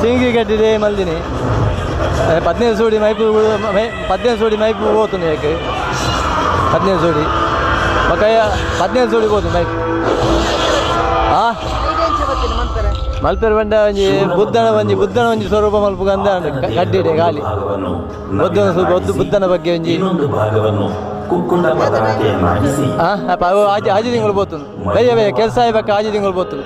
ಸಿಂಗಿ ಕಟ್ಟಿದೆ ಮಲ್ದಿನಿ. 15 ಸೋಡಿ ಮೈಪು, 15 ಸೋಡಿ ಮೈಪು ಹೋತುಂಡು. ಯಾಕೆ 15 ಸೋಡಿ ಬೊಕ್ಕ 15 ಸೋಡಿ ಹೋತು ಮೈಪು. ಆ ಮಲ್ಪೆರ್ ಬಂಡ ಒಂಜಿ ಬುದ್ಧನ, ಒಂಜಿ ಬುದ್ಧನ ಒಂಜಿ ಸ್ವರೂಪ ಮಲ್ಪು ಅಂದ ಕಡ್ಡಿಡೆ ಖಾಲಿ ಭಾಗವನ್ನು ಬುದ್ಧನ ಸ್ವರೂಪ, ಬುದ್ಧನ ಬಗ್ಗೆ ಒಂಜಿ ಇನ್ನೊಂದು ಭಾಗವನ್ನು ಕುಕ್ಕುಂಡ ಪತಾಕೆಯನ್ನಾಗಿಸಿ. ಆ ಅಪ್ಪ, ಅವು ಆಜಿ ಆಜಿ ತಿಂಗಳು ಪೋತುಂಡು. ಬಯ್ಯ ಬಯ್ಯ ಕೆಲಸ ಆಯ್ಬೇಕ, ಆಜಿ ತಿಂಗಳು ಪೋತುಂಡು.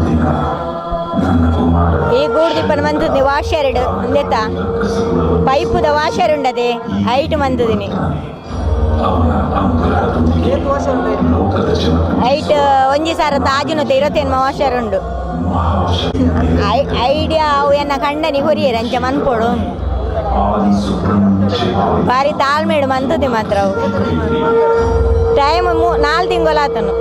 ದಿನ ನನ್ನ ಕುಮಾರ ಈ ಗೂಡ್ದಿಪ್ಪನ ಮಂತುದಿನಿ ವಾಷರ್ ಒಂದೆತ್ತ ಪೈಪುದ ವಾಷರ್ ಉಂಡದೆ ಐಟ್ ಮಂತುದಿನಿ. ಅವನ ಅನುಗ್ರಹದೊಂದಿಗೆ ಲೋಕದ ಜನರು ಐಟ್ ಒಂಜಿ ಸಾರ ತಾಜುನತೆ ಇರತ್ತೇನು ವಾಷರ್ ಉಂಡು. ಮಹಾಶಕ್ತಿ ಐಡಿಯಾ ಅವು ಎನ್ನ ಕಂಡನಿ ಹೊರಿಯರ್ ಅಂಚ ಮನ್ಪೊಡು. ಆದಿ ಸುಬ್ರಹ್ಮಣ್ಯ ಕ್ಷೇತ್ರ. ಬಾರಿ ತಾಳ್ಮೇಡು ಮಂತುದಿ ಮಾತ್ರ. ಅವು ಟೈಮ್ 4 ತಿಂಗಳಾತನು.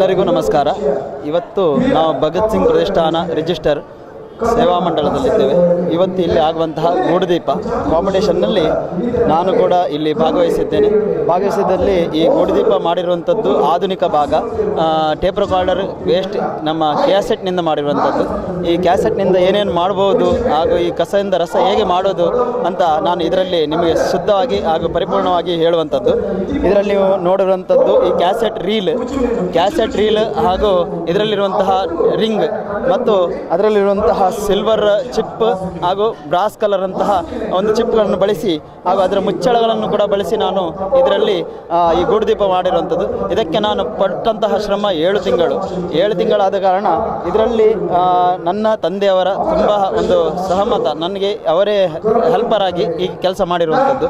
ಎಲ್ಲರಿಗೂ ನಮಸ್ಕಾರ. ಇವತ್ತು ನಾವು ಭಗತ್ ಸಿಂಗ್ ಪ್ರತಿಷ್ಠಾನ ರಿಜಿಸ್ಟರ್ ಸೇವಾ ಮಂಡಳದಲ್ಲಿದ್ದೇವೆ. ಇವತ್ತು ಇಲ್ಲಿ ಆಗುವಂತಹ ಗೂಡುದೀಪ ಕಾಂಪಿಟೇಷನ್ನಲ್ಲಿ ನಾನು ಕೂಡ ಇಲ್ಲಿ ಭಾಗವಹಿಸಿದ್ದೇನೆ. ಭಾಗವಹಿಸಿದಲ್ಲಿ ಈ ಗೂಡುದೀಪ ಮಾಡಿರುವಂಥದ್ದು ಆಧುನಿಕ ಭಾಗ, ಟೇಪ್ ರೆಕಾರ್ಡರ್ ವೇಸ್ಟ್ ನಮ್ಮ ಕ್ಯಾಸೆಟ್ನಿಂದ ಮಾಡಿರುವಂಥದ್ದು. ಈ ಕ್ಯಾಸೆಟ್ನಿಂದ ಏನೇನು ಮಾಡ್ಬೋದು ಹಾಗೂ ಈ ಕಸದಿಂದ ರಸ ಹೇಗೆ ಮಾಡೋದು ಅಂತ ನಾನು ಇದರಲ್ಲಿ ನಿಮಗೆ ಶುದ್ಧವಾಗಿ ಹಾಗೂ ಪರಿಪೂರ್ಣವಾಗಿ ಹೇಳುವಂಥದ್ದು. ಇದರಲ್ಲಿ ನೀವು ನೋಡಿರುವಂಥದ್ದು ಈ ಕ್ಯಾಸೆಟ್ ರೀಲ್ ಹಾಗೂ ಇದರಲ್ಲಿರುವಂತಹ ರಿಂಗ್ ಮತ್ತು ಅದರಲ್ಲಿರುವಂತಹ ಸಿಲ್ವರ್ ಚಿಪ್ ಹಾಗೂ ಬ್ರಾಸ್ ಕಲರ್ ಅಂತಹ ಒಂದು ಚಿಪ್ಗಳನ್ನು ಬಳಸಿ ಹಾಗೂ ಅದರ ಮುಚ್ಚಳಗಳನ್ನು ಕೂಡ ಬಳಸಿ ನಾನು ಇದರಲ್ಲಿ ಈ ಗೂಡುದೀಪ ಮಾಡಿರುವಂಥದ್ದು. ಇದಕ್ಕೆ ನಾನು ಪಟ್ಟಂತಹ ಶ್ರಮ 7 ತಿಂಗಳು. 7 ತಿಂಗಳಾದ ಕಾರಣ ಇದರಲ್ಲಿ ನನ್ನ ತಂದೆಯವರ ತುಂಬ ಒಂದು ಸಹಮತ, ನನಗೆ ಅವರೇ ಹೆಲ್ಪರಾಗಿ ಈ ಕೆಲಸ ಮಾಡಿರುವಂಥದ್ದು.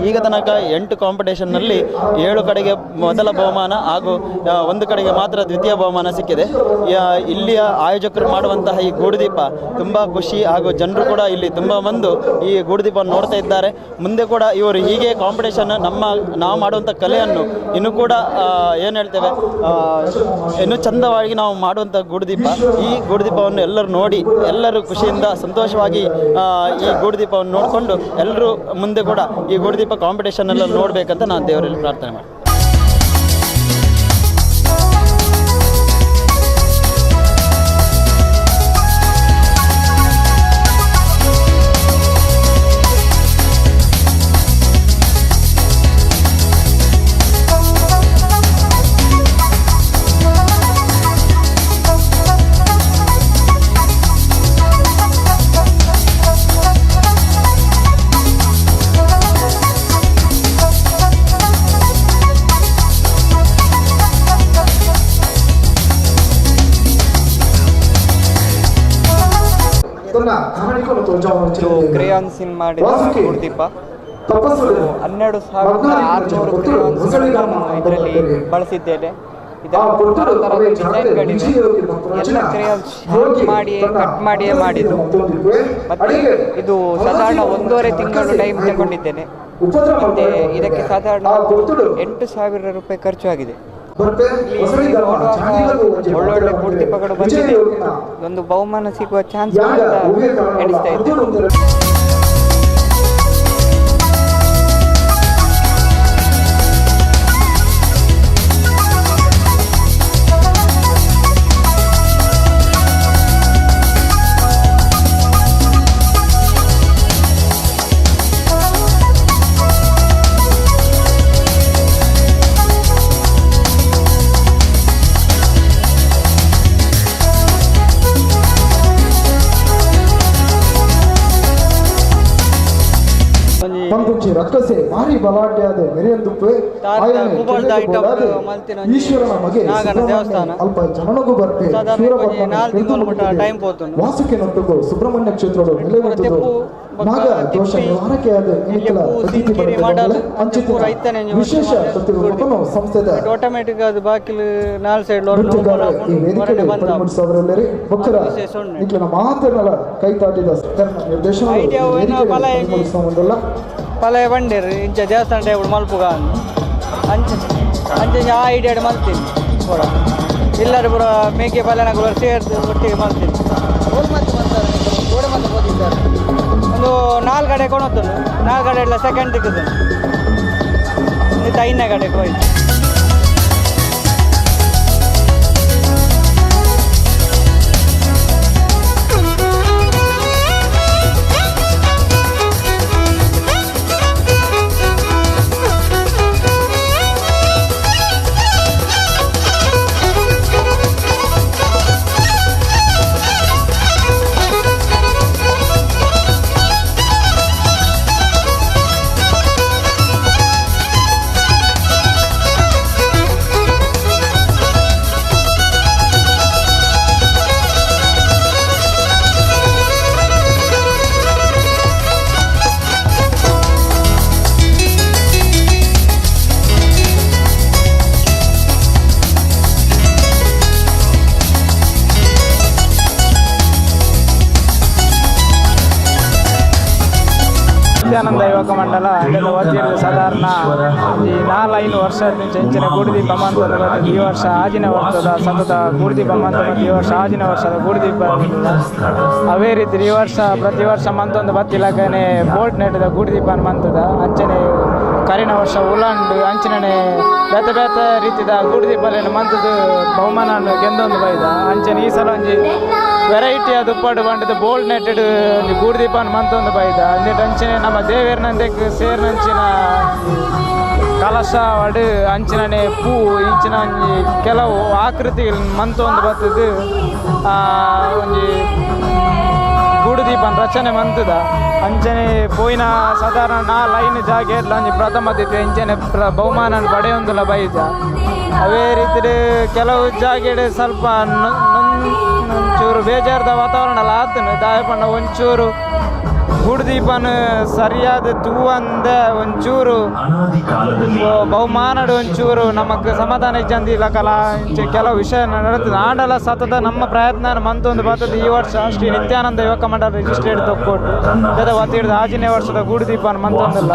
ಈಗ ತನಕ 8 ಕಾಂಪಿಟೇಷನ್ನಲ್ಲಿ 7 ಕಡೆಗೆ ಮೊದಲ ಬಹುಮಾನ ಹಾಗೂ 1 ಕಡೆಗೆ ಮಾತ್ರ ದ್ವಿತೀಯ ಬಹುಮಾನ ಸಿಕ್ಕಿದೆ. ಇಲ್ಲಿಯ ಆಯೋಜಕರು ಮಾಡುವಂತಹ ಈ ಗೂಡುದೀಪ ತುಂಬ ಖುಷಿ ಹಾಗೂ ಜನರು ಕೂಡ ಇಲ್ಲಿ ತುಂಬ ಬಂದು ಈ ಗೂಡುದೀಪವನ್ನು ನೋಡ್ತಾ ಇದ್ದಾರೆ. ಮುಂದೆ ಕೂಡ ಇವರು ಹೀಗೆ ಕಾಂಪಿಟೇಷನ್ ನಾವು ಮಾಡುವಂಥ ಕಲೆಯನ್ನು ಇನ್ನೂ ಕೂಡ ಏನು ಹೇಳ್ತೇವೆ, ಇನ್ನೂ ಚಂದವಾಗಿ ನಾವು ಮಾಡುವಂಥ ಗೂಡುದೀಪ, ಈ ಗೂಡುದೀಪವನ್ನು ಎಲ್ಲರೂ ನೋಡಿ ಎಲ್ಲರೂ ಖುಷಿಯಿಂದ ಸಂತೋಷವಾಗಿ ಈ ಗೂಡುದೀಪವನ್ನು ನೋಡಿಕೊಂಡು ಎಲ್ಲರೂ ಮುಂದೆ ಕೂಡ ಈ ಗೂಡುದೀಪ ಕಾಂಪಿಟೇಷನ್ ಎಲ್ಲ ನೋಡಬೇಕಂತ ನಾನು ದೇವರಲ್ಲಿ ಪ್ರಾರ್ಥನೆ ಮಾಡ್ತೀನಿ. ಇದು ಕ್ರೇಯಾನ್ಸ್ ಮಾಡಿದ ಗೂಡುದೀಪ. 12,600 ಕ್ರೇಯಾನ್ಸ್ ಇದರಲ್ಲಿ ಬಳಸಿದ್ದೇನೆ. ಇದರ ಡಿಸೈನ್ಗಳಿವೆ. ಎಲ್ಲ ಕ್ರೇಯಾನ್ಸ್ ಶಾರ್ಪ್ ಮಾಡಿ ಕಟ್ ಮಾಡಿಯೇ ಮಾಡಿದ್ದು. ಮತ್ತು ಇದು ಸಾಧಾರಣ 1.5 ತಿಂಗಳು ಟೈಮ್ ತಗೊಂಡಿದ್ದೇನೆ. ಮತ್ತು ಇದಕ್ಕೆ ಸಾಧಾರಣ 8,000 ರೂಪಾಯಿ ಖರ್ಚು ಆಗಿದೆ. ಒಳ್ಳೊಳ್ಳೆ ಗೂಡುದೀಪಗಳು ಬಂದಿದೆ. ಒಂದು ಬಹುಮಾನ ಸಿಗುವ ಚಾನ್ಸ್ ಅಂತ ಎಣಿಸ್ತಾ ಇದ್ದೇನೆ. ರಕ್ಕಸೆ ಮಾರಿ ಬಲಾಢ್ಯಾದ ಮೆರೆಯಂದುಪ್ಪೆ ಈಶ್ವರನ ಮಗೆ ಅಲ್ಪ ಜನನಗೂ ಬರ್ಪೆ ವಾಸುಕಿನೊಟ್ಟಿಗೂ ಸುಬ್ರಹ್ಮಣ್ಯ ಕ್ಷೇತ್ರದ ನೆಲೆಗೊಂಡಿದ್ದು ನಾಗ ದೋಷ ನಿವಾರಕೆಯಾದ ನಿಮಿತ್ತಲ ಪ್ರತೀತಿ ಅಂಚಿತ ವಿಶೇಷ ಪ್ರತಿರೂಪವನ್ನು ಸಂಸ್ಥೆದ ಆಟೋಮ್ಯಾಟಿಕ್ ಅದು ಬಾಕಿಲು ನಾಲ್ ಸೈಡ್ ನೃತ್ಯಗಾರ ಈ ವೇದಿಕೆಗೆ ಪರಿಮಳಿಸವರೆಲ್ಲರೇ ಭಕ್ತರ ನಿಕ್ಲನ ಮಾತನ್ನಲ ಕೈತಾಟಿದ ನಿರ್ದೇಶನ ಪರಿಮಳಿಸುವುದಲ್ಲ ಪಲಯ ಬಂಡೇರು ಇಂಚ ದೇವಸ್ಥಾನ ಟೈಪ್ ಮಲ್ಪುಗ ಅಂಚ ಅಂಚ ಆ ಐಡಿಯಾ ಮಲ್ತೀನಿ ಪೂರ ಎಲ್ಲರೂ ಪೂರ ಮೇಕೆ ಪಲ್ಯನಗಳು ಸೇರ್ದು ಒಟ್ಟಿಗೆ ಮಲ್ತೀನಿ. ಒಂದು 4 ಕಡೆ ಕೊಣತ್ತುಂಡು, 4 ಕಡೆ ಎಲ್ಲ ಸೆಕೆಂಡ್ ದಿಕ್ಕದು 5ನೇ ಕಡೆಗೆ ಹೋಯ್ತು. Nithyananda ಯುವಕ ಮಂಡಲ ವತಿರ್ದು ಸಾಧಾರಣ ಈ 4-5 ವರ್ಷ ಇಂಚಿನ ಗೂಡುದೀಪ ಮಂತದ ಈ ವರ್ಷ ಆಜಿನ ವರ್ಷದ ಸತತ ಗೂಡುದೀಪ ಮಂತ ಈ ವರ್ಷ ಆಜಿನ ವರ್ಷದ ಗೂಡುದೀಪ ಅವೇ ರೀತಿ ಈ ವರ್ಷ ಪ್ರತಿ ವರ್ಷ ಮಂತೊಂದು ಬತ್ತಿಲಕನೆ ಬೋಟ್ ನೆಟ್ಟದ ಗೂಡುದೀಪ ಮಂತದ ಅಂಚನೆ ಕರಿನ ವರ್ಷ ಉಲಂಡು ಅಂಚನೆ ಬೇತೆ ಬೇತೆ ರೀತಿದ ಗೂಡುದೀಪಲೇನು ಮಂತದ ಬಹುಮಾನ ಗೆಂದೊಂದು ಬೈದ ಅಂಚನೆ ಈ ಸಲ ಒಂಜಿ ವೆರೈಟಿ ಅದು ಉಪ್ಪಾಡು ಬಂಡದ ಬೋಲ್ಡ್ ನೆಟ್ಟೆಡ್ ಒಂಜಿ ಗೂಡುದೀಪನ ಮಂತೊಂದು ಬೈದ ಅಂದೆ ಅಂಚನೆ ನಮ್ಮ ದೇವೇರ್ನಂದೆಕ್ ಸೇರ್ನಂಚಿನ ಕಲಶ ವಡು ಅಂಚಿನನೆ ಪೂ ಇಂಚಿನ ಒಂಜಿ ಕೆಲವು ಆಕೃತಿ ಮಂತೊಂದು ಬತ್ತದು ಒಂಜಿ ಗೂಡುದೀಪನ ರಚನೆ ಮಂತದ ಅಂಚನೆ ಪೋಯಿನ ಸಾಧಾರಣ 4-5 ಜಾಗೆ ಒಂಜಿ ಪ್ರಥಮ ದಿತ್ಯ ಇಂಚನೆ ಬಹುಮಾನ ಪಡೆಯೊಂದುಲ ಬೈದ ಅವೇ ರೀತಿ ಕೆಲವು ಜಾಗೆಡ್ ಸ್ವಲ್ಪ ಒಂಚೂರು ಬೇಜಾರದ ವಾತಾವರಣ ಆತನು ದಾಯ ಪಂಡ ಒಂಚೂರು ಗೂಡುದೀಪನ ಸರಿಯಾದ ತೂವಂದ ಒಂಚೂರು ಬಹುಮಾನಡು ಒಂಚೂರು ನಮಕ್ ಸಮಾಧಾನ ಇಜ್ಜಂದಿಲ್ಲ ಕಲಾ ಕೆಲವು ವಿಷಯ ನಡೀತದೆ ಆಂಡಲ ಸತತ ನಮ್ಮ ಪ್ರಯತ್ನ ಮಂತೊಂದು ಬರ್ತದೆ. ಈ ವರ್ಷ ಶ್ರೀ ನಿತ್ಯಾನಂದ ಯುವಕ ಮಂಡಲ ರಿಜಿಸ್ಟ್ರೇಟ್ ತೊಕ್ಕೊಟ್ಟು ವತಿರ್ದು ಆಜಿನೇ ವರ್ಷದ ಗೂಡುದೀಪನ ಮಂತೊಂದಿಲ್ಲ.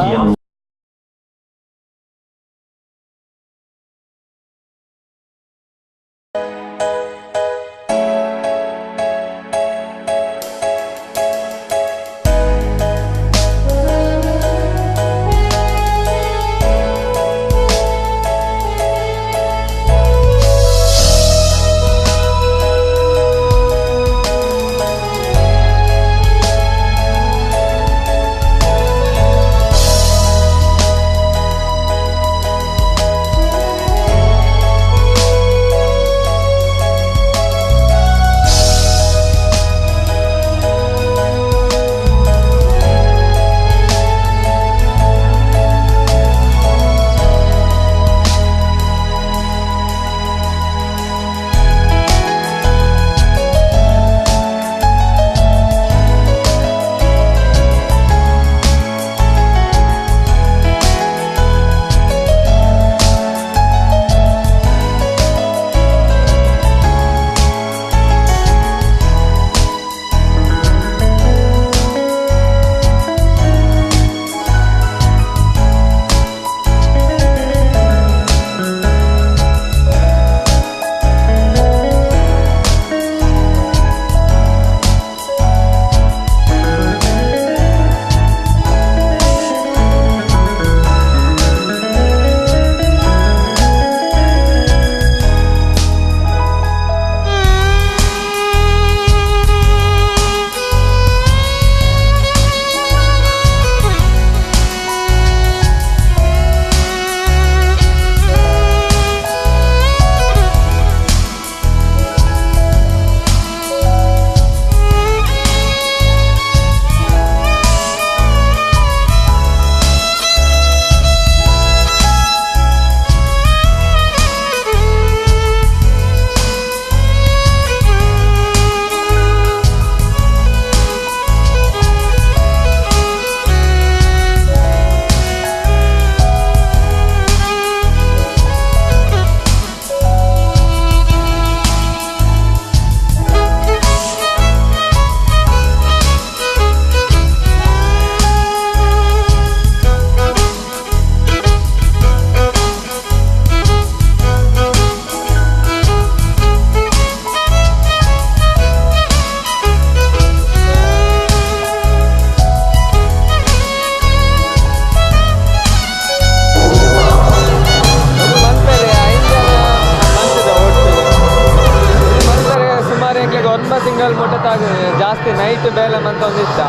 ಜಾಸ್ತಿ ನೈಟ್ ಬೇಲೆ ಮಂತೊಂದಿತ್ತ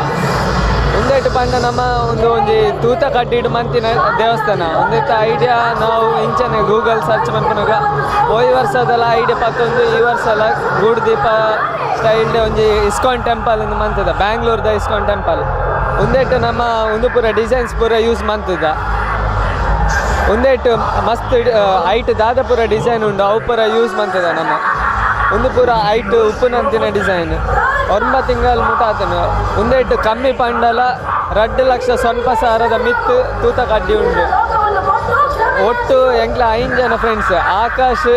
ಒಂದೆಟ್ಟು ಪಂಡ ನಮ್ಮ ಒಂದು ಒಂಜಿ ತೂತ ಕಡ್ಡಿಡು ಮಂತಿನ ದೇವಸ್ಥಾನ ಒಂದಿತ್ತ ಐಡಿಯಾ ನಾವು ಇಂಚನೆ ಗೂಗಲ್ ಸರ್ಚ್ ಮನ್ಪುನಗ ಪೋಯಿ ವರ್ಷದಲ್ಲ ಐಡಿಯಾ ಪತ್ತೊಂದು ಈ ವರ್ಷ ಎಲ್ಲ ಗೂಡುದೀಪ ಸ್ಟೈಲ್ ಒಂಜಿ ಇಸ್ಕಾನ್ ಟೆಂಪಲ್ ಒಂದು ಮಂತದ ಬ್ಯಾಂಗ್ಳೂರ್ದ ಇಸ್ಕಾನ್ ಟೆಂಪಲ್ ಒಂದೆಟ್ಟು ನಮ್ಮ ಒಂದು ಪೂರ ಡಿಸೈನ್ಸ್ ಪೂರ ಯೂಸ್ ಮಂತದ ಒಂದೆಟ್ಟು ಮಸ್ತ್ ಐಟ್ ದಾದ ಪೂರ ಡಿಸೈನ್ ಉಂಡು ಅವು ಪೂರ ಯೂಸ್ ಮಂತದ ನಮ್ಮ ಒಂದು ಪೂರ ಐಟ್ ಉಪ್ಪುನಂತಿನ ಡಿಸೈನ್ 9 ತಿಂಗಳು ಮುಟ ಆತನು ಒಂದೆಟ್ಟು ಕಮ್ಮಿ ಪಂಡಲ 2 ಲಕ್ಷ 9,000 ಮಿತ್ತು ತೂತ ಕಡ್ಡಿ ಉಂಡು. ಒಟ್ಟು ಎಂಕ್ಲ 5 ಜನ ಫ್ರೆಂಡ್ಸ್ ಆಕಾಶ್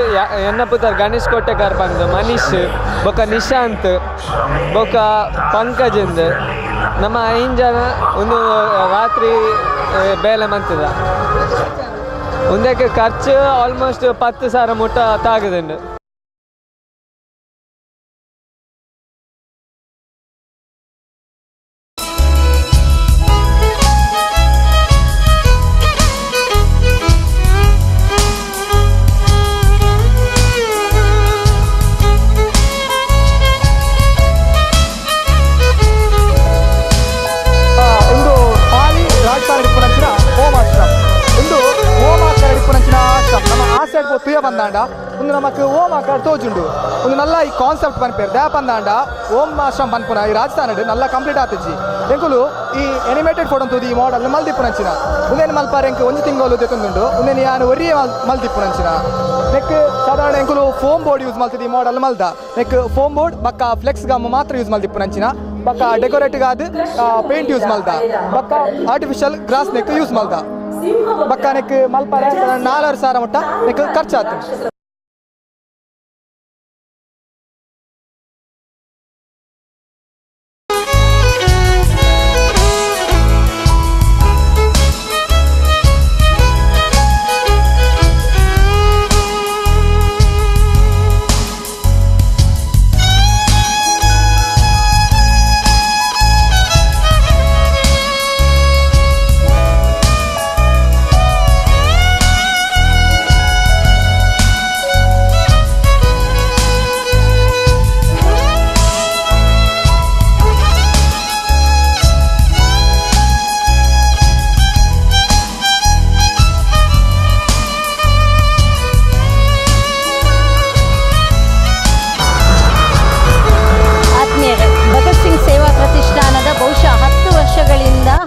ಎನ್ನ ಪುತರ್ ಗಣೇಶ್ ಕೊಟ್ಟೆಕಾರ್ ಬಂದು ಮನೀಶ್ ಬೊಕ್ಕ ನಿಶಾಂತ್ ಬೊಕ್ಕ ಪಂಕಜಿಂದ್ ನಮ್ಮ 5 ಜನ ಒಂದು ರಾತ್ರಿ ಬೇಲೆ ಮಂತದ. ಒಂದಕ್ಕೆ ಖರ್ಚು ಆಲ್ಮೋಸ್ಟ್ 10,000 ಮುಟ್ಟ ತಾಗದುಂಡು. ತುಯ ಬಂದಾಂಡ ಒಂದು ನಮಕ್ ಓಂ ಆಕಾರ ತೋಜುಂಡು ಒಂದು ನಲ್ಲ ಈ ಕಾನ್ಸೆಪ್ಟ್ ಪನ್ಪೇರು ದ್ಯಾ ಬಂದಾಂಡ ಓಂ ಆಶ್ರಮ ಪನ್ಪುನ ಈ ರಾಜಸ್ಥಾನಡ್ ನಲ್ಲ ಕಂಪ್ಲೀಟ್ ಆತಿಜಿ. ಎಂಕುಲು ಈ ಅನಿಮೇಟೆಡ್ ಫೋಟೋ ತೂದು ಈ ಮಾಡೆಲ್ ಮಲ್ದಿಪ್ಪುನಂಚಿನ ಉಂದೇನು ಮಲ್ಪಾರ ಎಂಕ್ ಒಂಜಿ ತಿಂಗಳು ದೆತ್ತೊಂದುಂಡು ಉಂದೇನು ಯಾನು ಒರಿಯೇ ಮಲ್ದಿಪ್ಪುನಂಚಿನ ನೆಕ್ ಸಾಧಾರಣ ಎಂಕುಲು foam board use ಮಲ್ತಿದ್ದು ಈ ಮಾಡೆಲ್ ಮಲ್ದ neck foam board ಬಕ್ಕ ಫ್ಲೆಕ್ಸ್ ಗಮ್ ಮಾತ್ರ ಯೂಸ್ ಮಲ್ದಿಪ್ಪುನಂಚಿನ ಬಕ್ಕ ಡೆಕೋರೇಟಿವ್ ಆದ್ ಪೇಂಟ್ ಯೂಸ್ ಮಲ್ದ ಬಕ್ಕ artificial gross neck use ಮಲ್ದ ಬಕ್ಕ ನೆಕ್ ಮಲ್ಪಾರ 4,500 ಮುಟ್ಟ ನೆಕ್ ಖರ್ಚಾತು.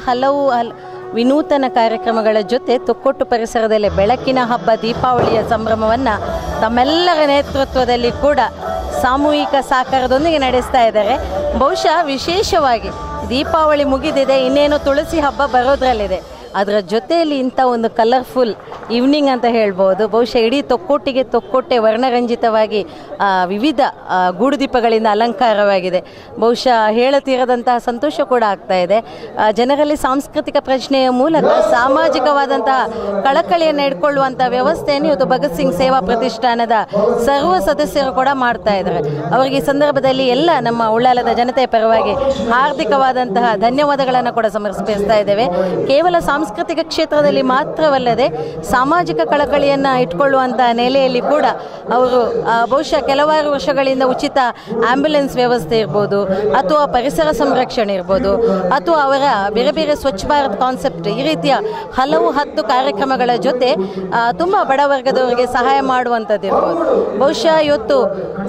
ಹಲವು ವಿನೂತನ ಕಾರ್ಯಕ್ರಮಗಳ ಜೊತೆ ತೊಕ್ಕೊಟ್ಟು ಪರಿಸರದಲ್ಲಿ ಬೆಳಕಿನ ಹಬ್ಬ ದೀಪಾವಳಿಯ ಸಂಭ್ರಮವನ್ನು ತಮ್ಮೆಲ್ಲರ ನೇತೃತ್ವದಲ್ಲಿ ಕೂಡ ಸಾಮೂಹಿಕ ಸಾಕಾರದೊಂದಿಗೆ ನಡೆಸ್ತಾ ಇದ್ದಾರೆ. ಬಹುಶಃ ವಿಶೇಷವಾಗಿ ದೀಪಾವಳಿ ಮುಗಿದಿದೆ, ಇನ್ನೇನು ತುಳಸಿ ಹಬ್ಬ ಬರೋದ್ರಲ್ಲಿದೆ, ಅದರ ಜೊತೆಯಲ್ಲಿ ಇಂಥ ಒಂದು ಕಲರ್ಫುಲ್ ಈವ್ನಿಂಗ್ ಅಂತ ಹೇಳ್ಬೋದು. ಬಹುಶಃ ಇಡೀ ತೊಕ್ಕೊಟ್ಟಿಗೆ ತೊಕ್ಕೊಟ್ಟೆ ವರ್ಣರಂಜಿತವಾಗಿ ವಿವಿಧ ಗೂಡುದೀಪಗಳಿಂದ ಅಲಂಕಾರವಾಗಿದೆ. ಬಹುಶಃ ಹೇಳತೀರದಂತಹ ಸಂತೋಷ ಕೂಡ ಆಗ್ತಾ ಇದೆ. ಜನರಲ್ಲಿ ಸಾಂಸ್ಕೃತಿಕ ಪ್ರಶ್ನೆಯ ಮೂಲಕ ಸಾಮಾಜಿಕವಾದಂತಹ ಕಳಕಳಿಯನ್ನು ಇಟ್ಕೊಳ್ಳುವಂಥ ವ್ಯವಸ್ಥೆಯನ್ನು ಇವತ್ತು ಭಗತ್ ಸಿಂಗ್ ಸೇವಾ ಪ್ರತಿಷ್ಠಾನದ ಸರ್ವ ಸದಸ್ಯರು ಕೂಡ ಮಾಡ್ತಾ ಇದ್ದಾರೆ. ಅವರಿಗೆ ಈ ಸಂದರ್ಭದಲ್ಲಿ ಎಲ್ಲ ನಮ್ಮ ಉಳ್ಳಾಲದ ಜನತೆಯ ಪರವಾಗಿ ಹಾರ್ದಿಕವಾದಂತಹ ಧನ್ಯವಾದಗಳನ್ನು ಕೂಡ ಸಮರ್ಪಿಸ್ತಾ ಇದ್ದೇವೆ. ಕೇವಲ ಸಾಂಸ್ಕೃತಿಕ ಕ್ಷೇತ್ರದಲ್ಲಿ ಮಾತ್ರವಲ್ಲದೆ ಸಾಮಾಜಿಕ ಕಳಕಳಿಯನ್ನು ಇಟ್ಕೊಳ್ಳುವಂಥ ನೆಲೆಯಲ್ಲಿ ಕೂಡ ಅವರು ಬಹುಶಃ ಕೆಲವಾರು ವರ್ಷಗಳಿಂದ ಉಚಿತ ಆ್ಯಂಬುಲೆನ್ಸ್ ವ್ಯವಸ್ಥೆ ಇರ್ಬೋದು, ಅಥವಾ ಪರಿಸರ ಸಂರಕ್ಷಣೆ ಇರ್ಬೋದು, ಅಥವಾ ಅವರ ಬೇರೆ ಬೇರೆ ಸ್ವಚ್ಛ ಭಾರತ್ ಕಾನ್ಸೆಪ್ಟ್, ಈ ರೀತಿಯ ಹಲವು 10 ಕಾರ್ಯಕ್ರಮಗಳ ಜೊತೆ ತುಂಬ ಬಡವರ್ಗದವರಿಗೆ ಸಹಾಯ ಮಾಡುವಂಥದ್ದು ಇರ್ಬೋದು. ಬಹುಶಃ ಇವತ್ತು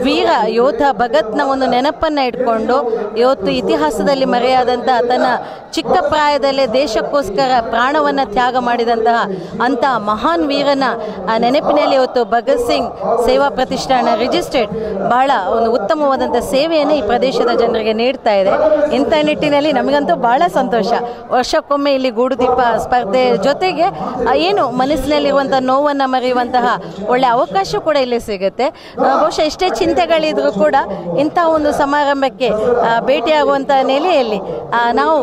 ವೀರ ಯೋಧ ಭಗತ್ನ ಒಂದು ನೆನಪನ್ನು ಇಟ್ಕೊಂಡು ಇವತ್ತು ಇತಿಹಾಸದಲ್ಲಿ ಮರೆಯಾದಂಥ ತನ್ನ ಚಿಕ್ಕ ಪ್ರಾಯದಲ್ಲೇ ದೇಶಕ್ಕೋಸ್ಕರ ಪ್ರಾಣವನ್ನು ತ್ಯಾಗ ಮಾಡಿದಂತಹ ಅಂಥ ಮಹಾನ್ ವೀರನ ನೆನಪಿನಲ್ಲಿ ಇವತ್ತು ಭಗತ್ ಸಿಂಗ್ ಸೇವಾ ಪ್ರತಿಷ್ಠಾನ ರಿಜಿಸ್ಟರ್ಡ್ ಬಹಳ ಒಂದು ಉತ್ತಮವಾದಂಥ ಸೇವೆಯನ್ನು ಈ ಪ್ರದೇಶದ ಜನರಿಗೆ ನೀಡ್ತಾ ಇದೆ. ಇಂಥ ನಿಟ್ಟಿನಲ್ಲಿ ನಮಗಂತೂ ಭಾಳ ಸಂತೋಷ. ವರ್ಷಕ್ಕೊಮ್ಮೆ ಇಲ್ಲಿ ಗೂಡುದೀಪ ಸ್ಪರ್ಧೆ ಜೊತೆಗೆ ಏನು ಮನಸ್ಸಿನಲ್ಲಿರುವಂಥ ನೋವನ್ನು ಮರೆಯುವಂತಹ ಒಳ್ಳೆಯ ಅವಕಾಶ ಕೂಡ ಇಲ್ಲಿ ಸಿಗುತ್ತೆ. ಬಹುಶಃ ಎಷ್ಟೇ ಚಿಂತೆಗಳಿದ್ರೂ ಕೂಡ ಇಂಥ ಒಂದು ಸಮಾರಂಭಕ್ಕೆ ಭೇಟಿಯಾಗುವಂಥ ನೆಲೆಯಲ್ಲಿ ನಾವು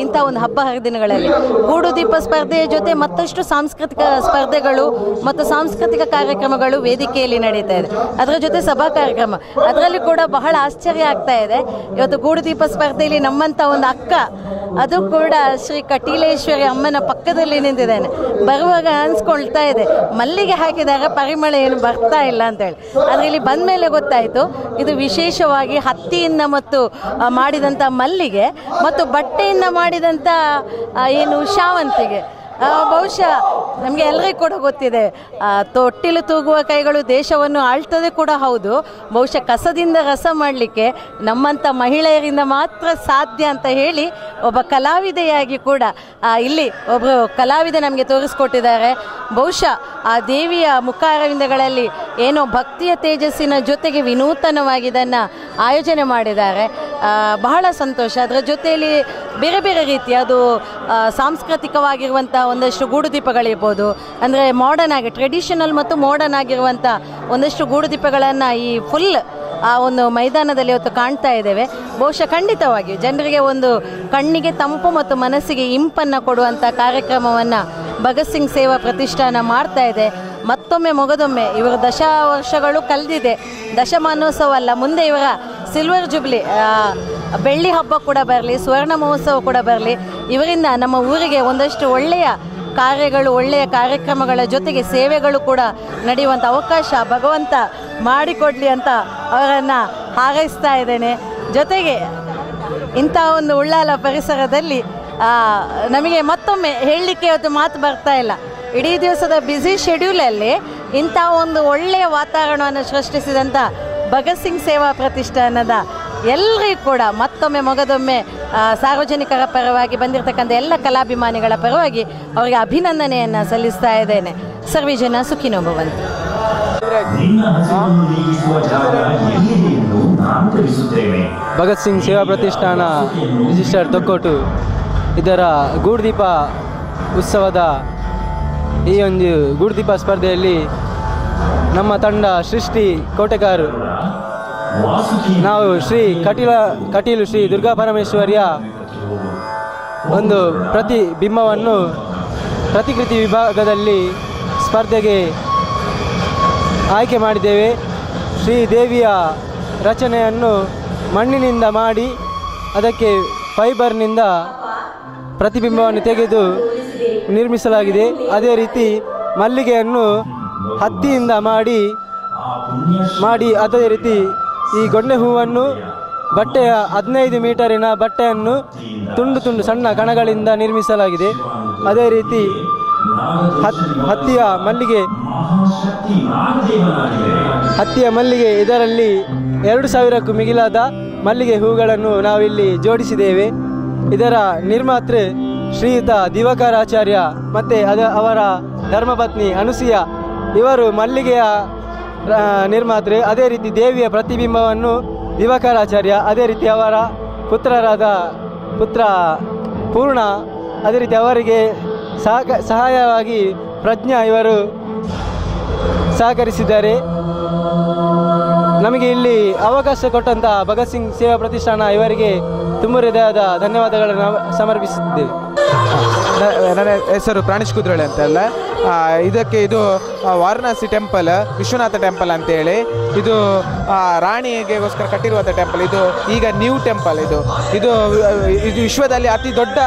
ಇಂಥ ಒಂದು ಹಬ್ಬ ಹರಿದಿನಗಳಲ್ಲಿ ಗೂಡುದೀಪ ಸ್ಪರ್ಧೆಯ ಜೊತೆ ಮತ್ತಷ್ಟು ಸಾಂಸ್ಕೃತಿಕ ಸ್ಪರ್ಧೆಗಳು ಮತ್ತು ಸಾಂಸ್ಕೃತಿಕ ಕಾರ್ಯಕ್ರಮಗಳು ವೇದಿಕೆಯಲ್ಲಿ ನಡೀತಾ ಇದೆ. ಅದರ ಜೊತೆ ಸಭಾ ಕಾರ್ಯಕ್ರಮ, ಅದರಲ್ಲಿ ಕೂಡ ಬಹಳ ಆಶ್ಚರ್ಯ ಆಗ್ತಾ ಇದೆ. ಇವತ್ತು ಗೂಡುದೀಪ ಸ್ಪರ್ಧೆಯಲ್ಲಿ ನಮ್ಮಂಥ ಒಂದು ಅಕ್ಕ, ಅದು ಕೂಡ ಶ್ರೀ ಕಟೀಲೇಶ್ವರಿ ಅಮ್ಮನ ಪಕ್ಕದಲ್ಲಿ ನಿಂತಿದ್ದಾನೆ. ಬರುವಾಗ ಅನ್ಸ್ಕೊಳ್ತಾ ಇದೆ ಮಲ್ಲಿಗೆ ಹಾಕಿದಾಗ ಪರಿಮಳ ಏನು ಬರ್ತಾ ಇಲ್ಲ ಅಂತೇಳಿ. ಆದರೆ ಇಲ್ಲಿ ಬಂದ ಮೇಲೆ ಗೊತ್ತಾಯಿತು ಇದು ವಿಶೇಷವಾಗಿ ಹತ್ತಿಯಿಂದ ಮತ್ತು ಮಾಡಿದಂಥ ಮಲ್ಲಿಗೆ ಮತ್ತು ಬಟ್ಟೆಯಿಂದ ಮಾಡಿದಂಥ ಏನು ಶಾವಂತಿಗೆ. ಬಹುಶಃ ನಮಗೆ ಎಲ್ಲರಿಗೂ ಕೂಡ ಗೊತ್ತಿದೆ, ತೊಟ್ಟಿಲು ತೂಗುವ ಕೈಗಳು ದೇಶವನ್ನು ಆಳ್ತದೆ ಕೂಡ ಹೌದು. ಬಹುಶಃ ಕಸದಿಂದ ರಸ ಮಾಡಲಿಕ್ಕೆ ನಮ್ಮಂಥ ಮಹಿಳೆಯರಿಂದ ಮಾತ್ರ ಸಾಧ್ಯ ಅಂತ ಹೇಳಿ ಒಬ್ಬ ಕಲಾವಿದೆಯಾಗಿ ಕೂಡ ಇಲ್ಲಿ ಒಬ್ಬರು ಕಲಾವಿದೆ ನಮಗೆ ತೋರಿಸ್ಕೊಟ್ಟಿದ್ದಾರೆ. ಬಹುಶಃ ಆ ದೇವಿಯ ಮುಖಾರವಿಂದಗಳಲ್ಲಿ ಏನೋ ಭಕ್ತಿಯ ತೇಜಸ್ಸಿನ ಜೊತೆಗೆ ವಿನೂತನವಾಗಿ ಇದನ್ನು ಆಯೋಜನೆ ಮಾಡಿದ್ದಾರೆ. ಬಹಳ ಸಂತೋಷ. ಅದರ ಜೊತೆಯಲ್ಲಿ ಬೇರೆ ಬೇರೆ ರೀತಿಯ ಅದು ಸಾಂಸ್ಕೃತಿಕವಾಗಿರುವಂಥ ಒಂದಷ್ಟು ಗೂಡುದೀಪಗಳಿರ್ಬೋದು, ಅಂದರೆ ಮಾಡರ್ನ್ ಆಗಿ ಟ್ರೆಡಿಷನಲ್ ಮತ್ತು ಮಾಡರ್ನ್ ಆಗಿರುವಂಥ ಒಂದಷ್ಟು ಗೂಡುದೀಪಗಳನ್ನು ಈ ಫುಲ್ ಆ ಒಂದು ಮೈದಾನದಲ್ಲಿ ಇವತ್ತು ಕಾಣ್ತಾ ಇದ್ದೇವೆ. ಬಹುಶಃ ಖಂಡಿತವಾಗಿಯೂ ಜನರಿಗೆ ಒಂದು ಕಣ್ಣಿಗೆ ತಂಪು ಮತ್ತು ಮನಸ್ಸಿಗೆ ಇಂಪನ್ನು ಕೊಡುವಂಥ ಕಾರ್ಯಕ್ರಮವನ್ನು ಭಗತ್ ಸಿಂಗ್ ಸೇವಾ ಪ್ರತಿಷ್ಠಾನ ಮಾಡ್ತಾ ಇದೆ. ಮತ್ತೊಮ್ಮೆ ಮೊಗದೊಮ್ಮೆ ಇವರ ದಶ ವರ್ಷಗಳು ಕಳೆದಿದೆ, ದಶಮಾನೋತ್ಸವ ಅಲ್ಲ, ಮುಂದೆ ಇವರ ಸಿಲ್ವರ್ ಜುಬ್ಲಿ ಬೆಳ್ಳಿ ಹಬ್ಬ ಕೂಡ ಬರಲಿ, ಸುವರ್ಣ ಮಹೋತ್ಸವ ಕೂಡ ಬರಲಿ. ಇವರಿಂದ ನಮ್ಮ ಊರಿಗೆ ಒಂದಷ್ಟು ಒಳ್ಳೆಯ ಕಾರ್ಯಗಳು, ಒಳ್ಳೆಯ ಕಾರ್ಯಕ್ರಮಗಳ ಜೊತೆಗೆ ಸೇವೆಗಳು ಕೂಡ ನಡೆಯುವಂಥ ಅವಕಾಶ ಭಗವಂತ ಮಾಡಿಕೊಡಲಿ ಅಂತ ಅವರನ್ನು ಹಾರೈಸ್ತಾ ಇದ್ದೇನೆ. ಜೊತೆಗೆ ಇಂಥ ಒಂದು ಉಳ್ಳಾಲ ಪರಿಸರದಲ್ಲಿ ನಮಗೆ ಮತ್ತೊಮ್ಮೆ ಹೇಳಲಿಕ್ಕೆ ಅದು ಮಾತು ಬರ್ತಾ ಇಲ್ಲ. ಇಡೀ ದಿವಸದ ಬ್ಯುಸಿ ಶೆಡ್ಯೂಲಲ್ಲಿ ಇಂಥ ಒಂದು ಒಳ್ಳೆಯ ವಾತಾವರಣವನ್ನು ಸೃಷ್ಟಿಸಿದಂಥ ಭಗತ್ ಸಿಂಗ್ ಸೇವಾ ಪ್ರತಿಷ್ಠಾನದ ಎಲ್ಲರಿಗೂ ಕೂಡ ಮತ್ತೊಮ್ಮೆ ಮೊಗದೊಮ್ಮೆ ಸಾರ್ವಜನಿಕರ ಪರವಾಗಿ ಬಂದಿರತಕ್ಕಂಥ ಎಲ್ಲ ಕಲಾಭಿಮಾನಿಗಳ ಪರವಾಗಿ ಅವರಿಗೆ ಅಭಿನಂದನೆಯನ್ನು ಸಲ್ಲಿಸ್ತಾ ಇದ್ದೇನೆ. ಸರ್ವೇ ಜನ ಸುಖಿನೋ ಭವಂತು. ಭಗತ್ ಸಿಂಗ್ ಸೇವಾ ಪ್ರತಿಷ್ಠಾನ ರಿಜಿಸ್ಟರ್ ತೊಕ್ಕೊಟ್ಟು ಇದರ ಗೂಡುದೀಪ ಉತ್ಸವದ ಈ ಒಂದು ಗೂಡುದೀಪ ಸ್ಪರ್ಧೆಯಲ್ಲಿ ನಮ್ಮ ತಂಡ ಸೃಷ್ಟಿ ಕೋಟೆಕಾರು ನಾವು ಶ್ರೀ ಕಟೀಲು ಶ್ರೀ ದುರ್ಗಾ ಪರಮೇಶ್ವರಿಯ ಒಂದು ಪ್ರತಿಬಿಂಬವನ್ನು ಪ್ರತಿಕೃತಿ ವಿಭಾಗದಲ್ಲಿ ಸ್ಪರ್ಧೆಗೆ ಆಯ್ಕೆ ಮಾಡಿದ್ದೇವೆ. ಶ್ರೀ ದೇವಿಯ ರಚನೆಯನ್ನು ಮಣ್ಣಿನಿಂದ ಮಾಡಿ ಅದಕ್ಕೆ ಫೈಬರ್ನಿಂದ ಪ್ರತಿಬಿಂಬವನ್ನು ತೆಗೆದು ನಿರ್ಮಿಸಲಾಗಿದೆ. ಅದೇ ರೀತಿ ಮಲ್ಲಿಗೆಯನ್ನು ಹತ್ತಿಯಿಂದ ಮಾಡಿ ಮಾಡಿ ಅದೇ ರೀತಿ ಈ ಗೊಂಡೆ ಹೂವನ್ನು ಬಟ್ಟೆಯ 15 ಮೀಟರಿನ ಬಟ್ಟೆಯನ್ನು ತುಂಡು ತುಂಡು ಸಣ್ಣ ಕಣಗಳಿಂದ ನಿರ್ಮಿಸಲಾಗಿದೆ. ಅದೇ ರೀತಿ ಹತ್ತಿಯ ಮಲ್ಲಿಗೆ ಇದರಲ್ಲಿ 2000ಕ್ಕೂ ಮಿಗಿಲಾದ ಮಲ್ಲಿಗೆ ಹೂಗಳನ್ನು ನಾವಿಲ್ಲಿ ಜೋಡಿಸಿದ್ದೇವೆ. ಇದರ ನಿರ್ಮಾತೃ ಶ್ರೀಯುತ ದಿವಾಕರಾಚಾರ್ಯ ಮತ್ತು ಅವರ ಧರ್ಮಪತ್ನಿ ಅನುಸೂಯ ಇವರು ಮಲ್ಲಿಗೆಯ ನಿರ್ಮಾತೃ. ಅದೇ ರೀತಿ ದೇವಿಯ ಪ್ರತಿಬಿಂಬವನ್ನು ದಿವಾಕರಾಚಾರ್ಯ, ಅದೇ ರೀತಿ ಅವರ ಪುತ್ರ ಪೂರ್ಣ, ಅದೇ ರೀತಿ ಅವರಿಗೆ ಸಹಾಯವಾಗಿ ಪ್ರಜ್ಞಾ ಇವರು ಸಹಕರಿಸಿದ್ದಾರೆ. ನಮಗೆ ಇಲ್ಲಿ ಅವಕಾಶ ಕೊಟ್ಟಂಥ ಭಗತ್ ಸಿಂಗ್ ಸೇವಾ ಪ್ರತಿಷ್ಠಾನ ಇವರಿಗೆ ತುಂಬ ಹೃದಯದ ಧನ್ಯವಾದಗಳನ್ನು ಸಮರ್ಪಿಸುತ್ತಿದ್ದೇವೆ. ನನ್ನ ಹೆಸರು ಪ್ರಾಣೇಶ್ ಕುದ್ರೋಳಿ ಅಂತೆಲ್ಲ. ಇದಕ್ಕೆ ಇದು ವಾರಣಾಸಿ ಟೆಂಪಲ್, ವಿಶ್ವನಾಥ ಟೆಂಪಲ್ ಅಂತೇಳಿ ಇದು ರಾಣಿಗೆಗೋಸ್ಕರ ಕಟ್ಟಿರುವಂಥ ಟೆಂಪಲ್. ಇದು ಈಗ ನ್ಯೂ ಟೆಂಪಲ್. ಇದು ಇದು ಇದು ವಿಶ್ವದಲ್ಲಿ ಅತಿ ದೊಡ್ಡ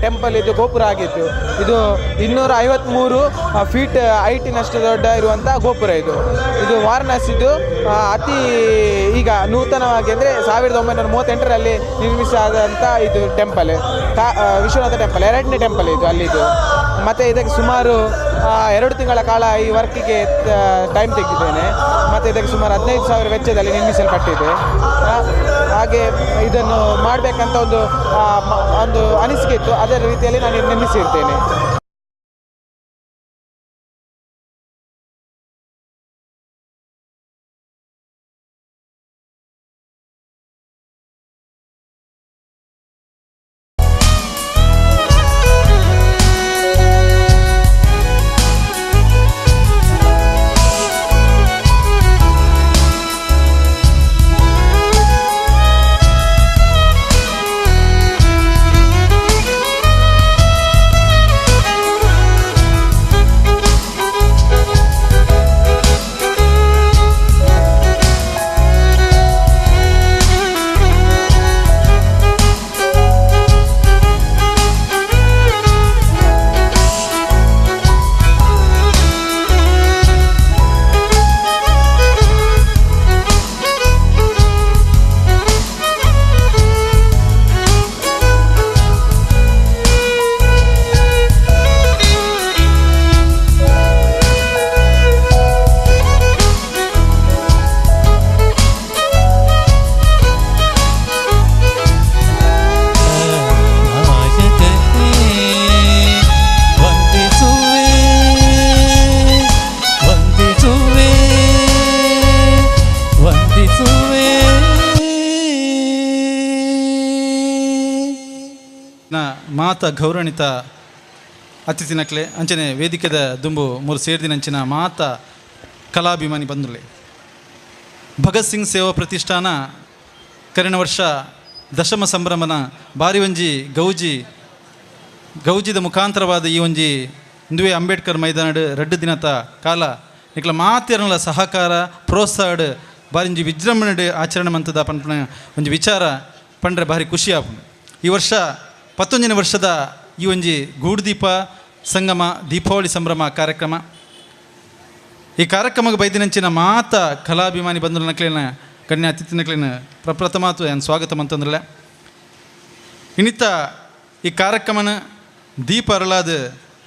ಟೆಂಪಲ್ ಇದು ಗೋಪುರ ಆಗಿತ್ತು. ಇದು 253 ಫೀಟ್ ಹೈಟಿನಷ್ಟು ದೊಡ್ಡ ಇರುವಂಥ ಗೋಪುರ ಇದು. ಇದು ವಾರಣಾಸಿದು ಅತಿ ಈಗ ನೂತನವಾಗಿ ಅಂದರೆ 1938ರಲ್ಲಿ ನಿರ್ಮಿಸಾದಂಥ ಇದು ಟೆಂಪಲ್, ವಿಶ್ವನಾಥ ಟೆಂಪಲ್, ಎರಡನೇ ಟೆಂಪಲ್ ಇದು ಅಲ್ಲಿದು. ಮತ್ತು ಇದಕ್ಕೆ ಸುಮಾರು 2 ತಿಂಗಳ ಕಾಲ ಈ ವರ್ಕಿಗೆ ಟೈಮ್ ತೆಗೆದಿದ್ದೇನೆ. ಮತ್ತು ಇದಕ್ಕೆ ಸುಮಾರು 15,000 ವೆಚ್ಚದಲ್ಲಿ ನಿರ್ಮಿಸಲ್ಪಟ್ಟಿದೆ. ಹಾಗೆ ಇದನ್ನು ಮಾಡಬೇಕಂತ ಒಂದು ಒಂದು ಅನಿಸಿಕೆ ಇತ್ತು, ಅದೇ ರೀತಿಯಲ್ಲಿ ನಾನು ನಿರ್ಮಿಸಿರ್ತೇನೆ. ಮಾತ ಗೌರಣಿತ ಅತಿಥಿನಕ್ಲೆ ಅಂಚನೆ ವೇದಿಕೆದ ದುಂಬು ಮೂರು ಸೇರ್ದಿನಂಚಿನ ಮಾತ ಕಲಾಭಿಮಾನಿ ಬಂದುಲೆ. ಭಗತ್ ಸಿಂಗ್ ಸೇವಾ ಪ್ರತಿಷ್ಠಾನ ಕರಿನ ವರ್ಷ ದಶಮ ಸಂಭ್ರಮನ ಬಾರಿ ಒಂಜಿ ಗೌಜಿದ ಮುಖಾಂತರವಾದ ಈ ಒಂಜಿ ಇಂದುವೆ ಅಂಬೇಡ್ಕರ್ ಮೈದಾನಡ್ ರಡ್ಡು ದಿನತ ಕಾಲ ನಿಕ್ಲ ಮಾತೆರ್ನಲ ಸಹಕಾರ ಪ್ರೋತ್ಸಾಹಡ್ ಬಾರಿ ಒಂಜಿ ವಿಜೃಂಭಣೆ ಆಚರಣೆ ಮಂತದ ಪನ್ಪುನ ಒಂಜಿ ವಿಚಾರ ಪಂಡ್ರೆ ಭಾರಿ ಖುಷಿ ಆಪುಂಡು. ಈ ವರ್ಷ 19ನೇ ವರ್ಷದ ಈ ಒಂಜಿ ಗೂಡುದೀಪ ಸಂಗಮ ದೀಪಾವಳಿ ಸಂಭ್ರಮ ಕಾರ್ಯಕ್ರಮ. ಈ ಕಾರ್ಯಕ್ರಮಕ್ಕೆ ಬೈದಿನಂಚಿನ ಮಾತ ಕಲಾಭಿಮಾನಿ ಬಂಧುಲ ನಕ್ಲಿನ ಗಣ್ಯ ಅತಿಥಿ ನಕ್ಲಿನ ಪ್ರಪ್ರಥಮಾತು ಏನು ಸ್ವಾಗತ ಅಂತಂದ್ರಲ್ಲ. ಇನ್ನಿತ ಈ ಕಾರ್ಯಕ್ರಮನ ದೀಪ ಅರಳಾದ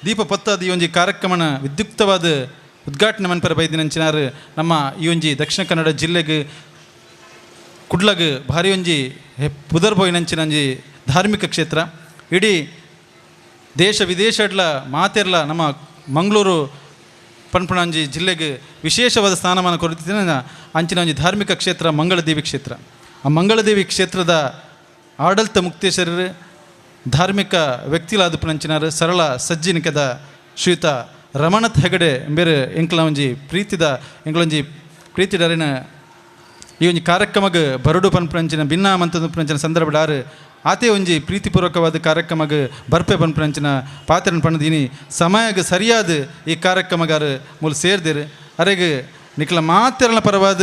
ದೀಪ ಪತ್ತಾದ ಈ ಒಂಜಿ ಕಾರ್ಯಕ್ರಮನ ವಿದ್ಯುಕ್ತವಾದ ಉದ್ಘಾಟನೆ ಮನ್ಪರ ಬೈದಿನಂಚಿನಾರು ನಮ್ಮ ಈ ಒಂಜಿ ದಕ್ಷಿಣ ಕನ್ನಡ ಜಿಲ್ಲೆಗೆ ಕುಡ್ಲಗ್ ಭಾರಿ ಒಂಜಿ ಪುದರ್ಬೋಯಿನಂಚಿನ ಒಂಜಿ ಧಾರ್ಮಿಕ ಕ್ಷೇತ್ರ. ಇಡೀ ದೇಶ ವಿದೇಶಡ್ಲ ಮಾತೆರ್ಲ ನಮ್ಮ ಮಂಗಳೂರು ಪನ್ಪುಣಂಜಿ ಜಿಲ್ಲೆಗೆ ವಿಶೇಷವಾದ ಸ್ಥಾನಮಾನ ಕೊರತಿನ ಅಂಚಿನ ಒಂಜಿ ಧಾರ್ಮಿಕ ಕ್ಷೇತ್ರ ಮಂಗಳದೇವಿ ಕ್ಷೇತ್ರ. ಆ ಮಂಗಳದೇವಿ ಕ್ಷೇತ್ರದ ಆಡಳಿತ ಮುಕ್ತೇಶ್ವರರು ಧಾರ್ಮಿಕ ವ್ಯಕ್ತಿಲಾದ ಸರಳ ಸಜ್ಜನಿಕದ ಶ್ರೀಯುತ ರಮಣತ್ ಹೆಗಡೆ ಬೇರೆ ಎಂಕ್ಲ ಒಂಜಿ ಪ್ರೀತಿದ ಎಂಕ್ಲೊಂಜಿ ಪ್ರೀತಿಡರಿನ ಈ ಒಂಜಿ ಕಾರ್ಯಕ್ರಮಕ್ಕೆ ಬರಡು ಪನ್ಪುಣಂಚಿನ ಭಿನ್ನ ಮಂತದ ಸಂದರ್ಭಡಾರು ಆತೇ ಒಂಜಿ ಪ್ರೀತಿಪೂರ್ವಕವಾದ ಕಾರ್ಯಕ್ರಮಕ್ಕೆ ಬರ್ಪೆ ಪನ್ಪುಣಂಚಿನ ಪಾತ್ರನ ಪಣದೀನಿ ಸಮಯಕ್ಕೆ ಸರಿಯಾದ ಈ ಕಾರ್ಯಕ್ರಮಗಾರು ಮೂಲ ಸೇರ್ದಿರು. ಅರೆಗೆ ನಿಕ್ಲ ಮಾತೆರನ ಪರವಾದ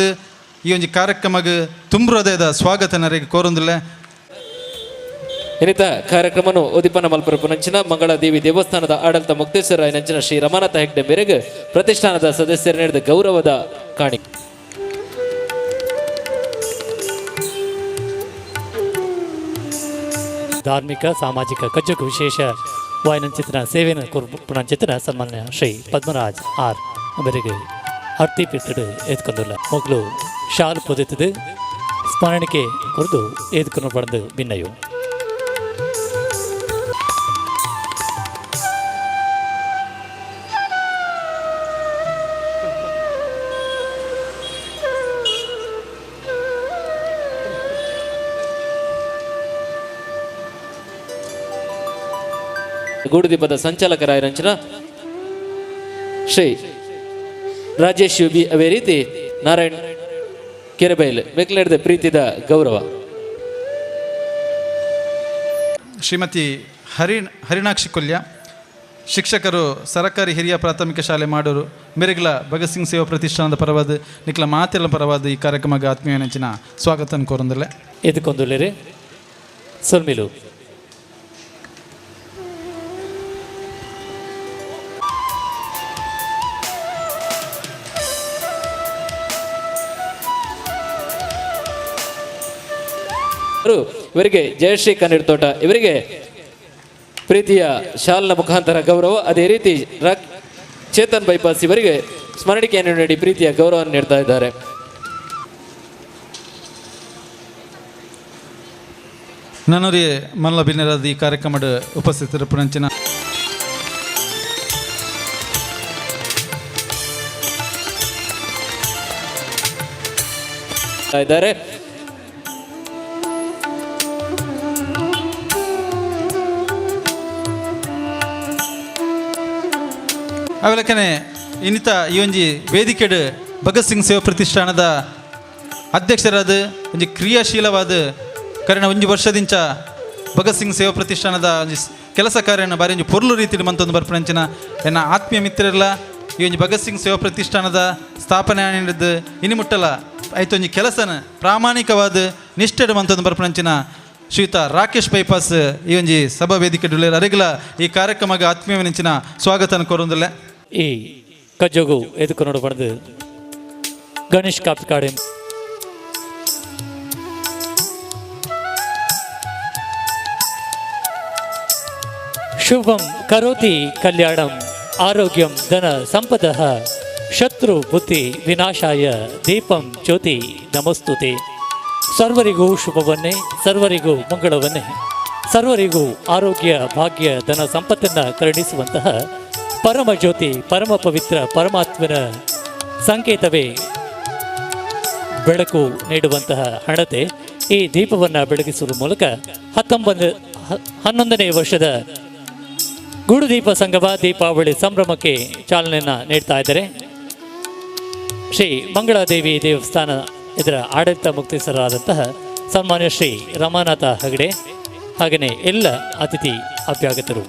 ಈ ಒಂಜಿ ಕಾರ್ಯಕ್ರಮಕ್ಕೆ ತುಂಬ ಹೃದಯದ ಸ್ವಾಗತ ನರೆಗೆ ಕೋರೊಂದಿಲ್ಲ. ಇನ್ನಿತ ಕಾರ್ಯಕ್ರಮನು ಉದ್ದೀಪನ ಮಲ್ಪರಪುನಂಚಿನ ಮಂಗಳದೇವಿ ದೇವಸ್ಥಾನದ ಆಡಳಿತ ಮುಕ್ತೇಶ್ವರ ನಂಚಿನ ಶ್ರೀ ರಮಾನಾಥ ಹೆಗ್ಡೆ ಮೇರೆಗೆ ಪ್ರತಿಷ್ಠಾನದ ಸದಸ್ಯರು ನೀಡಿದ ಗೌರವದ ಕಾಣಿಕೆ. ಧಾರ್ಮಿಕ ಸಾಮಾಜಿಕ ಕಜ್ಜಕ್ಕೂ ವಿಶೇಷ ವಾಯನಂಚಿತನ ಸೇವೆಯನ್ನು ಕುರ್ಪುಣಂಚಿತನ ಸನ್ಮಾನ್ಯ ಶ್ರೀ ಪದ್ಮರಾಜ್ ಆರ್ ಅವರಿಗೆ ಅರ್ತಿ ಪಿರ್ತಡು ಏತ್ಕೊಂಡುಲ್ಲ ಮಕ್ಕಳು ಶಾಲು ಪೊದೆತದು ಸ್ಮರಣಿಕೆ ಕುರಿತು ಏತ್ಕೊಂಡು ಪಡೆದು ಭಿನ್ನಯು. ಗೂಡುದೀಪದ ಸಂಚಾಲಕರಾಯರಂಚನ ಶ್ರೀ ರಾಜೇಶ್ ಬಿ ಅವೇ ರೀತಿ ನಾರಾಯಣ್ ಕೆರೆಬೈಲ್ ಮೆಕ್ಲೆಡ್ದ ಪ್ರೀತಿದ ಗೌರವ. ಶ್ರೀಮತಿ ಹರಿಣಾಕ್ಷಿ ಕೊಲ್ಯ ಶಿಕ್ಷಕರು ಸರಕಾರಿ ಹಿರಿಯ ಪ್ರಾಥಮಿಕ ಶಾಲೆ ಮಾಡೋರು ಮೆರೆಗ್ಲ ಭಗತ್ ಸಿಂಗ್ ಸೇವಾ ಪ್ರತಿಷ್ಠಾನದ ಪರವಾದ ನಿಕ್ಲ ಮಾತೆಲ್ಲ ಪರವಾದ ಈ ಕಾರ್ಯಕ್ರಮಕ್ಕೆ ಆತ್ಮೀಯ ನೆಂಚಿನ ಸ್ವಾಗತ ಕೋರಂದಲ್ಲೇ. ಎದ್ಕೊಂದುಲ್ಲೇರಿ ಸೊಲ್ಮಿಲು. ಇವರಿಗೆ ಜಯಶ್ರೀ ಕನ್ನಡ ತೋಟ ಇವರಿಗೆ ಪ್ರೀತಿಯ ಶಾಲ್ನ ಮುಖಾಂತರ ಗೌರವ. ಅದೇ ರೀತಿ ಚೇತನ್ ಬೈಪಾಸ್ ಇವರಿಗೆ ಸ್ಮರಣಿಕೆಯನ್ನು ನೀಡಿ ಪ್ರೀತಿಯ ಗೌರವವನ್ನು ನೀಡ್ತಾ ಇದ್ದಾರೆ. ನನ್ನೂರಿ ಮಲ್ಲ ಬಿನ್ನರಾದ ಈ ಕಾರ್ಯಕ್ರಮದ ಉಪಸ್ಥಿತರ ಪುಣಂಚಿನ ಇದ್ದಾರೆ. ಅವಲಕ್ಕನೆ ಇನ್ನಿತ ಈ ಒಂಜಿ ವೇದಿಕೆಡ್ ಭಗತ್ ಸಿಂಗ್ ಸೇವಾ ಪ್ರತಿಷ್ಠಾನದ ಅಧ್ಯಕ್ಷರಾದ ಒಂಜಿ ಕ್ರಿಯಾಶೀಲವಾದ ಕರಿನ ಒಂಜಿ ವರ್ಷದಿಂಚ ಭಗತ್ ಸಿಂಗ್ ಸೇವಾ ಪ್ರತಿಷ್ಠಾನದ ಒಂಜಿ ಕೆಲಸ ಕಾರ್ಯನ ಬಾರಿ ಒಂಜಿ ಪೊರ್ಲು ರೀತಿಯಲ್ಲಿ ಮಂತೊಂದು ಬರ್ಪಣಂಚಿನ ಎನ್ನ ಆತ್ಮೀಯ ಮಿತ್ರರೆಲ್ಲ ಈ ಒಂಜಿ ಭಗತ್ ಸಿಂಗ್ ಸೇವಾ ಪ್ರತಿಷ್ಠಾನದ ಸ್ಥಾಪನೆ ಆನಿದ್ದು ಇನಿ ಮುಟ್ಟಲ ಆಯ್ತು ಒಂಜಿ ಕೆಲಸನ ಪ್ರಾಮಾಣಿಕವಾದ ನಿಷ್ಠೆಡ್ ಮಂತೊಂದು ಬರ್ಪಣಂಚಿನ ಶ್ರೀಯುತ ರಾಕೇಶ್ ಬೈಪಾಸ್ ಈ ಒಂಜಿ ಸಭಾ ವೇದಿಕೆ ಅರೆಗಲ ಈ ಕಾರ್ಯಕ್ರಮಕ್ಕೆ ಆತ್ಮೀಯ ನೆಂಚಿನ ಸ್ವಾಗತ ಕೋರೊಂದಿಲ್ಲ. ಈ ಕಜ್ಜೋಗು ಎದುಕೊಂಡು ಪಡೆದು ಗಣೇಶ್ ಕಾಪಿಕಾಡೆ ಶುಭಂ ಕರೋತಿ ಕಲ್ಯಾಣಂ ಆರೋಗ್ಯಂ ಧನ ಸಂಪದಃ ಶತ್ರು ಬುದ್ಧಿ ವಿನಾಶಾಯ ದೀಪಂ ಜ್ಯೋತಿ ನಮಸ್ತುತೆ. ಸರ್ವರಿಗೂ ಶುಭವನ್ನೇ, ಸರ್ವರಿಗೂ ಮಂಗಳವನ್ನೇ, ಸರ್ವರಿಗೂ ಆರೋಗ್ಯ ಭಾಗ್ಯ ಧನ ಸಂಪತ್ತನ್ನು ಕರುಣಿಸುವಂತಹ ಪರಮ ಜ್ಯೋತಿ ಪರಮ ಪವಿತ್ರ ಪರಮಾತ್ಮನ ಸಂಕೇತವೇ ಬೆಳಕು ನೀಡುವಂತಹ ಹಣತೆ. ಈ ದೀಪವನ್ನು ಬೆಳಗಿಸುವ ಮೂಲಕ 11ನೇ ವರ್ಷದ ಗೂಡುದೀಪ ಸಂಗಮ ದೀಪಾವಳಿ ಸಂಭ್ರಮಕ್ಕೆ ಚಾಲನೆಯನ್ನು ನೀಡ್ತಾ ಇದ್ದಾರೆ. ಶ್ರೀ ಮಂಗಳಾದೇವಿ ದೇವಸ್ಥಾನ ಇದರ ಆಡಳಿತ ಮುಕ್ತೇಸರಾದಂತಹ ಸನ್ಮಾನ್ಯ ಶ್ರೀ ರಮಾನಾಥ ಹೆಗಡೆ, ಹಾಗೆಯೇ ಎಲ್ಲ ಅತಿಥಿ ಅಭ್ಯಾಗತರು.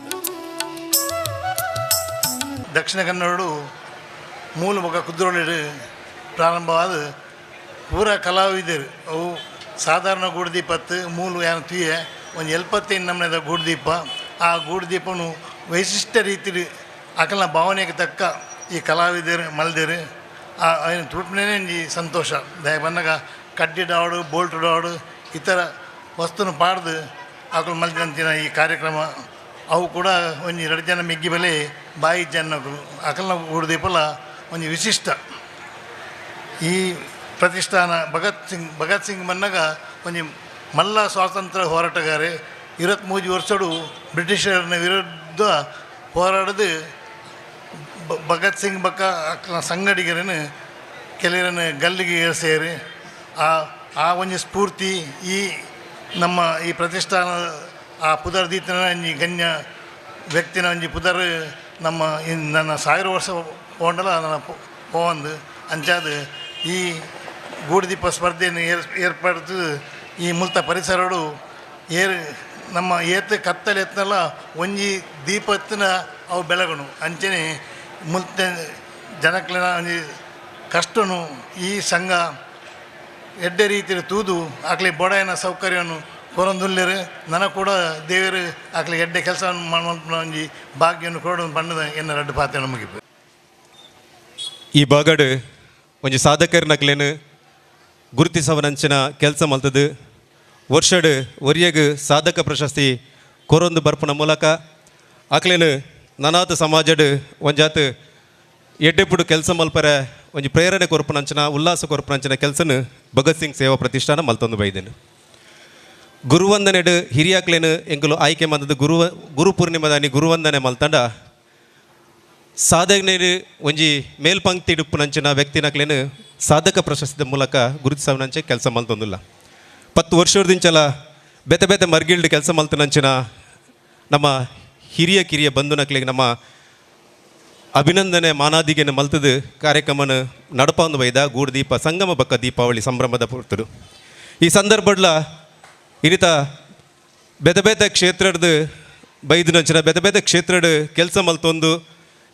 ದಕ್ಷಿಣ ಕನ್ನಡ ಮೂಲ ಬೊಕ ಕುದ್ರೋಳಿ ಪ್ರಾರಂಭವಾದ ಪೂರ ಕಲಾವಿದರು ಅವು ಸಾಧಾರಣ ಗೂಡುದೀಪತ್ತು ಮೂಲು ಏನು ತುಯೆ ಒಂದು 75 ನಮೂನೆದ ಗೂಡುದೀಪ. ಆ ಗೂಡುದೀಪನು ವೈಶಿಷ್ಟ್ಯ ರೀತಿಲಿ ಅಕಲ್ನ ಭಾವನೆಗೆ ತಕ್ಕ ಈ ಕಲಾವಿದರು ಮಲ್ದೇರು. ಆ ಏನು ತುಡುಪನೇ ಈ ಸಂತೋಷ ದಯ ಬಂದಾಗ ಕಡ್ಡಿ ಡಾಡು ಬೋಲ್ಟ್ ಡಾಡು ಇತರ ವಸ್ತುನು ಪಾಡ್ದು ಅಕಲು ಮಲ್ದಂತಿನ ಈ ಕಾರ್ಯಕ್ರಮ ಅವು ಕೂಡ ಒಂಜಿ ಎರಡು ಜನ ಮಿಗ್ಗಿ ಬೆಲೆ ಬಾಯಿ ಜನಗಳು ಅಕಲ್ನ ಗೂಡುದೀಪಲ ಒಂಜಿ ವಿಶಿಷ್ಟ. ಈ ಪ್ರತಿಷ್ಠಾನ ಭಗತ್ ಸಿಂಗ್ ಮನ್ನಗ ಒಂಜಿ ಮಲ್ಲ ಸ್ವಾತಂತ್ರ್ಯ ಹೋರಾಟಗಾರೆ 23 ವರ್ಷಡು ಬ್ರಿಟಿಷರನ್ನ ವಿರುದ್ಧ ಹೋರಾಡದು ಭಗತ್ ಸಿಂಗ್ ಬಕ್ಕ ಸಂಗಡಿಗರನ್ನು ಕೆಲವರನ್ನು ಗಲ್ಲಿಗೆ ಸೇರಿ ಆ ಆ ಒಂಜಿ ಸ್ಫೂರ್ತಿ ಈ ನಮ್ಮ ಈ ಪ್ರತಿಷ್ಠಾನ ಆ ಪುದರ್ ದೀತನ ಒಂಜಿ ಗಣ್ಯ ವ್ಯಕ್ತಿನ ಒಂಜಿ ಪುದರ್ ನಮ್ಮ ನನ್ನ 1000 ವರ್ಷ ಪೋಂಡಲ ನನ್ನ ಪೋವಂದು ಅಂಚಾದ ಈ ಗೂಡುದೀಪ ಸ್ಪರ್ಧೆಯನ್ನು ಏರ್ಪಡಿತು. ಈ ಮುಲ್ತ ಪರಿಸರಡು ಏರ್ ನಮ್ಮ ಏತ್ ಕತ್ತಲೆ ಎತ್ತನಲ್ಲ ಒಂಜಿ ದೀಪ ಎತ್ತನ ಅವು ಬೆಳಗಣು ಅಂಚನೆ ಮುಲ್ತ ಜನಕ್ಲೆನ ಒಂಜಿ ಕಷ್ಟನು ಈ ಸಂಘ ಎಡ್ಡೆ ರೀತಿಯಲ್ಲಿ ತೂದು ಆಕ್ಲಿ ಬೊಡಾಯನ ಸೌಕರ್ಯವನ್ನು ಕೊರೊಂದುಲ್ಲೇರು ನನ ಕೂಡ ದೇವರು ಆಕ್ಲಿ ಎಡ್ಡೆ ಕೆಲಸವನ್ನು ಮಾಡುವಂಥ ಒಂಜಿ ಭಾಗ್ಯವನ್ನು ಕೊಡೋದು ಬಣ್ಣದ ಎನ್ನ ರಡ್ಡು ಪಾತ್ರ ನಮಗೆ. ಈ ಬಾಗಡು ಒಂಜಿ ಸಾಧಕರ್ನಕ್ಲೇನು ಗುರುತಿಸವನಂಚಿನ ಕೆಲಸ ಮಲ್ತದು. ವರ್ಷಡು ಒರಿಯಗ್ ಸಾಧಕ ಪ್ರಶಸ್ತಿ ಕೊರೊಂದು ಬರ್ಪುನ ಮೂಲಕ ಆಕ್ಲೇನು ನನಾತ ಸಮಾಜಡ್ ಒಂಜಾತ್ ಎಡ್ಡೆಪುಡು ಕೆಲಸ ಮಲ್ಪರೆ ಒಂಜಿ ಪ್ರೇರಣೆ ಕೊರ್ಪುನಂಚಿನ ಉಲ್ಲಾಸ ಕೊರ್ಪುನಂಚಿನ ಕೆಲಸನ ಭಗತ್ ಸಿಂಗ್ ಸೇವಾ ಪ್ರತಿಷ್ಠಾನ ಮಲ್ತೊಂದು ಬೈದೇನು. ಗುರುವಂದನೆಡು ಹಿರಿಯಾಕ್ಲೇನು ಎಂಕುಲು ಆಯ್ಕೆ ಮಂದದ್ದು ಗುರು ಪೂರ್ಣಿಮದಾನಿ ಗುರುವಂದನೆ ಮಲ್ತಂಡ ಸಾಧಕನೇರು ಒಂಜಿ ಮೇಲ್ಪಂಕ್ತಿ ಇಡುಪುನಂಚಿನ ವ್ಯಕ್ತಿನಕ್ಲೇನು ಸಾಧಕ ಪ್ರಶಸ್ತಿದ ಮೂಲಕ ಗುರುತಿಸವನಂಚೆ ಕೆಲಸ ಮಲ್ತೊಂದಿಲ್ಲ. 10 ವರ್ಷದಿಂಚಲ ಬೇತೆ ಬೇತೆ ಮರ್ಗಿಲ್ಡ್ ಕೆಲಸ ಮಲ್ತನಂಚಿನ ನಮ್ಮ ಹಿರಿಯ ಕಿರಿಯ ಬಂಧುನಕ್ಲಿಗೆ ನಮ್ಮ ಅಭಿನಂದನೆ ಮಾನಾದಿಗೆನ ಮಲ್ತದು ಕಾರ್ಯಕ್ರಮನ ನಡಪಂದು ಬೈದ ಗೂಡುದೀಪ ಸಂಗಮ ಬಕ್ಕ ದೀಪಾವಳಿ ಸಂಭ್ರಮದ ಪುರ್ತರು. ಈ ಸಂದರ್ಭಡ್ಲ ಇರಿತ ಬೇತೆ ಬೇತೆ ಕ್ಷೇತ್ರದ ಬೈದಿನಂಚಿನ ಬೇತೆ ಬೇತೆ ಕ್ಷೇತ್ರದ ಕೆಲಸ ಮಲ್ತೊಂದು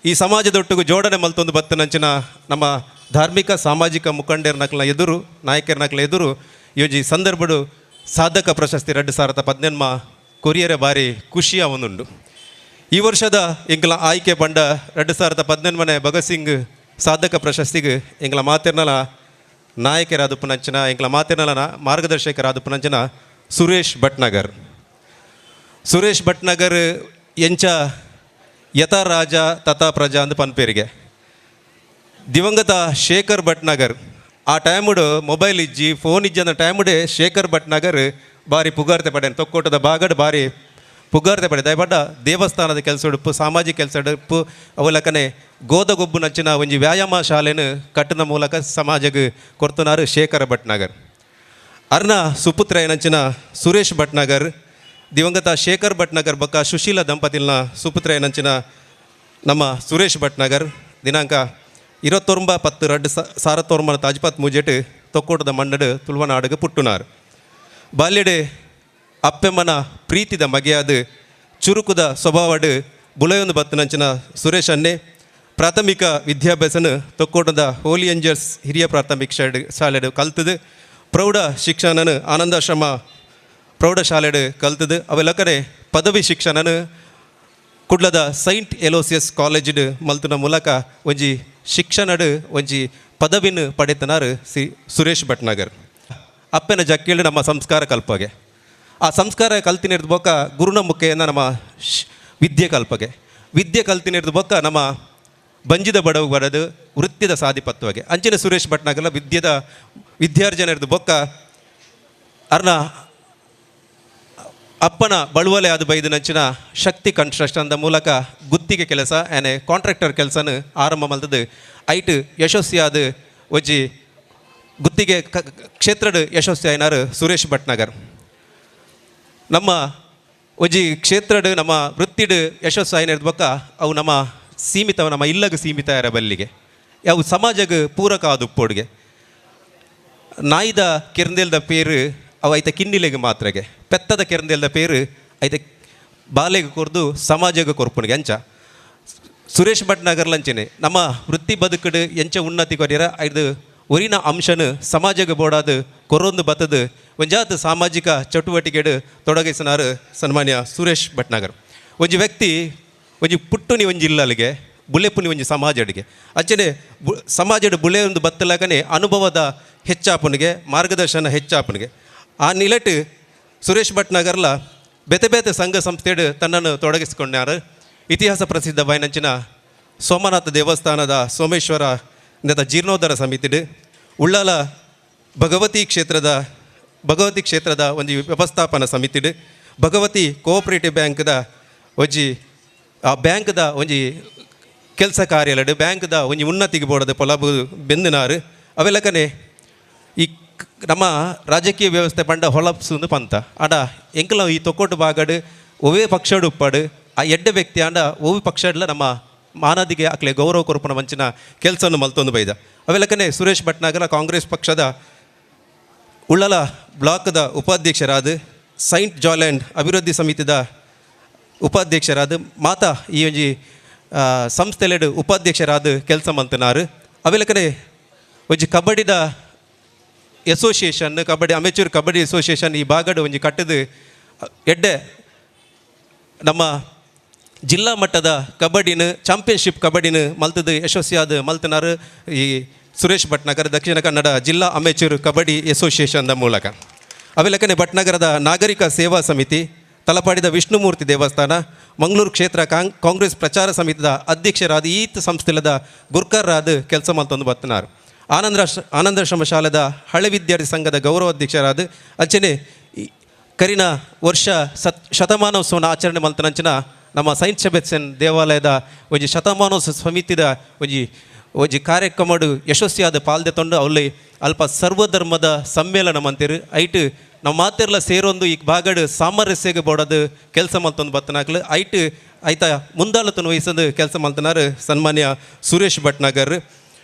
ಈ ಸಮಾಜದೊಟ್ಟಿಗೂ ಜೋಡಣೆ ಮಲ್ತೊಂದು ಬತ್ತನಂಚಿನ ನಮ್ಮ ಧಾರ್ಮಿಕ ಸಾಮಾಜಿಕ ಮುಖಂಡರ್ನಕ್ಲ ಎದುರು ನಾಯಕರ್ನಕ್ಲ ಎದುರು ಯೋಜಿ ಸಂದರ್ಭಡು ಸಾಧಕ ಪ್ರಶಸ್ತಿ 2018 ಕೊರಿಯರ ಬಾರಿ ಖುಷಿಯ ಒಂದುಂಡು. ಈ ವರ್ಷದ ಎಂಕಲ ಆಯ್ಕೆ ಬಂಡ 2018 ಭಗತ್ ಸಿಂಗ್ ಸಾಧಕ ಪ್ರಶಸ್ತಿಗೆ ಎಂಕಲ ಮಾತೆರ್ನಲ ನಾಯಕರಾದ ಪುನಂಚನ ಎಂಕಲ ಮಾತೆರ್ನಲ ಮಾರ್ಗದರ್ಶಕರಾದ ಪುನಂಚನ ಸುರೇಶ್ ಭಟ್ನಗರ್. ಸುರೇಶ್ ಭಟ್ನಗರ್ ಎಂಚ ಯಥಾ ರಾಜ ತಥಾ ಪ್ರಜಾ ಅಂದ್ ಪನ್ಪೇರಿಗೆ. ದಿವಂಗತ ಶೇಖರ್ ಭಟ್ನಗರ್ ಆ ಟೈಮುಡು ಮೊಬೈಲ್ ಇಜ್ಜಿ ಫೋನ್ ಇಜ್ಜಿ ಅಂದ ಟೈಮುಡೆ ಶೇಖರ್ ಭಟ್ನಗರ್ ಬಾರಿ ಪುಗಾರ್ತೆ ಪಡೆಯನ್ ತೊಕ್ಕೋಟದ ಬಾಗಡ್ ಬಾರಿ ಪುಗಾರ್ತೆ ಪಡೆ ದಯಪಡ್ಡ ದೇವಸ್ಥಾನದ ಕೆಲಸ ಉಡುಪು ಸಾಮಾಜಿಕ ಕೆಲಸ ಉಡುಪು ಅವಲಕನೆ ಗೋದಗೊಬ್ಬು ನಚ್ಚಿನ ಒಂಜಿ ವ್ಯಾಯಾಮ ಶಾಲೆನು ಕಟ್ಟನ ಮೂಲಕ ಸಮಾಜಕ್ಕೆ ಕೊರ್ತುನಾರು ಶೇಖರ ಭಟ್ನಗರ್. ಅರ್ನ ಸುಪುತ್ರ ಏನಂಚಿನ ಸುರೇಶ್ ಭಟ್ನಗರ್ ದಿವಂಗತ ಶೇಖರ್ ಭಟ್ನಗರ್ ಬಕ್ಕ ಸುಶೀಲ ದಂಪತಿಲ್ನ ಸುಪುತ್ರ ಏನಂಚಿನ ನಮ್ಮ ಸುರೇಶ್ ಭಟ್ನಗರ್ ದಿನಾಂಕ 29/10/2019 ತಾಜ್ಪಾತ್ ಮೂಜೆಟ್ ತೊಕ್ಕೋಟದ ಮಣ್ಣಡು ತುಳುವನಾಡುಗೆ ಪುಟ್ಟುನಾರ್. ಬಾಲ್ಯಡೆ ಅಪ್ಪೆಮ್ಮನ ಪ್ರೀತಿದ ಮಗೆಯಾದ ಚುರುಕುದ ಸ್ವಭಾವಡು ಬುಲಯೊಂದು ಬತ್ತನಂಚಿನ ಸುರೇಶ್ ಅನ್ನೆ ಪ್ರಾಥಮಿಕ ವಿದ್ಯಾಭ್ಯಾಸನ ತೊಕ್ಕೋಟದ ಹೋಲಿ ಏಂಜಲ್ಸ್ ಹಿರಿಯ ಪ್ರಾಥಮಿಕ ಶಾಲೆಡು ಕಲ್ತದು ಪ್ರೌಢ ಶಿಕ್ಷಣನ ಆನಂದಾಶ್ರಮ ಪ್ರೌಢಶಾಲೆಡು ಕಲ್ತದು ಅವೆಲ್ಲಕಡೆ ಪದವಿ ಶಿಕ್ಷಣನ ಕುಡ್ಲದ ಸೈಂಟ್ ಎಲೋಸಿಯಸ್ ಕಾಲೇಜಿಡು ಮಲ್ತನ ಮೂಲಕ ಒಂಜಿ ಶಿಕ್ಷಣಡು ಒಂಜಿ ಪದವಿನ ಪಡೆತನಾರು ಸಿ ಸುರೇಶ್ ಭಟ್ನಗರ್. ಅಪ್ಪನ ಜಕ್ಕೇಳು ನಮ್ಮ ಸಂಸ್ಕಾರ ಕಲ್ಪಗೆ ಆ ಸಂಸ್ಕಾರ ಕಲ್ತಿನಿರ್ದ ಬೊಕ್ಕ ಗುರುನ ಮುಖೇನ ನಮ್ಮ ವಿದ್ಯೆ ಕಲ್ಪಗೆ ವಿದ್ಯೆ ಕಲ್ತಿನಿರ್ದ ಬೊಕ್ಕ ನಮ್ಮ ಬಂಜಿದ ಬಡವು ಬಡದು ವೃತ್ತಿದ ಸಾಧಿಪತ್ವಗೆ ಅಂಚಿನ ಸುರೇಶ್ ಭಟ್ನಗರ್ಲ ವಿದ್ಯೆದ ವಿದ್ಯಾರ್ಜನೆ ಬೊಕ್ಕ ಅರ್ನ ಅಪ್ಪನ ಬಳುವಲೆ ಅದು ಬೈದನಂಚಿನ ಶಕ್ತಿ ಕನ್ಸ್ಟ್ರಕ್ಷನ್ದ ಮೂಲಕ ಗುತ್ತಿಗೆ ಕೆಲಸ ಆನೆ ಕಾಂಟ್ರಾಕ್ಟರ್ ಕೆಲಸನ ಆರಂಭ ಮಲ್ತದು ಐಟ್ ಯಶಸ್ವಿಯಾದ ಒಜ್ಜಿ ಗುತ್ತಿಗೆ ಕ್ಷೇತ್ರದ ಯಶಸ್ವಿ ಆಯ್ನಾರು ಸುರೇಶ್ ಭಟ್ನಗರ್. ನಮ್ಮ ಒಜ್ಜಿ ಕ್ಷೇತ್ರದ ನಮ್ಮ ವೃತ್ತಿಡು ಯಶಸ್ಸು ಆಯ್ನಿರ್ದ ಬೊಕ್ಕ ಅವು ನಮ್ಮ ಸೀಮಿತ ನಮ್ಮ ಇಲ್ಲಗ ಸೀಮಿತ ಯಾರ ಬಲ್ಲಿಗೆ ಅವು ಸಮಾಜಕ್ಕೆ ಪೂರಕ ಆದ ಉಪ್ಪೋಡಿಗೆ. ನಾಯಿದ ಕೆರ್ಂದೆಲ್ದ ಪೇರು ಅವು ಐತ ಕಿನ್ನಿಲೆಗ್ ಮಾತ್ರೆಗೆ ಪೆತ್ತದ ಕೆರ್ಂದೆಲ್ದ ಪೇರು ಐತ ಬಾಲೆಗೆ ಕೊರ್ದು ಸಮಾಜಗೆ ಕೊರ್ಪುನಿಗೆ ಅಂಚ ಸುರೇಶ್ ಭಟ್ನಾಗರ್ ಲಂಚನೆ ನಮ್ಮ ವೃತ್ತಿ ಬದುಕಡು ಎಂಚ ಉನ್ನತಿ ಕೊರ್ಯರ ಐದು ಒರಿನ ಅಂಶನು ಸಮಾಜಕ್ಕೆ ಬೋಡಾದು ಕೊರೊಂದು ಬತ್ತದು ಒಂಜಾತ ಸಾಮಾಜಿಕ ಚಟುವಟಿಕೆಡು ತೊಡಗಿಸಿನಾರು ಸನ್ಮಾನ್ಯ ಸುರೇಶ್ ಭಟ್ನಾಗರ್. ಒಂಜಿ ವ್ಯಕ್ತಿ ಒಂಜಿ ಪುಟ್ಟುನಿ ಒಂಜಿ ಇಲ್ಲಲಿಗೆ ಬುಲೆಪುನಿ ಒಂಜಿ ಸಮಾಜಡಿಗೆ ಅಂಚನೆ ಸಮಾಜಡು ಬುಲೆ ಒಂದು ಬತ್ತಲಕನೆ ಅನುಭವದ ಹೆಚ್ಚಾಪನಿಗೆ ಮಾರ್ಗದರ್ಶನ ಹೆಚ್ಚಾಪನಿಗೆ ಆ ನಿಲೆಟ್ ಸುರೇಶ್ ಭಟ್ನಾಗರ್ಲ ಬೇತೆ ಬೇತೆ ಸಂಘ ಸಂಸ್ಥೆಡು ತನ್ನನ್ನು ತೊಡಗಿಸಿಕೊಂಡಾರು. ಇತಿಹಾಸ ಪ್ರಸಿದ್ಧ ಬೈನಂಚಿನ ಸೋಮನಾಥ ದೇವಸ್ಥಾನದ ಸೋಮೇಶ್ವರ ಜೀರ್ಣೋದ್ಧಾರ ಸಮಿತಿಡು ಉಳ್ಳಾಲ ಭಗವತಿ ಕ್ಷೇತ್ರದ ಒಂಜಿ ವ್ಯವಸ್ಥಾಪನಾ ಸಮಿತಿಡು ಭಗವತಿ ಕೋಆಪರೇಟಿವ್ ಬ್ಯಾಂಕ್ದ ಒಂಜಿ ಆ ಬ್ಯಾಂಕ್ದ ಒಂಜಿ ಕೆಲಸ ಕಾರ್ಯಾಲಯಡು ಬ್ಯಾಂಕ್ದ ಒಂಜಿ ಉನ್ನತಿಗೆ ಬೋಡದ ಪೊಲಬು ಬೆಂದಿನಾರು. ಅವೆಲ್ಲಕನೆ ಈ ನಮ್ಮ ರಾಜಕೀಯ ವ್ಯವಸ್ಥೆ ಪಂಡ ಹೊಲಪ್ಸುಂದು ಪಂತ ಆಡ ಎಂಕಲ ಈ ತೊಕ್ಕೊಟ್ಟು ಬಾಗಡು ಒವೇ ಪಕ್ಷಡು ಉಪ್ಪಾಡು ಆ ಎಡ್ಡೆ ವ್ಯಕ್ತಿ ಆಂಡ ಒವ್ವೆ ಪಕ್ಷಡ್ಲ ನಮ್ಮ ಮಾನದಿಗೆ ಅಕ್ಲೆ ಗೌರವ ಕೊರಪುನ ಮಂಚಿನ ಕೆಲಸವನ್ನು ಮಲ್ತೊಂದು ಬೈದ. ಅವೆಲ್ಲಕನೆ ಸುರೇಶ್ ಭಟ್ನಾಗರ ಕಾಂಗ್ರೆಸ್ ಪಕ್ಷದ ಉಳ್ಳಾಲ ಬ್ಲಾಕ್ದ ಉಪಾಧ್ಯಕ್ಷರಾದ ಸೈಂಟ್ ಜಾಲ್ಯಾಂಡ್ ಅಭಿವೃದ್ಧಿ ಸಮಿತಿದ ಉಪಾಧ್ಯಕ್ಷರಾದ ಮಾತಾ ಈ ಒಂಜಿ ಸಂಸ್ಥೆಲೆಡು ಉಪಾಧ್ಯಕ್ಷರಾದ ಕೆಲಸ ಮಲ್ತನಾರು. ಅವೆಲ್ಲಕನೆ ಒಂಜಿ ಕಬಡ್ಡಿದ association kabaddi amateur kabaddi association ಈ ಭಾಗಡು ಒಂಜಿ ಕಟ್ಟದು ಎಡ್ಡೆ ನಮ್ಮ ಜಿಲ್ಲಾ ಮಟ್ಟದ ಕಬಡ್ಡಿನ ಚಾಂಪಿಯನ್ಶಿಪ್ ಕಬಡ್ಡಿನ ಮಲ್ತದು ಯಶಸ್ವಿಯಾದ ಮಲ್ತನಾರು ಈ ಸುರೇಶ್ ಭಟ್ನಾಗರ್ ದಕ್ಷಿಣ ಕನ್ನಡ ಜಿಲ್ಲಾ ಅಮೆಚೂರ್ ಕಬಡ್ಡಿ ಅಸೋಸಿಯೇಷನ್ದ ಮೂಲಕ. ಅವೆಲ್ಲಕನೆ ಭಟ್ನಗರದ ನಾಗರಿಕ ಸೇವಾ ಸಮಿತಿ, ತಲಪಾಡಿದ ವಿಷ್ಣುಮೂರ್ತಿ ದೇವಸ್ಥಾನ, ಮಂಗಳೂರು ಕ್ಷೇತ್ರ ಕಾಂಗ್ರೆಸ್ ಪ್ರಚಾರ ಸಮಿತಿದ ಅಧ್ಯಕ್ಷರಾದ ಈತ ಸಂಸ್ಥೆಲದ ಗುರ್ಕರ್ರಾದ ಕೆಲಸ ಮಲ್ತೊಂದು ಬತ್ತನಾರು. ಆನಂದಾಶ್ರಮ ಶಾಲೆದ ಹಳೆ ವಿದ್ಯಾರ್ಥಿ ಸಂಘದ ಗೌರವ ಅಧ್ಯಕ್ಷರಾದ ಅಂಚನೆ ಕರಿನ ವರ್ಷ ಶತಮಾನೋತ್ಸವನ ಆಚರಣೆ ಮಲ್ತನಂಚಿನ ನಮ್ಮ ಸೈಂಟ್ ಸೆಬೆಸ್ಟಿಯನ್ ದೇವಾಲಯದ ಒಂಜಿ ಶತಮಾನೋತ್ಸವ ಸಮಿತಿದ ಒಂಜಿ ಒಂಜಿ ಕಾರ್ಯಕ್ರಮಡು ಯಶಸ್ವಿಯಾದ ಪಾಲ್ದೆ ತೊಂಡು ಅಲ್ಲಿ ಅಲ್ಪ ಸರ್ವಧರ್ಮದ ಸಮ್ಮೇಳನ ಮಂತಿರು ಐಟ್ ನಮ್ಮ ಮಾತೆರ್ಲ ಸೇರೊಂದು ಈ ಭಾಗಡು ಸಾಮರಸ್ಯಗೆ ಬೋಡೋದು ಕೆಲಸ ಮಲ್ತೊಂದು ಬತ್ತನಾಕ್ಲು ಐಟ್ ಐತ ಮುಂದಾಳತನ ವಹಿಸೋದು ಕೆಲಸ ಮಲ್ತನಾರು ಸನ್ಮಾನ್ಯ ಸುರೇಶ್ ಭಟ್ನಾಗರ್.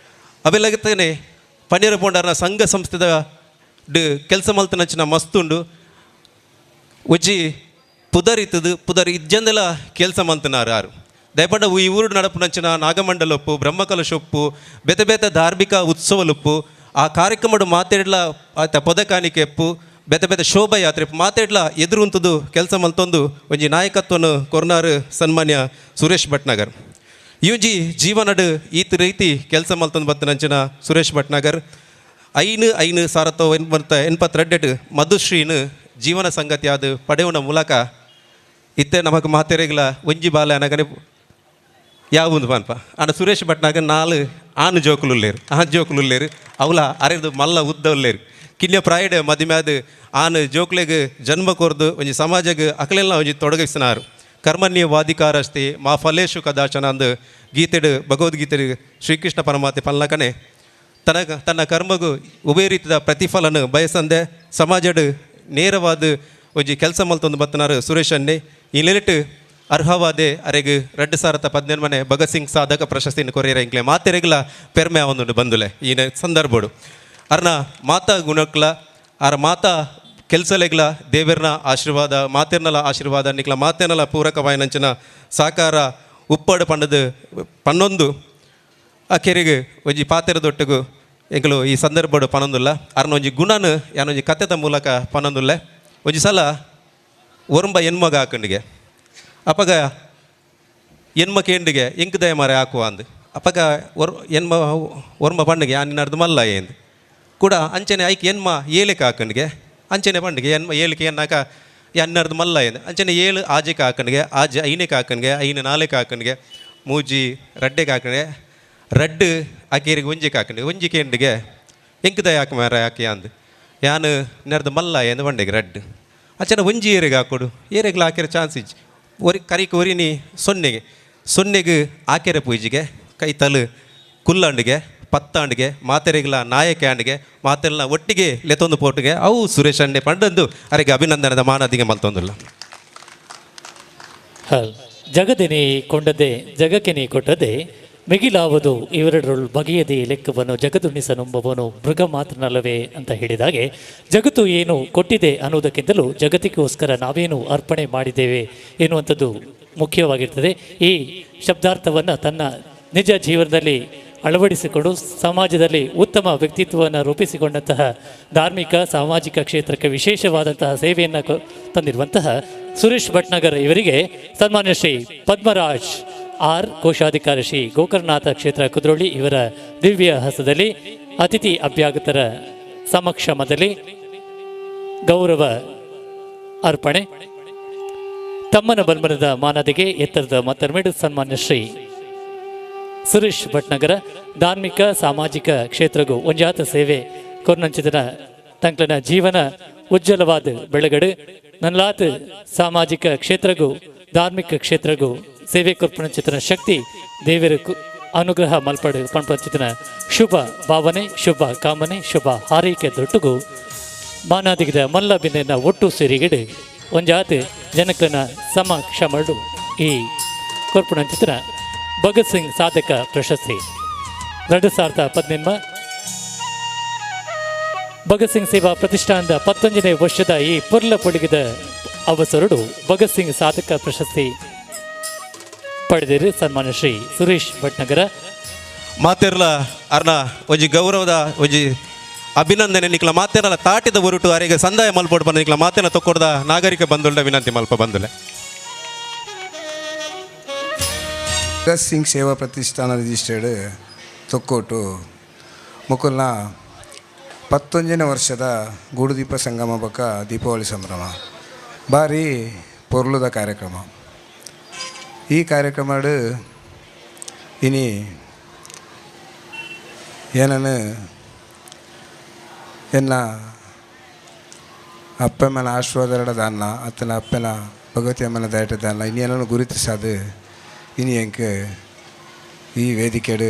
ಅವೆಲ್ಲಗತ್ತೇನೆ ಪನ್ನೀರ ಪೋಂಡಾರನ ಸಂಘ ಸಂಸ್ಥೆದ ಕೆಲಸ ಮಲ್ತನಂಚಿನ ಮಸ್ತುಂಡು ಒಂಜಿ ಪುದರ್ ಇತ್ತದು ಪುದರ್ ಇಜ್ಜಂದೆಲ್ಲ ಕೆಲಸ ಮಲ್ತನಾರು ಆರು. ದಯಪಂಡ ಈ ಊರು ನಡಪುನಂಚಿನ ನಾಗಮಂಡಲೊಪ್ಪು ಬ್ರಹ್ಮಕಲಶೊಪ್ಪು ಬೇತೆ ಬೇತೆ ಧಾರ್ಮಿಕ ಉತ್ಸವಲೊಪ್ಪು ಆ ಕಾರ್ಯಕ್ರಮಡು ಮಾತಾಡ್ಲ ಆತ ಪೊದಕಾಣಿಕೆಪ್ಪು ಬೇತೆ ಬೇತೆ ಶೋಭಾಯಾತ್ರೆ ಮಾತಾಡ್ಲ ಎದುರುಂತದು ಕೆಲಸ ಮಲ್ತೊಂದು ಒಂಜಿ ನಾಯಕತ್ವನು ಕೊರ್ನಾರು ಸನ್ಮಾನ್ಯ ಸುರೇಶ್ ಭಟ್ನಾಗರ್. ಈ ಜೀವನಡು ಈತ ರೀತಿ ಕೆಲಸ ಮಲ್ತೊಂದು ಬತ್ತನಂಚಿನ ಸುರೇಶ್ ಭಟ್ನಾಗರ್ 5 5 1982 ಮಧುಶ್ರೀನ ಜೀವನ ಸಂಗತಿಯಾದ ಪಡೆಯುವ ಮೂಲಕ ಇತ್ತೆ ನಮಗೆ ಮಾತೆರೆಗ್ಲ ಒಂಜಿ ಬಾಲೆ ಅನಗನೆ ಯಾವೊಂದು ಪನ್ಪ ಆಂಡ ಸುರೇಶ್ ಭಟ್ನಾಗರ್ 4 ಆನು ಜೋಕುಲುಲ್ಲೇರು ಆ ಜೋಕುಲುಲ್ಲೇರು ಅವಲ ಅರೆದು ಮಲ್ಲ ಉದ್ದ ಉಲ್ಲೇರು ಕಿನ್ಯ ಪ್ರಾಯಡ್ ಮದಿಮ್ಯಾದ ಆನು ಜೋಕ್ಲೆಗ್ ಜನ್ಮ ಕೊರ್ದು ಒಂಜಿ ಸಮಾಜಗ್ ಅಕಲೆಲ್ಲ ಒಂಜಿ ತೊಡಗಿಸಿನಾರು. ಕರ್ಮಣ್ಯವಾಧಿಕಾರಸ್ತಿ ಮಾ ಫಲೇಶು ಕದಾಚನ ಅಂದು ಗೀತೆಡು ಭಗವದ್ಗೀತೆ ಶ್ರೀಕೃಷ್ಣ ಪರಮಾತ್ಮ ಪಲ್ಲಕನೆ ತನ್ನ ಕರ್ಮಗೂ ಉಭಯ ರೀತಿಯ ಪ್ರತಿಫಲನ ಬಯಸಂದೆ ಸಮಾಜಡ್ ನೇರವಾದ ಒಂಜಿ ಕೆಲಸ ಮಲ್ತೊಂದು ಬತ್ತನಾರು ಸುರೇಶ್ ಅನ್ನೆ. ಈ ನೆಲೆಟ್ ಅರ್ಹವಾದೆ ಅರೆಗ್ 2018 ಭಗತ್ ಸಿಂಗ್ ಸಾಧಕ ಪ್ರಶಸ್ತಿಯನ್ನು ಕೊರಿಯರ ಇಂಕ್ಲೆ ಮಾತೆರೆಗ್ಲ ಪೆರ್ಮೆ ಒಂದು ಬಂದುಲೆ ಈ ಸಂದರ್ಭಡು. ಅರ್ನ ಮಾತಾ ಗುಣಕ್ಲ ಆರ ಮಾತಾ ಕೆಲಸಲೆಗ್ಲ ದೇವರ್ನ ಆಶೀರ್ವಾದ ಮಾತೆರ್ನಲ ಆಶೀರ್ವಾದ ನಿಕ್ಲ ಮಾತೆರ್ನಲ ಪೂರಕವಾಯಿನಂಚಿನ ಸಾಕಾರ ಉಪ್ಪಡು ಪಂಡದು ಪನ್ನೊಂದು ಆ ಕೆರೆಗೆ ಒಂಜಿ ಪಾತೆರದೊಟ್ಟಿಗೂ ಎಂಕಲು ಈ ಸಂದರ್ಭಡು ಪನೊಂದುಲ್ಲ. ಅರ್ನ ಒಂಜಿ ಗುಣನು ಯಾನೊಂಜಿ ಕತೆದ ಮೂಲಕ ಪನೊಂದುಲ್ಲ. ಒಂಜಿ ಸಲ ಒರಂಬ ಎನ್ಮಗ ಹಾಕಂಡಿಗೆ ಅಪಗ ಎನ್ಮ ಕೇಂಡಿಗೆ ಎಂಕ್ ದಯ ಮಾರೆ ಹಾಕುವ ಅಂದು ಅಪಗ ಎನ್ಮ ಒರ್ಮ ಪಂಡಿಗೆ ನಿನ್ನರ್ದು ಮಲ್ಲ ಏಂದು ಕೂಡ ಅಂಚನೆ ಐಕ್ ಎನ್ಮ ಏಳಿಕೆ ಹಾಕಂಡಿಗೆ ಅಂಚನೆ ಪಂಡಿಗೆ ಎನ್ಮ ಏಳಿಕೆ ಎನ್ನಾಕ ಎನ್ನರ್ದು ಮಲ್ಲ ಏನು ಅಂಚನೆ 7 ಆಜೆಗೆ ಹಾಕಂಡಿಗೆ ಆಜೆ 5ಕ್ಕೆ ಹಾಕಂಡಿಗೆ 5 4ಕ್ಕೆ ಹಾಕಂಡಿಗೆ 3 ರಡ್ಡೆಗೆ ಹಾಕಂಡಿಗೆ ರಡ್ಡು ಆಕೇರಿಗೆ ಒಂಜಿಗೆ ಹಾಕಂಡಿಗೆ ಒಂಜಿ ಕೇಂಡಿಗೆ ಎಂಕ್ ದಯ ಹಾಕ ಮಾರ ಹಾಕಿ ಅಂದು ಯಾನು ನೆರ್ದು ಮಲ್ಲ ಏನು ಬಂಡಿಗೆ ರಡ್ಡು ಅಂಚನೆ ಒಂಜಿ ಏರಿಗೆ ಹಾಕೊಡು ಏರಿಗ್ಲ ಹಾಕಿರೋ ಚಾನ್ಸ್ ಇಜ್ಜಿ ಒರಿ ಕರಿಕ್ ಒರಿನಿ ಸೊನ್ನೆಗೆ ಸೊನ್ನೆಗೆ ಆಕೆರೆ ಪೂಜೆಗೆ ಕೈ ತಲು ಕುಲ್ಲಂಡಿಗೆ ಪತ್ತಾಂಡಿಗೆ ಮಾತೆರೆಗ್ಲ ನಾಯಕ ಅಂಡಿಗೆ ಮಾತೆಲ್ಲ ಒಟ್ಟಿಗೆ ಲೆತ್ತೊಂದು ಪೋಟುಗೆ ಅವು ಸುರೇಶ್ ಅಣ್ಣೆ ಪಂಡಂದು ಅರೆಗೆ ಅಭಿನಂದನದ ಮಾನದಿಗೆ ಮಲ್ತೊಂದಿಲ್ಲ. ಜಗದಿನಿ ಕೊಂಡದೆ ಜಗಕ್ಕೆ ನೀ ಕೊಟ್ಟದೆ ಮಿಗಿಲಾವುದು ಇವೆರಡರೊಳು ಬಗೆಯದೆ ಲೆಕ್ಕವನು ಜಗದುಣಿಸನುಂಬವನು ಮೃಗ ಮಾತ್ರನಲ್ಲವೇ ಅಂತ ಹೇಳಿದಾಗೆ ಜಗತ್ತು ಏನು ಕೊಟ್ಟಿದೆ ಅನ್ನೋದಕ್ಕಿಂತಲೂ ಜಗತ್ತಿಗೋಸ್ಕರ ನಾವೇನು ಅರ್ಪಣೆ ಮಾಡಿದ್ದೇವೆ ಎನ್ನುವಂಥದ್ದು ಮುಖ್ಯವಾಗಿರ್ತದೆ. ಈ ಶಬ್ದಾರ್ಥವನ್ನು ತನ್ನ ನಿಜ ಜೀವನದಲ್ಲಿ ಅಳವಡಿಸಿಕೊಂಡು ಸಮಾಜದಲ್ಲಿ ಉತ್ತಮ ವ್ಯಕ್ತಿತ್ವವನ್ನು ರೂಪಿಸಿಕೊಂಡಂತಹ ಧಾರ್ಮಿಕ ಸಾಮಾಜಿಕ ಕ್ಷೇತ್ರಕ್ಕೆ ವಿಶೇಷವಾದಂತಹ ಸೇವೆಯನ್ನು ತಂದಿರುವಂತಹ ಸುರೇಶ್ ಭಟ್ನಗರ್ ಇವರಿಗೆ ಸನ್ಮಾನ್ಯ ಶ್ರೀ ಪದ್ಮರಾಜ್ ಆರ್ ಕೋಶಾಧಿಕಾರಿ ಶ್ರೀ ಗೋಕರ್ಣನಾಥ ಕ್ಷೇತ್ರ ಕುದ್ರೋಳಿ ಇವರ ದಿವ್ಯ ಹಸ್ತದಲ್ಲಿ ಅತಿಥಿ ಅಭ್ಯಾಗತರ ಸಮಕ್ಷಮದಲ್ಲಿ ಗೌರವ ಅರ್ಪಣೆ. ತಮ್ಮನ ಬಲ್ಮನದ ಮಾನದಿಗೆ ಎತ್ತರದ ಮತ್ತರ್ಮೇಡು ಸನ್ಮಾನ್ಯ ಶ್ರೀ ಸುರೇಶ್ ಭಟ್ನಗರ ಧಾರ್ಮಿಕ ಸಾಮಾಜಿಕ ಕ್ಷೇತ್ರಗೂ ಒಂಜಾತ ಸೇವೆ ಕೊರ್ನಂಚಿತನ ತಂಕ್ಲನ ಜೀವನ ಉಜ್ವಲವಾದ ಬೆಳಗಡು ನಲ್ಲಾತ್ ಸಾಮಾಜಿಕ ಕ್ಷೇತ್ರಗೂ ಧಾರ್ಮಿಕ ಕ್ಷೇತ್ರಗೂ ಸೇವೆ ಕೊರ್ಪಣಂಚಿತನ ಶಕ್ತಿ ದೇವರ ಅನುಗ್ರಹ ಮಲ್ಪಡು ಪಣ್ಪಂಚಿತನ ಶುಭ ಭಾವನೆ ಶುಭ ಕಾಮನೆ ಶುಭ ಹಾರೈಕೆ ದೊಟ್ಟುಗೂ ಮಾನಾದಿಗಿದ ಮಲ್ಲ ಬಿಂದೆನ ಒಟ್ಟು ಸೇರಿಗಿಡು ಒಂಜಾತ ಜನಕನ ಸಮಕ್ಷಮಡು ಈ ಕೊರ್ಪಣಂಚಿತನ ಭಗತ್ ಸಿಂಗ್ ಸಾಧಕ ಪ್ರಶಸ್ತಿ 2018 ಭಗತ್ ಸಿಂಗ್ ಸೇವಾ ಪ್ರತಿಷ್ಠಾನದ 19ನೇ ವರ್ಷದ ಈ ಪುರ್ಲ ಪೊಳಿಗಿದ ಅವಸರಡು ಭಗತ್ ಸಿಂಗ್ ಸಾಧಕ ಪ್ರಶಸ್ತಿ ಪಡೆದಿರು ಸನ್ಮಾನ್ಯ ಶ್ರೀ ಸುರೇಶ್ ಭಟ್ನಗರ. ಮಾತೆರ್ಲ ಅರ್ನ ಒಂಜಿ ಗೌರವದ ಒಂಜಿ ಅಭಿನಂದನೆ ನಿಕ್ಲ ಮಾತೆರ್ಲ ತಾಟಿದ ಒರುಟು ಅರೆಗೆ ಸಂದಾಯ ಮಲ್ಪೋಡು ಬಂದ ನಿಕ್ಲ ಮಾತೆನ ತೊಕ್ಕೊಡ್ದ ನಾಗರಿಕ ಬಂದುಳ್ಳ ವಿನಂತಿ ಮಲ್ಪ ಬಂದುಲೆ. ಭಗತ್ ಸಿಂಗ್ ಸೇವಾ ಪ್ರತಿಷ್ಠಾನ ರಿಜಿಸ್ಟರ್ಡ್ ತೊಕ್ಕೋಟು ಮುಕುಲ್ನ 19ನೇ ವರ್ಷದ ಗೂಡುದೀಪ ಸಂಗಮ ಬಕ ದೀಪಾವಳಿ ಸಂಭ್ರಮ ಭಾರಿ ಪೊರ್ಲುದ ಕಾರ್ಯಕ್ರಮ. ಈ ಕಾರ್ಯಕ್ರಮ ಇನಿ ಏನನ್ನು ಎನ್ನ ಅಪ್ಪಮ್ಮನ ಆಶೀರ್ವಾದರಡ ದಾನ ಅತ್ತನ ಅಪ್ಪನ ಭಗವತಿ ಅಮ್ಮನ ದಯಟ ದಾನ ಇನ್ನೇನನ್ನು ಗುರುತಿಸದು ಇನಿ ಎಂಕ್ ಈ ವೇದಿಕೆಡು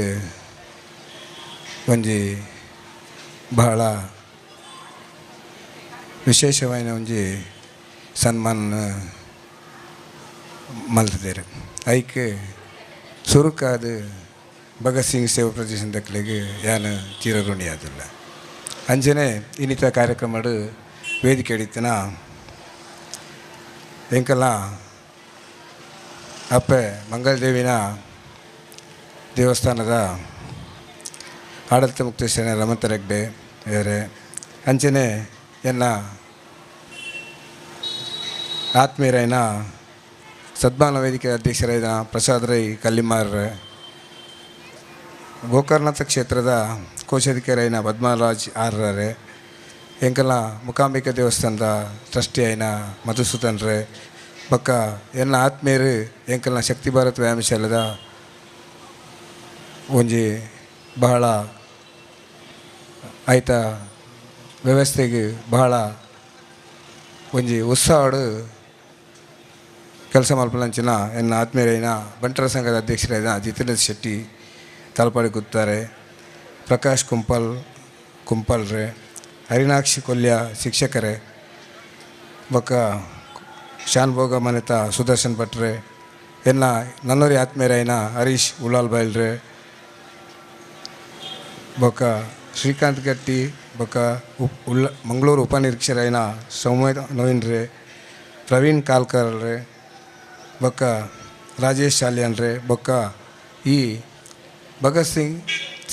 ಒಂಜಿ ಬಹಳ ವಿಶೇಷವಾದ ಒಂಜಿ ಸನ್ಮಾನ ಮಲ್ತಿದ್ದಾರೆ. ಐಕ್ ಸುರುಕಾದ ಭಗತ್ ಸಿಂಗ್ ಸೇವಾ ಪ್ರತಿಷ್ಠಾನದಕ್ಲೆಗ್ ಯಾನು ಚಿರಋಣಿಯಾದಿಲ್ಲ. ಅಂಜನೆ ಇನ್ನಿತರ ಕಾರ್ಯಕ್ರಮ ವೇದಿಕೆ ಹಿಡಿತನ ಎಂಕಲ್ಲ ಅಪ್ಪೆ ಮಂಗಳದೇವಿನ ದೇವಸ್ಥಾನದ ಆಡಳಿತ ಮುಕ್ತೇಶ್ವರ ರಮಂತ ರೆಗ್ಡೆ ಬೇರೆ ಅಂಚನೆ ಎನ್ನ ಆತ್ಮೀಯರೈನ ಸದ್ಭಾವನಾ ವೇದಿಕೆ ಅಧ್ಯಕ್ಷರಾದ ಪ್ರಸಾದ್ ರೈ ಕಲ್ಲಿಮಾರ್, ಗೋಕರ್ಣನಾಥ ಕ್ಷೇತ್ರದ ಕೋಶಾಧಿಕಾರಿ ಪದ್ಮರಾಜ್ ಆರ್ರರೆ, ಎಂಕಲ್ನ ಮುಕಾಂಬಿಕಾ ದೇವಸ್ಥಾನದ ಟ್ರಸ್ಟಿ ಆಯ್ನ ಮಧುಸೂದನ್ ರೇ, ಬಕ್ಕ ಎನ್ನ ಆತ್ಮೀಯರು ಎಂಕಲ್ನ ಶಕ್ತಿ ಭಾರತ್ ವ್ಯಾಯಾಮಶಾಲೆದ ಒಂಜಿ ಬಹಳ ಆಯ್ತ ವ್ಯವಸ್ಥೆಗೆ ಬಹಳ ಒಂಜಿ ಉತ್ಸಾಹಡು ಕೆಲಸ ಮಲ್ಪಲಂಚಿನ ಎನ್ನ ಆತ್ಮೀಯರೈನ ಬಂಟರ ಸಂಘದ ಅಧ್ಯಕ್ಷರಾದ ಜಿತೇಂದ್ರ ಶೆಟ್ಟಿ ತಲಪಾಡಿ ಕೂತಾರೆ, ಪ್ರಕಾಶ್ ಕುಂಪಲ್ರೆ, ಹರಿನಾಕ್ಷಿ ಕೊಲ್ಯ ಶಿಕ್ಷಕರೇ, ಬೊಕ್ಕ ಶಾನ್ಭೋಗ ಮನೆತ ಸುದರ್ಶನ್ ಭಟ್ರೆ, ಎನ್ನ ನನ್ನೋರಿ ಆತ್ಮೀಯರೈನ ಹರೀಶ್ ಉಳ್ಳಾಲ್ ಬೈಲ್ರೆ, ಬೊಕ್ಕ ಶ್ರೀಕಾಂತ್ ಗಟ್ಟಿ, ಬೊಕ್ಕ ಮಂಗಳೂರು ಉಪನಿರೀಕ್ಷರೈನ ಸೌಮ್ಯ ನವೀನ್ರೆ, ಪ್ರವೀಣ್ ಕಾಲ್ಕರ್ರೆ, ಬೊಕ್ಕ ರಾಜೇಶ್ ಶಾಲಿಯನ್ರೆ, ಬೊಕ್ಕ ಈ ಭಗತ್ ಸಿಂಗ್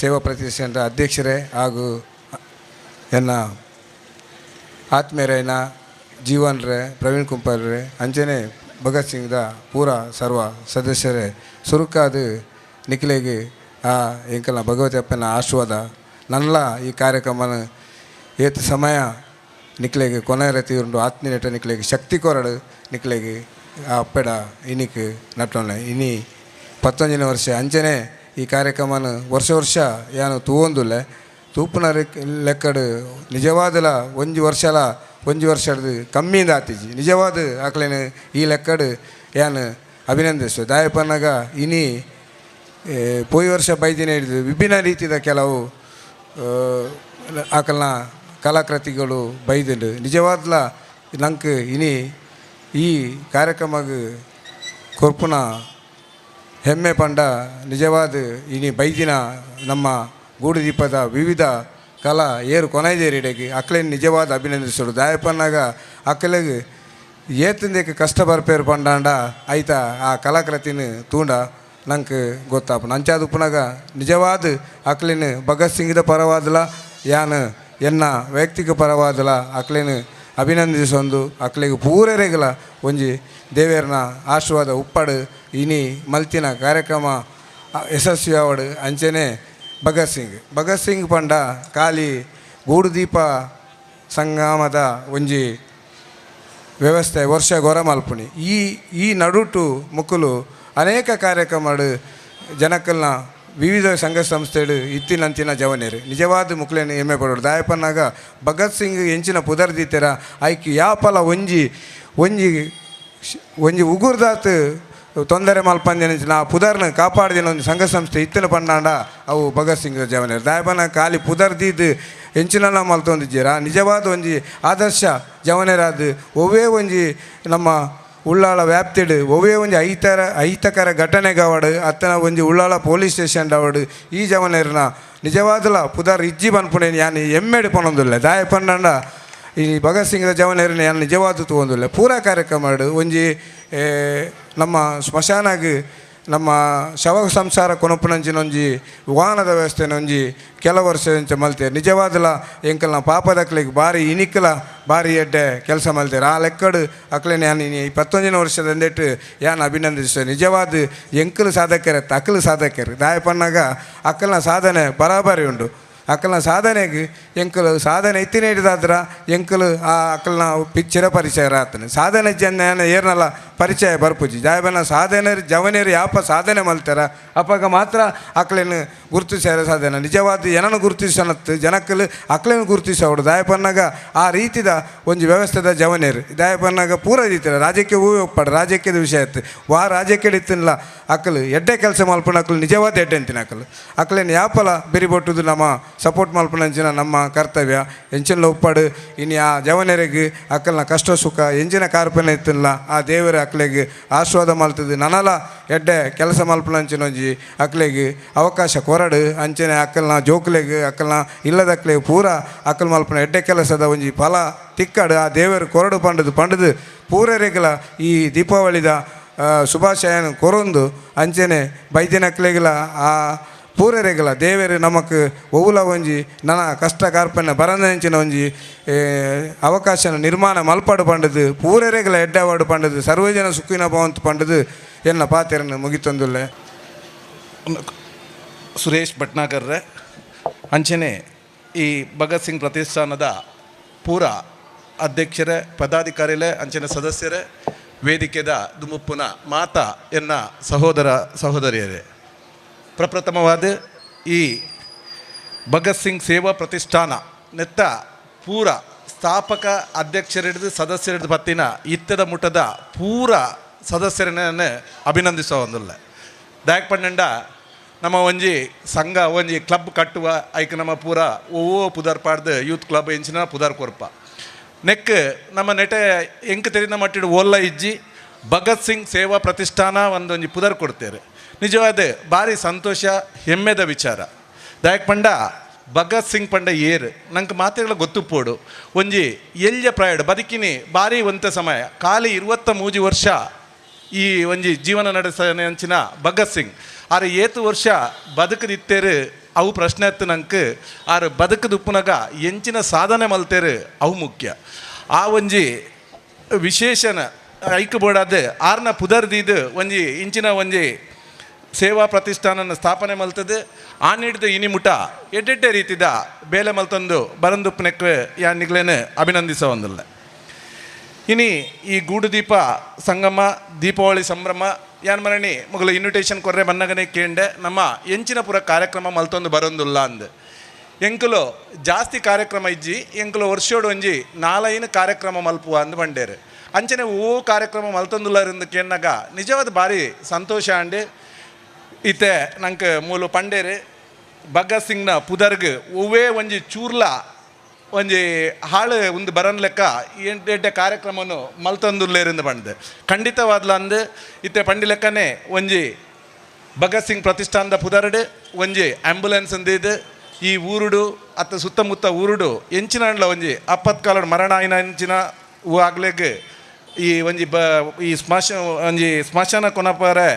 ಸೇವಾ ಪ್ರತಿಷ್ಠಾನದ ಅಧ್ಯಕ್ಷರೇ ಹಾಗೂ ಎನ್ನ ಆತ್ಮೀಯರೈನ ಜೀವನ್ರೆ, ಪ್ರವೀಣ್ ಕುಂಪಲ್ರೆ, ಅಂಜನೆ ಭಗತ್ ಸಿಂಗ್ದ ಪೂರ ಸರ್ವ ಸದಸ್ಯರೇ ಸುರುಕಾದ ನಿಖಿಲೆಗೆ ಆ ಎಂಕಲ್ನ ಭಗವತಿ ಅಪ್ಪನ ಆಶೀರ್ವಾದ ನನ್ನಲ ಈ ಕಾರ್ಯಕ್ರಮನ ಏತ್ ಸಮಯ ನಿಕ್ಲೆಗೆ ಕೊನೆ ರತಿ ಉಂಡು ಆತ್ಮೀಯಟ ನಿಕ್ಲೆಗೆ ಶಕ್ತಿ ಕೊರಡು ನಿಕ್ಲೆಗೆ ಆ ಅಪ್ಪೆಡ ಇನಿಕ್ ನಟೋಣ ಇನಿ 19ನೇ ವರ್ಷ ಅಂಚನೆ ಈ ಕಾರ್ಯಕ್ರಮನ ವರ್ಷ ವರ್ಷ ಯಾನು ತೂವೊಂದುಲ್ಲೆ ತೂಪುನ ಲೆಕ್ಕಡು ನಿಜವಾದಲ ಒಂಜಿ ವರ್ಷಲ ಒಂಜಿ ವರ್ಷದ ಕಮ್ಮಿಯಿಂದ ಆತಿಜಿ ನಿಜವಾದ ಆಕ್ಲೇನು ಈ ಲೆಕ್ಕಡು ಯಾನು ಅಭಿನಂದಿಸು ದಾಯಪನಾಗ ಇನಿ ಪೋಯಿ ವರ್ಷ ಬೈದಿನ ಹಿಡಿದು ವಿಭಿನ್ನ ರೀತಿಯ ಕೆಲವು ಆಕಲ್ನ ಕಲಾಕೃತಿಗಳು ಬೈದುಂಡು ನಿಜವಾದ್ಲ ನಂಗೆ ಇನಿ ಈ ಕಾರ್ಯಕ್ರಮಕ್ಕೆ ಕೊರ್ಪುನ ಹೆಮ್ಮೆ ಪಂಡ ನಿಜವಾದ ಇನಿ ಬೈದಿನ ನಮ್ಮ ಗೂಡುದೀಪದ ವಿವಿಧ ಕಲಾ ಏರು ಕೊನೈದೇರಿಡೆಗೆ ಅಕ್ಲೇನು ನಿಜವಾದ ಅಭಿನಂದಿಸೋಡು. ದಾಯಪನ್ನಾಗ ಅಕ್ಕಲೆಗೆ ಏತಂದೇಕ ಕಷ್ಟ ಬರ್ಪೇರು ಪಂಡಾಂಡ ಆಯ್ತಾ ಆ ಕಲಾಕೃತಿನ ತೂಂಡ ನಂಗೆ ಗೊತ್ತಾಪನ. ಅಂಚಾದುಪ್ಪನಾಗ ನಿಜವಾದ ಅಕ್ಲೇನು ಭಗತ್ ಸಿಂಗ್ದ ಪರವಾದಲ ಯಾನು ಎನ್ನ ವೈಯಕ್ತಿಕ ಪರವಾದಲ ಅಕ್ಲೇನು ಅಭಿನಂದಿಸೊಂದು ಅಕ್ಲೆಗೆ ಪೂರೆರೆಗಲ ಒಂಜಿ ದೇವೇರ್ನ ಆಶೀರ್ವಾದ ಉಪ್ಪಾಡು ಇನಿ ಮಲ್ತಿನ ಕಾರ್ಯಕ್ರಮ ಯಶಸ್ವಿ ಆವಡು. ಅಂಚೆನೆ ಭಗತ್ ಸಿಂಗ್ ಭಗತ್ ಸಿಂಗ್ ಪಂಡ ಖಾಲಿ ಗೂಡುದೀಪ ಸಂಗಮದ ಒಂಜಿ ವ್ಯವಸ್ಥೆ ವರ್ಷ ಗೊರ ಮಲ್ಪುಣಿ ಈ ಈ ನಡುಟು ಮುಕ್ಕುಲು ಅನೇಕ ಕಾರ್ಯಕ್ರಮ ಜನಕ್ಕಲ್ನ ವಿವಿಧ ಸಂಘ ಸಂಸ್ಥೆಡು ಇತ್ತಿನಂಚಿನ ಜವನೇರು ನಿಜವಾದ ಮುಕ್ಲೇನು ಹೆಮ್ಮೆ ಪಡೋಡು. ದಾಯಪನ್ನಾಗ ಭಗತ್ ಸಿಂಗ್ ಎಂಚಿನ ಪುದರ್ದೀತೆರ ಐಕ್ ಯಾಪಲ ಒಂಜಿ ಒಂಜಿ ಒಂಜಿ ಉಗುರ್ದಾತ್ ತೊಂದರೆ ಮಲ್ಪಂದಿನ ಆ ಪುದರ್ನ ಕಾಪಾಡ್ದಿನ ಒಂದು ಸಂಘ ಸಂಸ್ಥೆ ಇತ್ತಿನ ಪಂಡಾಂಡ ಅವು ಭಗತ್ ಸಿಂಗ್ ಜವನೇರು. ದಾಯಪನ ಖಾಲಿ ಪುದರ್ದೀದ್ ಎಂಚಿನ ಮಲ್ತೊಂದಿದ್ದೀರ ನಿಜವಾದ ಒಂಜಿ ಆದರ್ಶ ಜವನೇರಾದ ಒವ್ವೇ ಒಂಜಿ ನಮ್ಮ ಉಳ್ಳಾಳ ವ್ಯಾಪ್ತಿಡು ಒವ್ವೇ ಒಂಜಿ ಐತಕರ ಘಟನೆಗವಡು ಅತ್ತನ ಒಂಜಿ ಉಳ್ಳಾಳ ಪೊಲೀಸ್ ಸ್ಟೇಷನ್ ಅವಡು ಈ ಜವನೇರ್ನ ನಿಜವಾದಲ ಪುದರ್ ಇಜ್ಜಿ ಪನ್ಪುಣೆ ಯಾನ್ ಎಮ್ಮೆಡು ಪನೊಂದುಲ್ಲೆ. ದಾಯ ಪಂಡಂಡ ಈ ಭಗತ್ ಸಿಂಗ್ದ ಜವನೇರ್ನ ಯಾನ್ ನಿಜವಾದ ತೂವೊಂದುಲ್ಲೆ. ಪೂರಾ ಕಾರ್ಯಕ್ರಮ ಒಂಜಿ ನಮ್ಮ ಸ್ಮಶಾನಾಗ ನಮ್ಮ ಶವ ಸಂಸಾರ ಕೊನಪುನಂಚಿನ ಒಂಜಿ ವಾಹನದ ವ್ಯವಸ್ಥೆನ ಒಂಜಿ ಕೆಲ ವರ್ಷ ಮಲ್ತೇರು. ನಿಜವಾದಲ ಎಂಕಲ್ನ ಪಾಪದಕ್ಲಿಗೆ ಭಾರಿ ಇನಿಕಲ ಭಾರಿ ಎಡ್ಡೆ ಕೆಲಸ ಮಲ್ತೇರು. ಆ ಲೆಕ್ಕಡು ಅಕ್ಲೇನೆ ಯಾನ್ ಇನಿ 21 ವರ್ಷದ ಅಂದೆಟ್ಟು ಯಾನ್ ಅಭಿನಂದಿಸ್ತೇನೆ. ನಿಜವಾದ ಎಂಕಲು ಸಾಧಕರ ಅಕ್ಕಲು ಸಾಧಕರು ದಾಯಪನ್ನಾಗ ಅಕ್ಕಲ್ನ ಸಾಧನೆ ಬರಾಬರಿ ಉಂಡು. ಅಕ್ಕಲ್ನ ಸಾಧನೆಗೆ ಎಂಕಲು ಸಾಧನೆ ಇತ್ತಿನ ಹಿಡಿದಾದ್ರ ಎಂಕಲು ಆ ಅಕ್ಕಲ್ನ ಚಿರ ಪರಿಚಯ ಆತನೆ ಸಾಧನೆ ಜನ ಏರ್ನಲ್ಲ ಪರಿಚಯ ಬರ್ಪುಜಿ. ಜಾಯಬನ ಸಾಧನೆ ಜವನೇರು ಯಾಪ ಸಾಧನೆ ಮಲ್ತಾರ ಅಪ್ಪಾಗ ಮಾತ್ರ ಅಕ್ಲೇನು ಗುರುತಿಸ್ಯಾರ ಸಾಧನೆ ನಿಜವಾದ ಏನನ್ನು ಗುರುತಿಸನತ್ತು ಜನಕ್ಕಲು ಅಕ್ಲೇನು ಗುರುತಿಸೋಡು. ದಾಯಪನ್ನಾಗ ಆ ರೀತಿದ ಒಂಜಿ ವ್ಯವಸ್ಥೆದ ಜವನೇರು ದಾಯಪನ್ನಾಗ ಪೂರ ರೀತಿಯ ರಾಜಕೀಯ ಹೂವೇ ಒಪ್ಪಾಡು ರಾಜಕೀಯದ ವಿಷಯ ಇತ್ತು ವಾ ರಾಜಕೀಯ ಇತ್ತಿನಲ್ಲ ಅಕ್ಕಲು ಎಡ್ಡೆ ಕೆಲಸ ಮಲ್ಪನ ಅಕ್ಕಲು ನಿಜವಾದ ಎಡ್ಡೆ ಅಂತಿನ ಅಕ್ಕಲು ಅಕ್ಲೇನು ಯಾಪಲ ಬೆರಿಬೊಟ್ಟುದು ನಮ್ಮ ಸಪೋರ್ಟ್ ಮಲ್ಪನಂಚಿನ ನಮ್ಮ ಕರ್ತವ್ಯ. ಎಂಚಿನ ಒಪ್ಪಾಡು ಇನ್ನು ಆ ಜವನರಿಗೆ ಅಕ್ಕಲ್ನ ಕಷ್ಟ ಸುಖ ಎಂಜಿನ ಕಾರ್ಪಣೆ ಇತ್ತಿಲ್ಲ ಆ ದೇವರ ಅಕ್ಲೆಗೆ ಆಶೀರ್ವಾದ ಮಲ್ತದೆ. ನನಲ ಎಡ್ಡೆ ಕೆಲಸ ಮಲ್ಪನಂಚಿನ ಒಂಜಿ ಅಕ್ಲೆಗೆ ಅವಕಾಶ ಕೊರಡು. ಅಂಚನೆ ಅಕ್ಕಲ್ನ ಜೋಕ್ಲೆಗೆ ಅಕ್ಕಲ್ನ ಇಲ್ಲದ ಅಕ್ಲೆಗೆ ಪೂರ ಅಕ್ಕಲ್ ಮಲ್ಪನ ಎಡ್ಡೆ ಕೆಲಸದ ಒಂಜಿ ಫಲ ತಿಕ್ಕಡು ಆ ದೇವರು ಕೊರಡು ಪಂಡದು ಪಂಡದು ಪೂರರಿಗಲ ಈ ದೀಪಾವಳಿದ ಶುಭಾಶಯನ ಕೊರೊಂದು ಅಂಚನೆ ಬೈದಿನ ಅಕ್ಲೆಗಲ ಆ ಪೂರರೆಗಲ ದೇವರು ನಮಕ್ ಒವುಲ ಒಂಜಿ ನನ ಕಷ್ಟ ಕಾರ್ಪಣ್ಯ ಬರಂದಂಚಿನ ಒಂಜಿ ಅವಕಾಶನ ನಿರ್ಮಾಣ ಮಲ್ಪಾಡು ಪಂಡದು ಪೂರರೆಗಲ ಎಡ್ಡವಾಡು ಪಂಡದು ಸರ್ವಜನ ಸುಖಿನ ಭವಂತು ಪಂಡದು ಎನ್ನ ಪಾತೆರನ್ನು ಮುಗಿತೊಂದುಲ್ಲೆ. ಸುರೇಶ್ ಭಟ್ನಾಗರ್ರೆ ಅಂಚನೆ ಈ ಭಗತ್ ಸಿಂಗ್ ಪ್ರತಿಷ್ಠಾನದ ಪೂರ ಅಧ್ಯಕ್ಷರೇ ಪದಾಧಿಕಾರಿಲೇ ಅಂಚನೆ ಸದಸ್ಯರೇ ವೇದಿಕೆದ ದುಮುಪ್ಪುನ ಮಾತಾ ಎನ್ನ ಸಹೋದರ ಸಹೋದರಿಯರೇ, ಪ್ರಪ್ರಥಮವಾದ ಈ ಭಗತ್ ಸಿಂಗ್ ಸೇವಾ ಪ್ರತಿಷ್ಠಾನ ನೆತ್ತ ಪೂರ ಸ್ಥಾಪಕ ಅಧ್ಯಕ್ಷರಿಡಿದು ಸದಸ್ಯರಿಡಿದು ಪತ್ತಿನ ಇತ್ತದ ಮುಟ್ಟದ ಪೂರ ಸದಸ್ಯರನ್ನ ಅಭಿನಂದಿಸುವ ಒಂದಿಲ್ಲ. ದಾಯಕ್ ಪಂಡ ನಮ್ಮ ಒಂಜಿ ಸಂಘ ಒಂಜಿ ಕ್ಲಬ್ ಕಟ್ಟುವ ಐಕ್ ನಮ್ಮ ಪೂರ ಓ ಪುದರ್ ಪಾಡ್ದು ಯೂತ್ ಕ್ಲಬ್ ಎಂಚಿನ ಪುದರ್ ಕೊರ್ಪ ನೆಕ್ ನಮ್ಮ ನೆಟೆ ಎಂಕ್ ತೆರಿನ ಮಟ್ಟಿಡು ಓಲ್ಲ ಇಜ್ಜಿ ಭಗತ್ ಸಿಂಗ್ ಸೇವಾ ಪ್ರತಿಷ್ಠಾನ ಒಂದೊಂಜಿ ಪುದರ್ ಕೊಡ್ತೇವೆ. ನಿಜವಾದ ಭಾರಿ ಸಂತೋಷ ಹೆಮ್ಮೆದ ವಿಚಾರ. ದಾಯಕ್ ಪಂಡ ಭಗತ್ ಸಿಂಗ್ ಪಂಡ ಏರ್ ನಂಗೆ ಮಾತೆಗಳ ಗೊತ್ತುಪೋಡು ಒಂಜಿ ಎಲ್ಯ ಪ್ರಾಯಡು ಬದುಕಿನಿ ಭಾರಿ ಒಂತ ಸಮಯ ಖಾಲಿ 23 ವರ್ಷ ಈ ಒಂಜಿ ಜೀವನ ನಡೆಸ ಅಂಚಿನ ಭಗತ್ ಸಿಂಗ್ ಆರು ಏತು ವರ್ಷ ಬದುಕದಿತ್ತೇರು ಅವು ಪ್ರಶ್ನೆ ಎತ್ತು ನಂಗೆ ಆರು ಬದುಕದುಪ್ಪುನಗ ಎಂಚಿನ ಸಾಧನೆ ಮಲ್ತೇರು ಅವು ಮುಖ್ಯ. ಆ ಒಂಜಿ ವಿಶೇಷನ ಐಕ್ ಬೋಡಾದ ಆರ್ನ ಪುದರ್ದೀದು ಒಂಜಿ ಇಂಚಿನ ಒಂಜಿ ಸೇವಾ ಪ್ರತಿಷ್ಠಾನನ ಸ್ಥಾಪನೆ ಮಲ್ತದೆ. ಆ ನೀಡಿದ ಇನಿ ಮುಟ ಎಡ್ಡೆಡ್ಡೆ ರೀತಿದ ಬೇಲೆ ಮಲ್ತಂದು ಬರಂದುಪ್ಪನೆಕ್ ಯಾನಿಗ್ಲೇನು ಅಭಿನಂದಿಸ ಒಂದಿಲ್ಲ. ಇನಿ ಈ ಗೂಡುದೀಪ ಸಂಗಮ ದೀಪಾವಳಿ ಸಂಭ್ರಮ ಯಾನ್ ಮರಣಿ ಮೊಗಲು ಇನ್ವಿಟೇಷನ್ ಕೊರ್ರೆ ಬನ್ನಗನೆ ಕೇಂಡೆ ನಮ್ಮ ಎಂಚಿನಪುರ ಕಾರ್ಯಕ್ರಮ ಮಲ್ತೊಂದು ಬರೋಂದುಲ್ಲ ಅಂದ್ ಎಂಕುಲು ಜಾಸ್ತಿ ಕಾರ್ಯಕ್ರಮ ಇಜ್ಜಿ ಎಂಕುಲು ವರ್ಷೋಡು ಒಂಜಿ 4 ಕಾರ್ಯಕ್ರಮ ಮಲ್ಪುವ ಅಂದ್ ಬಂಡೇರು. ಅಂಚನೆ ಓ ಕಾರ್ಯಕ್ರಮ ಮಲ್ತೊಂದುಲ್ಲರಿಂದ ಕೇಣ್ಣಾಗ ನಿಜವಾದ ಭಾರಿ ಸಂತೋಷ ಅಂಡ್ ಇತ್ತೆ ನಂಗೆ ಮೂಲು ಪಂಡೇರು ಭಗತ್ ಸಿಂಗ್ನ ಪುದರ್ಗ್ ಒವ್ವೇ ಒಂಜಿ ಚೂರ್ಲ ಒಂಜಿ ಹಾಳು ಒಂದು ಬರನ್ ಲೆಕ್ಕ ಎಂಟೆಡ್ಡೆ ಕಾರ್ಯಕ್ರಮನು ಮಲ್ತೊಂದುಲ್ಲೇರಿಂದ ಬಂದು ಖಂಡಿತವಾದ್ಲ ಅಂದು ಇತ್ತೆ ಪಂಡಿ ಲೆಕ್ಕನೇ ಒಂಜಿ Bhagat Singh ಪ್ರತಿಷ್ಠಾನದ ಪುದರ್ಡ್ ಒಂಜಿ ಆಂಬ್ಯುಲೆನ್ಸ್ ಅಂದಿದ್ದು ಈ ಊರುಡು ಅತ್ತ ಸುತ್ತಮುತ್ತ ಊರುಡು ಎಂಚಿನ ಒಂಜಿ ಆಪತ್ಕಾಲಡ್ ಮರಣ ಆಯಿನ ಎಂಚಿನ ಆಗ್ಲೆಗ್ ಈ ಒಂಜಿ ಈ ಒಂಜಿ ಸ್ಮಶಾನ ಕೊನಪರೆ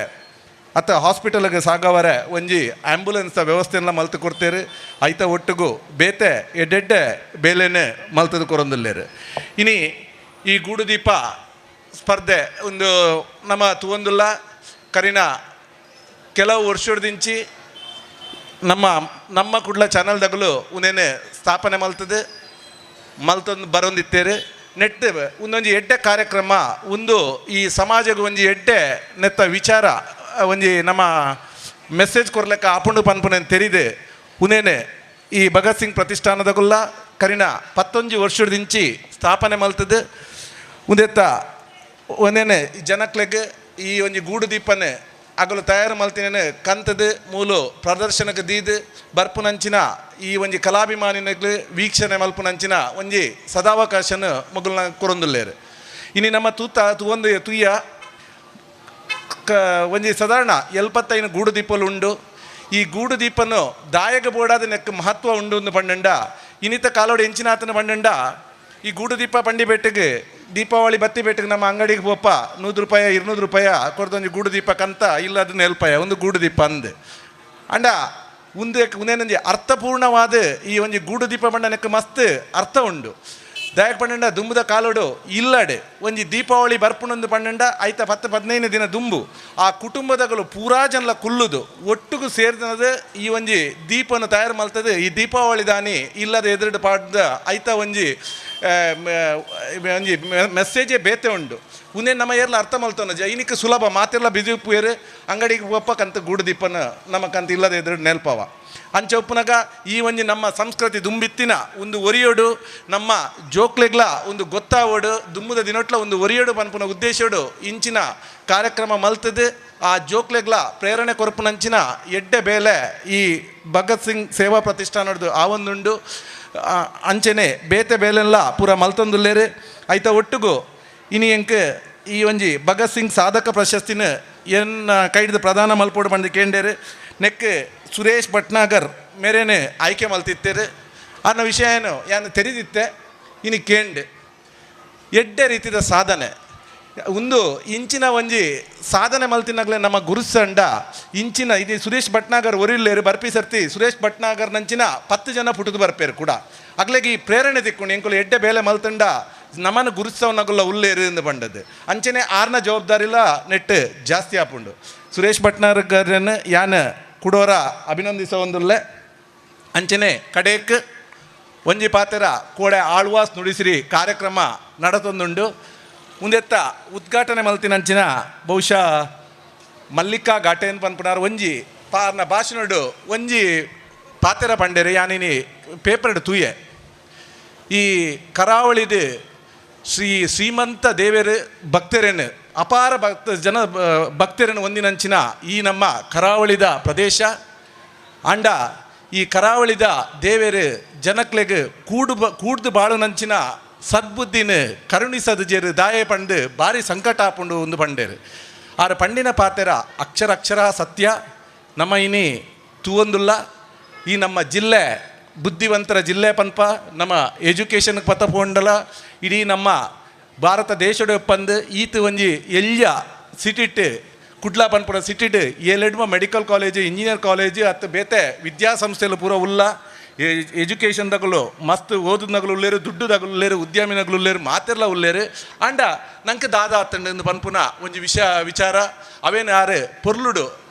ಅತ್ತ ಹಾಸ್ಪಿಟಲ್ಗೆ ಸಾಗವರೆ ಒಂಜಿ ಆಂಬ್ಯುಲೆನ್ಸ್ ವ್ಯವಸ್ಥೆನ ಮಲ್ತು ಕೊಡ್ತೇರು. ಐತ ಒಟ್ಟುಗು ಬೇತೆ ಎಡ್ಡೆಡ್ಡೆ ಬೇಲೆನೆ ಮಲ್ತದು ಕೊರೊಂದುಲ್ಲೇರು. ಇನಿ ಈ ಗೂಡುದೀಪ ಸ್ಪರ್ಧೆ ಒಂದು ನಮ್ಮ ತೂವೊಂದುಲ್ಲ ಕರಿನ ಕೆಲವು ವರ್ಷದಿಂಚಿ ನಮ್ಮ ನಮ್ಮ ಕುಡ್ಲ ಚಾನಲ್ದಾಗಲು ಉನೇನೆ ಸ್ಥಾಪನೆ ಮಲ್ತದೆ ಮಲ್ತೊಂದು ಬರೋಂದಿತ್ತೇರು. ನೆಟ್ ಒಂದೊಂಜಿ ಎಡ್ಡೆ ಕಾರ್ಯಕ್ರಮ ಒಂದು ಈ ಸಮಾಜಕ್ಕೆ ಒಂಜಿ ಎಡ್ಡೆ ನೆತ್ತ ವಿಚಾರ ಒಂಜಿ ನಮ್ಮ ಮೆಸೇಜ್ ಕೊರ್ಲೆಕ್ಕ ಆಪುಂಡು ಪನ್ಪುನೆ ತೆರಿದೆ ಉನೇನೆ ಈ ಭಗತ್ ಸಿಂಗ್ ಪ್ರತಿಷ್ಠಾನದಗುಲ್ಲ ಕರಿನ 19 ವರ್ಷದಿಂಚಿ ಸ್ಥಾಪನೆ ಮಲ್ತದೆ. ಉಂದೆತ್ತ ಒಂದೇನೆ ಜನಕ್ಲೆಗ್ ಈ ಒಂಜಿ ಗೂಡು ದೀಪನೆ ಅಗಲು ತಯಾರು ಮಲ್ತಿನೇನೆ ಕಂತದ ಮೂಲು ಪ್ರದರ್ಶನಕ್ಕೆ ದೀದು ಬರ್ಪುನಂಚಿನ ಈ ಒಂಜಿ ಕಲಾಭಿಮಾನಿನಗ್ಲು ವೀಕ್ಷಣೆ ಮಲ್ಪುನಂಚಿನ ಒಂಜಿ ಸದಾವಕಾಶನ ಮೊಗಲ್ನ ಕೊರೊಂದುಲ್ಲೇರು. ಇನಿ ನಮ್ಮ ತೂತ ತೂವೊಂದು ತುಯ್ಯ ಒಂಜಿ ಸಾಧಾರಣ 75 ಗೂಡು ದೀಪಲು ಉಂಡು. ಈ ಗೂಡು ದೀಪನು ದಾಯಕ ಬೋಡಾದ ನೆಕ್ ಮಹತ್ವ ಉಂಡು ಒಂದು ಪಂಡಂಡ ಇನ್ನಿತ ಕಾಲೋಡು ಎಂಚಿನಾತನ ಪಂಡಂಡ ಈ ಗೂಡು ದೀಪ ಪಂಡಿ ಬೆಟ್ಟಿಗೆ ದೀಪಾವಳಿ ಬತ್ತಿ ಬೆಟ್ಟಿಗೆ ನಮ್ಮ ಅಂಗಡಿಗೆ ಪೋಪ 100 ರೂಪಾಯಿ 200 ರೂಪಾಯಿ ಕೊಡ್ದೊಂಜಿ ಗೂಡು ದೀಪ ಕಂತ ಇಲ್ಲ ಅದನ್ನ ಎಲ್ಪಾಯ ಒಂದು ಗೂಡು ದೀಪ ಅಂದು ಅಂಡ ಉಂದು ಉಂದೇನೊಂಜಿ ಅರ್ಥಪೂರ್ಣವಾದ ಈ ಒಂಜಿ ಗೂಡು ದೀಪ ಬಂಡನಕ್ಕೆ ಮಸ್ತ್ ಅರ್ಥ ಉಂಡು. ದಾಯಕ ಪಂಡಂಡ ದುಂಬುದ ಕಾಲೋಡು ಇಲ್ಲಡೆ ಒಂಜಿ ದೀಪಾವಳಿ ಬರ್ಪುನೊಂದು ಪಂಡಂಡ ಐತ 10-15 ದಿನ ದುಂಬು ಆ ಕುಟುಂಬದಗಳು ಪೂರಾ ಜನಲ ಕುಲ್ಲುದು ಒಟ್ಟುಗು ಸೇರಿದ ಈ ಒಂಜಿ ದೀಪನ ತಯಾರು ಮಲ್ತದೆ. ಈ ದೀಪಾವಳಿ ದಾನಿ ಇಲ್ಲದ ಎದುರು ಪಾಡ್ದ ಐತ ಒಂಜಿ ಒಂಜಿ ಮೆಸೇಜೇ ಬೇತೆ ಉಂಡು. ಉಂದೇ ನಮ್ಮ ಏರ್ಲ ಅರ್ಥ ಮಲ್ತೋನ ಜೈನಿಕ ಸುಲಭ ಮಾತೆಲ್ಲ ಬಿಜಿ ಉಪ್ಪು ಅಂಗಡಿಗೆ ಒಪ್ಪಕ್ಕಂತ ಗೂಡು ದೀಪನ ನಮಕಂತ ಇಲ್ಲದ ಎದುರು ನೆಲ್ಪವ ಅಂಚ ಉಪ್ಪುನಗ ಈ ಒಂಜಿ ನಮ್ಮ ಸಂಸ್ಕೃತಿ ದುಂಬಿತ್ತಿನ ಒಂದು ಒರಿಯೋಡು ನಮ್ಮ ಜೋಕ್ಲೆಗ್ಲ ಒಂದು ಗೊತ್ತಾವೋಡು ದುಂಬುದ ದಿನೊಟ್ಲ ಒಂದು ಒರಿಯೋಡು ಪನ್ಪುನ ಉದ್ದೇಶೋಡು ಇಂಚಿನ ಕಾರ್ಯಕ್ರಮ ಮಲ್ತದೆ. ಆ ಜೋಕ್ಲೆಗ್ಲ ಪ್ರೇರಣೆ ಕೊರಪುನಂಚಿನ ಎಡ್ಡೆ ಬೇಲೆ ಈ ಭಗತ್ ಸಿಂಗ್ ಸೇವಾ ಪ್ರತಿಷ್ಠಾನದ್ದು ಆ ಒಂದುಂಡು. ಅಂಚೆನೆ ಬೇತೆ ಬೇಲೆಲ್ಲ ಪೂರ ಮಲ್ತೊಂದುಲ್ಲೇರು. ಐತ ಒಟ್ಟುಗು ಇನಿ ಎಂಕ್ ಈ ಒಂಜಿ ಭಗತ್ ಸಿಂಗ್ ಸಾಧಕ ಪ್ರಶಸ್ತಿನ ಎನ್ನ ಕೈಡ್ದು ಪ್ರಧಾನ ಮಲ್ಪೋಡು ಬಂದು ಕೇಂಡೇರು. ನೆಕ್ ಸುರೇಶ್ ಭಟ್ನಾಗರ್ ಮೇರೇನೆ ಆಯ್ಕೆ ಮಲ್ತಿತ್ತೇರು ಅನ್ನೋ ವಿಷಯ ಏನು ಯಾನು ತೆರೆದಿತ್ತೆ. ಇನಿ ಕೇಂಡ್ ಎಡ್ಡೆ ರೀತಿಯ ಸಾಧನೆ ಒಂದು ಇಂಚಿನ ಒಂಜಿ ಸಾಧನೆ ಮಲ್ತಿನಾಗಲೇ ನಮ್ಮ ಗುರುಸಂಡ ಇಂಚಿನ ಇದು ಸುರೇಶ್ ಭಟ್ನಾಗರ್ ಒರಿಲ್ಲೇರು ಬರ್ಪಿ ಸರ್ತಿ ಸುರೇಶ್ ಭಟ್ನಾಗರ್ ನಂಚಿನ 10 ಜನ ಪುಟದು ಬರ್ಪೇರು ಕೂಡ ಅಗ್ಲೇಗೆ ಈ ಪ್ರೇರಣೆ ತಿಕ್ಕೊಂಡು ಎಂಕುಲು ಎಡ್ಡೆ ಬೇಲೆ ಮಲ್ತಂಡ ನಮ್ಮನ್ನು ಗುರುತ್ಸವನಗುಲ್ಲ ಉಲ್ಲೇರು ಎಂದು ಬಂಡದ್ದು. ಅಂಚನೆ ಆರ್ನ ಜವಾಬ್ದಾರಿಲ್ಲ ನೆಟ್ಟು ಜಾಸ್ತಿ ಆಪುಂಡು. ಸುರೇಶ್ ಭಟ್ನಾಗರನ್ನು ಯಾನ ಕುಡೋರ ಅಭಿನಂದಿಸೋ ಒಂದುಲ್ಲೆ. ಅಂಚನೆ ಕಡೇಕ್ ಒಂಜಿ ಪಾತೆರ ಕೋಡೆ ಆಳ್ವಾಸ್ ನುಡಿಸಿರಿ ಕಾರ್ಯಕ್ರಮ ನಡತೊಂದುಂಡು. ಮುಂದೆತ್ತ ಉದ್ಘಾಟನೆ ಮಲ್ತಿನಂಚಿನ ಬಹುಶಃ ಮಲ್ಲಿಕಾ ಘಾಟೇನ್ ಪನ್ಪುನಾರ್ ಒಂಜಿ ಪಾರ್ನ ಭಾಷಣಡು ಒಂಜಿ ಪಾತೆರ ಪಂಡೇರು ಯಾನಿನಿ ಪೇಪರ್ಡ್ ತೂಯೆ. ಈ ಕರಾವಳಿದು ಶ್ರೀ ಶ್ರೀಮಂತ ದೇವೇರು ಭಕ್ತರೇನು ಅಪಾರ ಭಕ್ತ ಜನ ಭಕ್ತರನ್ನು ಒಂದಿನಂಚಿನ ಈ ನಮ್ಮ ಕರಾವಳಿದ ಪ್ರದೇಶ ಅಂಡ ಈ ಕರಾವಳಿದ ದೇವೇರು ಜನಕ್ಲೆಗ್ ಕೂಡ್ದು ಬಾಳುನಂಚಿನ ಸದ್ಬುದ್ಧಿನ ಕರುಣಿಸದು ಜೇರು ದಾಯೆ ಪಂಡು ಭಾರಿ ಸಂಕಟ ಆಪುಂಡು ಒಂದು ಪಂಡೇರು. ಆರು ಪಂಡಿನ ಪಾತೆರ ಅಕ್ಷರ ಅಕ್ಷರ ಸತ್ಯ. ನಮ್ಮ ಇನಿ ತೂವೊಂದುಲ್ಲ ಈ ನಮ್ಮ ಜಿಲ್ಲೆ ಬುದ್ಧಿವಂತರ ಜಿಲ್ಲೆ ಪನ್ಪ ನಮ್ಮ ಎಜುಕೇಷನ್ಗೆ ಪತ್ತ ಪೋಂಡಲ ಇಡೀ ನಮ್ಮ ಭಾರತ ದೇಶದ ಪಂದು ಈತ ಒಂಜಿ ಎಲ್ಯ ಸಿಟಿಟ್ ಕುಡ್ಲ ಪನ್ಪುನ ಸಿಟಿಟ್ ಏಲೆಡ್ಮ medical college engineer college ಅತ್ತು ಬೇತೆ ವಿದ್ಯಾಸಂಸ್ಥೆಲು ಪೂರ ಉಲ್ಲ ಎಜುಕೇಷನ್ ದಗಲು ಮಸ್ತ್ ಓದುನಗಲು ಉಲ್ಲೇರು ದುಡ್ಡು ದಗಲು ಉಲ್ಲೇರು ಉದ್ಯಮಿನಗಲು ಉಲ್ಲೇರು ಮಾತೆಲ್ಲ ಉಲ್ಲೇರು ಅಂಡ ನಂಗೆ ದಾದ ಆತಂಡು ಪನ್ಪುನ ಒಂಜಿ ವಿಷಯ ವಿಚಾರ ಅವೇನು ಆರು ಪೊರ್ಲುಡು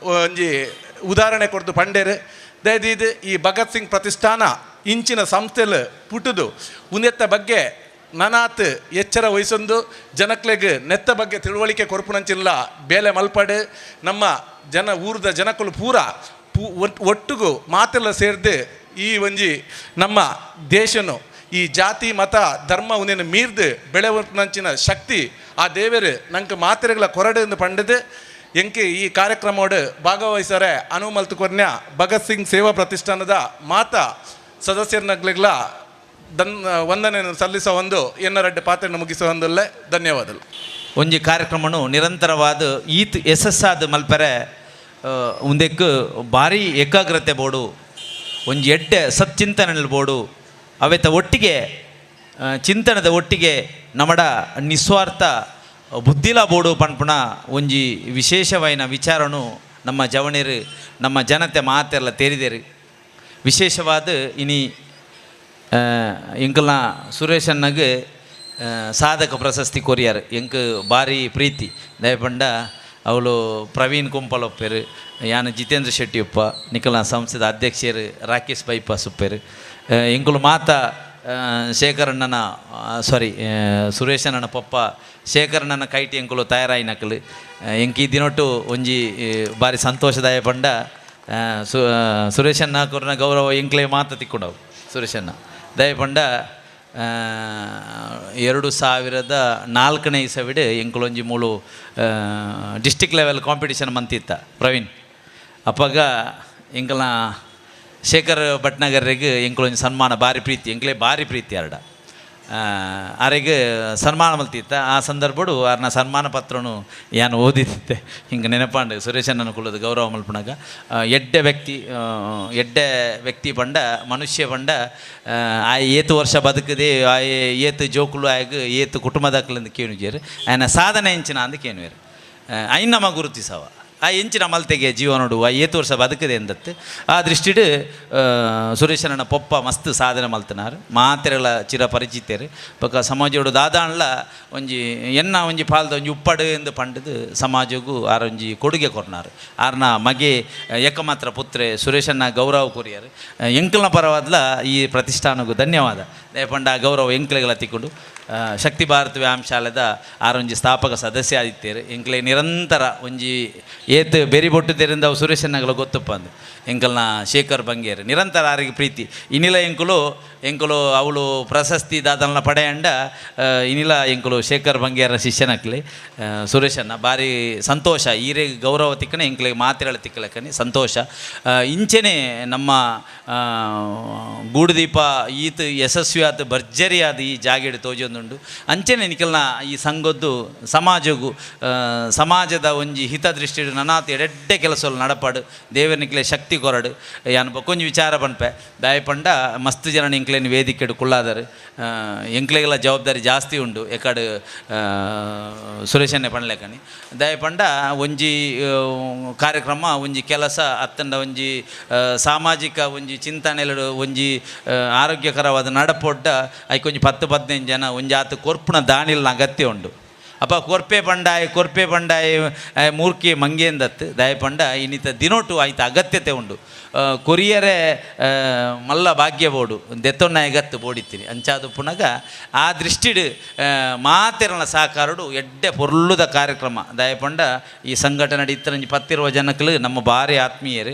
ಒಂಜಿ ಉದಾಹರಣೆ ಕೊಡ್ದು ಪಂಡೇರು. ದಯದೀದು ಈ ಭಗತ್ ಸಿಂಗ್ ಪ್ರತಿಷ್ಠಾನ ಇಂಚಿನ ಸಂಸ್ಥೆಲು ಪುಟುದು ಉನ್ನೆತ್ತ ಬಗ್ಗೆ ನನಾತ್ ಎಚ್ಚರ ವಹಿಸೊಂದು ಜನಕ್ಲೆಗ್ ನೆತ್ತ ಬಗ್ಗೆ ತಿಳುವಳಿಕೆ ಕೊರಪುನಂಚಿಲ್ಲ ಬೇಲೆ ಮಲ್ಪಡು ನಮ್ಮ ಜನ ಊರದ ಜನಕುಲು ಪೂರ ಒಟ್ಟುಗು ಮಾತೆಲ್ಲ ಸೇರ್ದು ಈ ಒಂಜಿ ನಮ್ಮ ದೇಶನು ಈ ಜಾತಿ ಮತ ಧರ್ಮ ಒಂದೇನು ಮೀರ್ದು ಬೆಳೆವನಂಚಿನ ಶಕ್ತಿ ಆ ದೇವರು ನಂಗೆ ಮಾತೆರೆಗಳ ಕೊರಡು ಎಂದು ಪಂಡದು ಎಂಕೆ ಈ ಕಾರ್ಯಕ್ರಮೋಡು ಭಾಗವಹಿಸರೆ ಅನುಮಲ್ತು ಕೊರ್ನ್ಯ ಭಗತ್ ಸಿಂಗ್ ಸೇವಾ ಪ್ರತಿಷ್ಠಾನದ ಮಾತಾ ಸದಸ್ಯರನ್ನಗ್ಲಿಗ್ಲ ವಂದನೆಯನ್ನು ಸಲ್ಲಿಸೋ ಒಂದು ಎನ್ನರಡ್ಡ ಪಾತ್ರೆಯನ್ನು ಮುಗಿಸೋ ಒಂದಲ್ಲೇ ಧನ್ಯವಾದಗಳು. ಒಂಜಿ ಕಾರ್ಯಕ್ರಮನು ನಿರಂತರವಾದ ಈತ್ ಯಶಸ್ಸಾದ ಮಲ್ಪರೆ ಉಂದೆಕ್ ಭಾರಿ ಏಕಾಗ್ರತೆ ಬೋಡು, ಒಂಜಿ ಎಡ್ಡೆ ಸಚ್ಚಿಂತನೆ ಬೋಡು. ಅವೆತ ಒಟ್ಟಿಗೆ ಚಿಂತನದ ಒಟ್ಟಿಗೆ ನಮಡ ನಿಸ್ವಾರ್ಥ ಬುದ್ಧಿಲ ಬೋಡು ಪನ್ಪುನ ಒಂಜಿ ವಿಶೇಷವಾಯಿನ ವಿಚಾರನು ನಮ್ಮ ಜವಣೇರು ನಮ್ಮ ಜನತೆ ಮಾತೆಲ್ಲ ತೇರಿದೇರು. ವಿಶೇಷವಾದ ಇನಿ ಎಂಕಲ್ನ ಸುರೇಶಣ್ಣಗೆ ಸಾಧಕ ಪ್ರಶಸ್ತಿ ಕೊರಿಯಾರು ಎಂಕ್ ಭಾರಿ ಪ್ರೀತಿ. ದಯಪಂಡ ಅವಳು ಪ್ರವೀಣ್ ಕುಂಪಲ್ ಒಪ್ಪೇರು, ಯಾನು ಜಿತೇಂದ್ರ ಶೆಟ್ಟಿ ಒಪ್ಪ, ನಿಕಲ್ನ ಸಂಸ್ಥೆದ ಅಧ್ಯಕ್ಷರು ರಾಕೇಶ್ ಬೈಪಾಸ್ ಒಪ್ಪೇರು, ಎಂಕುಲು ಮಾತ ಶೇಖರಣ್ಣನ ಸಾರಿ ಸುರೇಶಣ್ಣನ ಪಪ್ಪ ಶೇಖರಣ್ಣನ ಕೈಟಿ ಎಂಕುಲು ತಯಾರಾಯಿನಕಲು. ಎಂಕ್ ಈ ದಿನೊಟ್ಟು ಒಂಜಿ ಭಾರಿ ಸಂತೋಷದಾಯ ಪಂಡ ಸುರೇಶಣ್ಣ ಕೊರ್ನ ಗೌರವ ಎಂಕ್ಲೆ ಮಾತ ತಿಕ್ಕೊಂಡವು ಸುರೇಶಣ್ಣ. ದಯಪಂಡ 2004ನೇ ಇಸವಿಡ್ ಎಂಕುಲೊಂಜಿ ಮೂಲು ಡಿಸ್ಟಿಕ್ ಲೆವೆಲ್ ಕಾಂಪಿಟಿಷನ್ ಮಂತಿತ್ತ ಪ್ರವೀಣ್. ಅಪ್ಪಾಗ ಎಂಕಲ್ನ ಶೇಖರ್ ಭಟ್ನಗರಿಗೆ ಎಂಕುಲೊಂಜಿ ಸನ್ಮಾನ ಭಾರಿ ಪ್ರೀತಿ, ಎಂಕ್ಲೆ ಭಾರಿ ಪ್ರೀತಿ ಅರಡ ಆರೆಗೆ ಸನ್ಮಾನ ಮಲ್ತಿತ್ತ. ಆ ಸಂದರ್ಭಡು ಆರ್ನ ಸನ್ಮಾನ ಪತ್ರನು ಯಾನು ಓದಿದ್ದೆ ಹಿಂಗೆ ನೆನಪಾಂಡು ಸುರೇಶಣ್ಣನ ಕುಲದ ಗೌರವ ಮಲ್ಪುನಾಗ. ಎಡ್ಡೆ ವ್ಯಕ್ತಿ, ಎಡ್ಡೆ ವ್ಯಕ್ತಿ ಪಂಡ ಮನುಷ್ಯ ಪಂಡ ಆ ಏತು ವರ್ಷ ಬದುಕದೆ ಆ ಏತು ಜೋಕುಲು ಆಗ ಏತು ಕುಟುಂಬದಾಕಲಿಂದ ಕೇನುಜೇರು ಆಯನ ಸಾಧನೆ ಎಂಚಿನ ಅಂದು ಕೇನುವೇರು ಐನ್ ನಮ್ಮ ಗುರುತಿಸವ ಆ ಎಂಚಿನ ಮಲ್ತೆಗೆ ಜೀವನೋಡು ಆ ಏತು ವರ್ಷ ಬದುಕದೆ ಎಂದತ್ತು. ಆ ದೃಷ್ಟಿಡು ಸುರೇಶನ ಪೊಪ್ಪ ಮಸ್ತ್ ಸಾಧನೆ ಮಲ್ತನಾರು, ಮಾತೆರೆಗಳ ಚಿರಪರಿಚಿತರು. ಬೊಕ್ಕ ಸಮಾಜೋಡು ದಾದಾನ್ಲ ಒಂಜಿ ಎನ್ನ ಒಂಜಿ ಪಾಲ್ದ ಒಂಜಿ ಉಪ್ಪಡು ಎಂದು ಪಂಡದು ಸಮಾಜಗೂ ಆರೊಂಜಿ ಕೊಡುಗೆ ಕೊರ್ನಾರು. ಆರ್ನ ಮಗೆ ಏಕಮಾತ್ರ ಪುತ್ರೆ ಸುರೇಶನ ಗೌರವ ಕೊರಿಯಾರು. ಎಂಕಲ್ನ ಪರವಾದ್ಲ ಈ ಪ್ರತಿಷ್ಠಾನಗೂ ಧನ್ಯವಾದ. ಪಂಡ ಆ ಗೌರವ ಎಂಕ್ಲೆಗಳ ತಿಕ್ಕೊಂಡು ಶಕ್ತಿ ಭಾರತ್ ವ್ಯಾಯಾಮ ಶಾಲೆದ ಆರೊಂಜಿ ಸ್ಥಾಪಕ ಸದಸ್ಯ ಆದಿತ್ತೇರು. ಎಂಕ್ಲೆ ನಿರಂತರ ಒಂಜಿ ಏತ್ ಬೆರಿ ಬೊಟ್ಟು ಅವು ಸುರೇಶಣ್ಣಗಳ ಗೊತ್ತಪ್ಪ ಅಂದು ಎಂಕಲ್ನ ಶೇಖರ್ ಬಂಗೇರು ನಿರಂತರ ಆರಿಗೆ ಪ್ರೀತಿ. ಇನಿಲ ಎಂಕುಲು ಎಂಕುಲು ಅವಳು ಪ್ರಶಸ್ತಿ ದಾದಲ್ನ ಪಡೆಯಂಡ ಇನಿಲ ಎಂಕುಲು ಶೇಖರ್ ಬಂಗೇರ ಶಿಷ್ಯನಕ್ಲಿ ಸುರೇಶಣ್ಣ ಭಾರಿ ಸಂತೋಷ. ಈರೆ ಗೌರವ ತಿಕ್ಕನೆ ಎಂಕ್ಲೆಗೆ ಮಾತೆರಳ ತಿಕ್ಕಲಕ್ಕನೆ ಸಂತೋಷ. ಇಂಚೆನೆ ನಮ್ಮ ಗೂಡುದೀಪ ಈತ ಯಶಸ್ವಿಯಾದ ಭರ್ಜರಿಯಾದ ಈ ಜಾಗೆಡು ತೋಜೊಂದುಂಡು. ಅಂಚೆನೆ ನಿಕಲ್ನ ಈ ಸಂಘದ್ದು ಸಮಾಜಗೂ ಸಮಾಜದ ಒಂಜಿ ಹಿತದೃಷ್ಟಿ ನನಾತ್ ಎಡೆಡ್ಡೆ ಕೆಲಸಗಳು ನಡಪಾಡು ದೇವರ ನಿಕ್ಲೆ ಶಕ್ತಿ ಕೊರಡು. ಯಾನ್ ಬೊಕ್ಕೊಂಜಿ ವಿಚಾರ ಪನ್ಪೆ ದಾಯ ಪಂಡ ಮಸ್ತ್ ಜನ ಎಂಕ್ಲೇನು ವೇದಿಕೆಡು ಕುಳ್ಳಾದರು ಎಂಕ್ಲೆಗೆಲ್ಲ ಜವಾಬ್ದಾರಿ ಜಾಸ್ತಿ ಉಂಡು ಎಕಡು ಸುರೇಶನ್ನೇ ಪಣ್ಲೆಕನಿ. ದಾಯ ಪಂಡ ಒಂಜಿ ಕಾರ್ಯಕ್ರಮ ಒಂಜಿ ಕೆಲಸ ಅತ್ತಂಡ ಒಂಜಿ ಸಾಮಾಜಿಕ ಒಂಜಿ ಚಿಂತನೆಗಳು ಒಂಜಿ ಆರೋಗ್ಯಕರವಾದ ನಡಪೊಡ್ಡ ಐಕೊಂಜಿ 10-15 ಜನ ಒಂಜಿ ಆತ ಕೊರ್ಪುನ ದಾನಿಲ್ನ ಅಗತ್ಯ ಉಂಡು. ಅಪ್ಪ ಕೊರ್ಪೆ ಪಂಡಾಯ ಕೊರ್ಪೆ ಪಂಡಾಯ ಮೂರ್ಖಿ ಮಂಗೇಂದತ್ತು ದಯ ಪಂಡ ಇನ್ನಿತ ದಿನೋಟು ಆಯ್ತು ಅಗತ್ಯತೆ ಉಂಡು. ಕೊರಿಯರೆ ಮಲ್ಲ ಭಾಗ್ಯ ಬೋಡು ದೆತ್ತೊನ್ನ ಎಗತ್ತು ಬೋಡಿತ್ತೀನಿ ಅಂಚಾದು ಪುನಗ ಆ ದೃಷ್ಟಿಡು ಮಾತೆರನ ಸಹಕಾರಡು ಎಡ್ಡೆ ಪೊರ್ಲುದ ಕಾರ್ಯಕ್ರಮ. ದಯಪಂಡ ಈ ಸಂಘಟನೆ ಇತ್ತರಂಜಿ 10 ಜನಕ್ಕಲು ನಮ್ಮ ಭಾರಿ ಆತ್ಮೀಯರು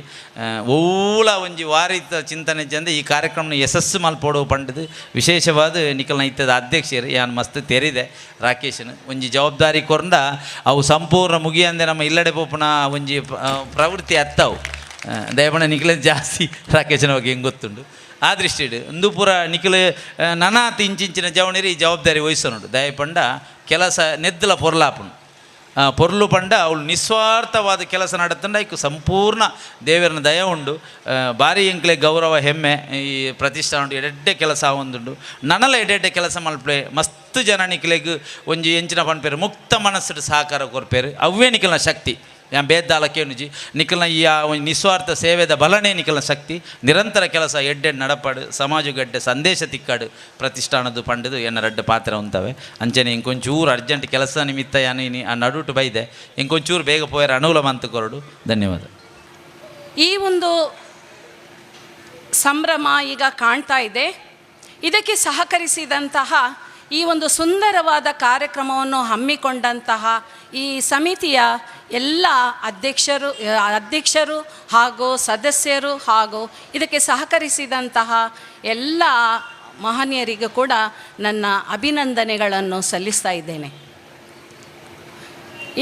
ಓಲ ಒಂಜಿ ವಾರಿತ ಚಿಂತನೆ ಜಂದ ಈ ಕಾರ್ಯಕ್ರಮನ ಯಶಸ್ಸು ಮಲ್ಪೋಡು ಪಂಡದು ವಿಶೇಷವಾದ ನಿಕಲ್ನ ಇತ್ತದ ಅಧ್ಯಕ್ಷರು ಯಾನ್ ಮಸ್ತ್ ತೆರಿದೆ ರಾಕೇಶನ್ ಒಂಜಿ ಜವಾಬ್ದಾರಿ ಕೊರಂಡ ಅವು ಸಂಪೂರ್ಣ ಮುಗಿಯಂದೆ ನಮ್ಮ ಇಲ್ಲಡೆ ಪೋಪುನ ಒಂಜಿ ಪ್ರವೃತ್ತಿ ಅತ್ತವು. ದಯಪಣ ನಿಖಲೆ ಜಾಸ್ತಿ ರಾಕೇಶನ ಬಗ್ಗೆ ಹೆಂಗೆ ಗೊತ್ತುಂಡು ಆ ದೃಷ್ಟಿಡು ಒಂದು ಪೂರ ನಿಖಲು ನನಾತ್ ಇಂಚಿಂಚಿನ ಜವಣಿರಿ ಈ ಜವಾಬ್ದಾರಿ ವಹಿಸೋನುಂಡು. ದಯಪಂಡ ಕೆಲಸ ನೆದ್ದಲ ಪೊರ್ಲಾಪುಂಡು ಪೊರ್ಲು ಪಂಡ ಅವಳು ನಿಸ್ವಾರ್ಥವಾದ ಕೆಲಸ ನಡತಂಡ ಐಕು ಸಂಪೂರ್ಣ ದೇವರನ ದಯ ಉಂಡು. ಭಾರಿ ಎಂಕ್ಲೆ ಗೌರವ ಹೆಮ್ಮೆ ಈ ಪ್ರತಿಷ್ಠಾನ ಉಂಡು. ಎಡೆಡ್ಡೆ ಕೆಲಸ ಒಂದುಂಡು ನನಲ ಎಡೆಡ್ಡೆ ಕೆಲಸ ಮಲ್ಪಲೆ ಮಸ್ತ್ ಜನ ನಿಕ್ಲೆಗ್ ಒಂಜಿ ಎಂಚಿನ ಪನ್ಪೇರು ಮುಕ್ತ ಮನಸ್ಸು ಸಹಕಾರ ಕೊರ್ಪೇರು ಅವೇ ನಿಖಲ್ನ ಶಕ್ತಿ. ಯಾನ್ ಬೇದ್ದಾಲ ಕೇನುಜಿ ನಿಖಲ್ನ ಈ ಒಂಜಿ ನಿಸ್ವಾರ್ಥ ಸೇವೆದ ಬಲನೇ ನಿಖಲ್ನ ಶಕ್ತಿ. ನಿರಂತರ ಕೆಲಸ ಎಡ್ಡೆ ನಡಪಾಡು ಸಮಾಜಗಡ್ಡೆ ಸಂದೇಶ ತಿಕ್ಕಾಡು ಪ್ರತಿಷ್ಠಾನದ್ದು ಪಂಡದು ಎನ್ನ ರಡ್ಡು ಪಾತ್ರ ಉಂತವೆ. ಅಂಚನೆ ಇಂಕೊಂಚೂರು ಅರ್ಜೆಂಟ್ ಕೆಲಸ ನಿಮಿತ್ತ ಯಾನು ಇನಿ ಆ ನಡುಟು ಬೈದೆ ಇಂಕೊಂಚೂರು ಬೇಗ ಪೋಯರ ಅನುಕೂಲ ಮಂತು ಕೊರಡು. ಧನ್ಯವಾದ. ಈ ಒಂದು ಸಂಭ್ರಮ ಈಗ ಕಾಣ್ತಾ ಇದೆ. ಇದಕ್ಕೆ ಸಹಕರಿಸಿದಂತಹ ಈ ಒಂದು ಸುಂದರವಾದ ಕಾರ್ಯಕ್ರಮವನ್ನು ಹಮ್ಮಿಕೊಂಡಂತಹ ಈ ಸಮಿತಿಯ ಎಲ್ಲ ಅಧ್ಯಕ್ಷರು ಹಾಗೂ ಸದಸ್ಯರು ಹಾಗೂ ಇದಕ್ಕೆ ಸಹಕರಿಸಿದಂತಹ ಎಲ್ಲ ಮಹನೀಯರಿಗೂ ಕೂಡ ನನ್ನ ಅಭಿನಂದನೆಗಳನ್ನು ಸಲ್ಲಿಸ್ತಾ ಇದ್ದೇನೆ.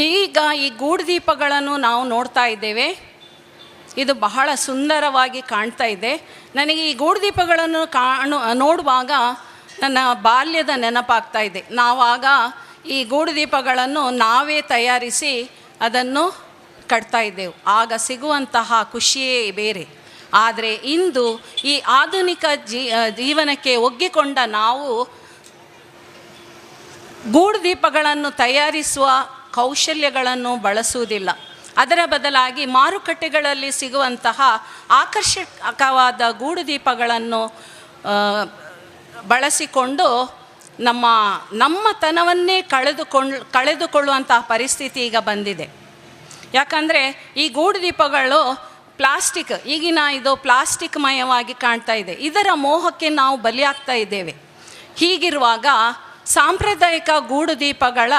ಈಗ ಈ ಗೂಡುದೀಪಗಳನ್ನು ನಾವು ನೋಡ್ತಾ ಇದ್ದೇವೆ. ಇದು ಬಹಳ ಸುಂದರವಾಗಿ ಕಾಣ್ತಾ ಇದೆ. ನನಗೆ ಈ ಗೂಡುದೀಪಗಳನ್ನು ನೋಡುವಾಗ ನನ್ನ ಬಾಲ್ಯದ ನೆನಪಾಗ್ತಾ ಇದೆ. ನಾವಾಗ ಈ ಗೂಡುದೀಪಗಳನ್ನು ನಾವೇ ತಯಾರಿಸಿ ಅದನ್ನು ಕಟ್ತಾ ಇದ್ದೆವು. ಆಗ ಸಿಗುವಂತಹ ಖುಷಿಯೇ ಬೇರೆ. ಆದರೆ ಇಂದು ಈ ಆಧುನಿಕ ಜೀವನಕ್ಕೆ ಒಗ್ಗಿಕೊಂಡ ನಾವು ಗೂಡುದೀಪಗಳನ್ನು ತಯಾರಿಸುವ ಕೌಶಲ್ಯಗಳನ್ನು ಬಳಸುವುದಿಲ್ಲ. ಅದರ ಬದಲಾಗಿ ಮಾರುಕಟ್ಟೆಗಳಲ್ಲಿ ಸಿಗುವಂತಹ ಆಕರ್ಷಕವಾದ ಗೂಡುದೀಪಗಳನ್ನು ಬಳಸಿಕೊಂಡು ನಮ್ಮತನವನ್ನೇ ಕಳೆದುಕೊಳ್ಳುವಂತಹ ಪರಿಸ್ಥಿತಿ ಈಗ ಬಂದಿದೆ. ಯಾಕಂದರೆ ಈ ಗೂಡುದೀಪಗಳು ಪ್ಲಾಸ್ಟಿಕ್, ಈಗಿನ ಇದು ಪ್ಲಾಸ್ಟಿಕ್ಮಯವಾಗಿ ಕಾಣ್ತಾ ಇದೆ. ಇದರ ಮೋಹಕ್ಕೆ ನಾವು ಬಲಿಯಾಗ್ತಾ ಇದ್ದೇವೆ. ಹೀಗಿರುವಾಗ ಸಾಂಪ್ರದಾಯಿಕ ಗೂಡುದೀಪಗಳ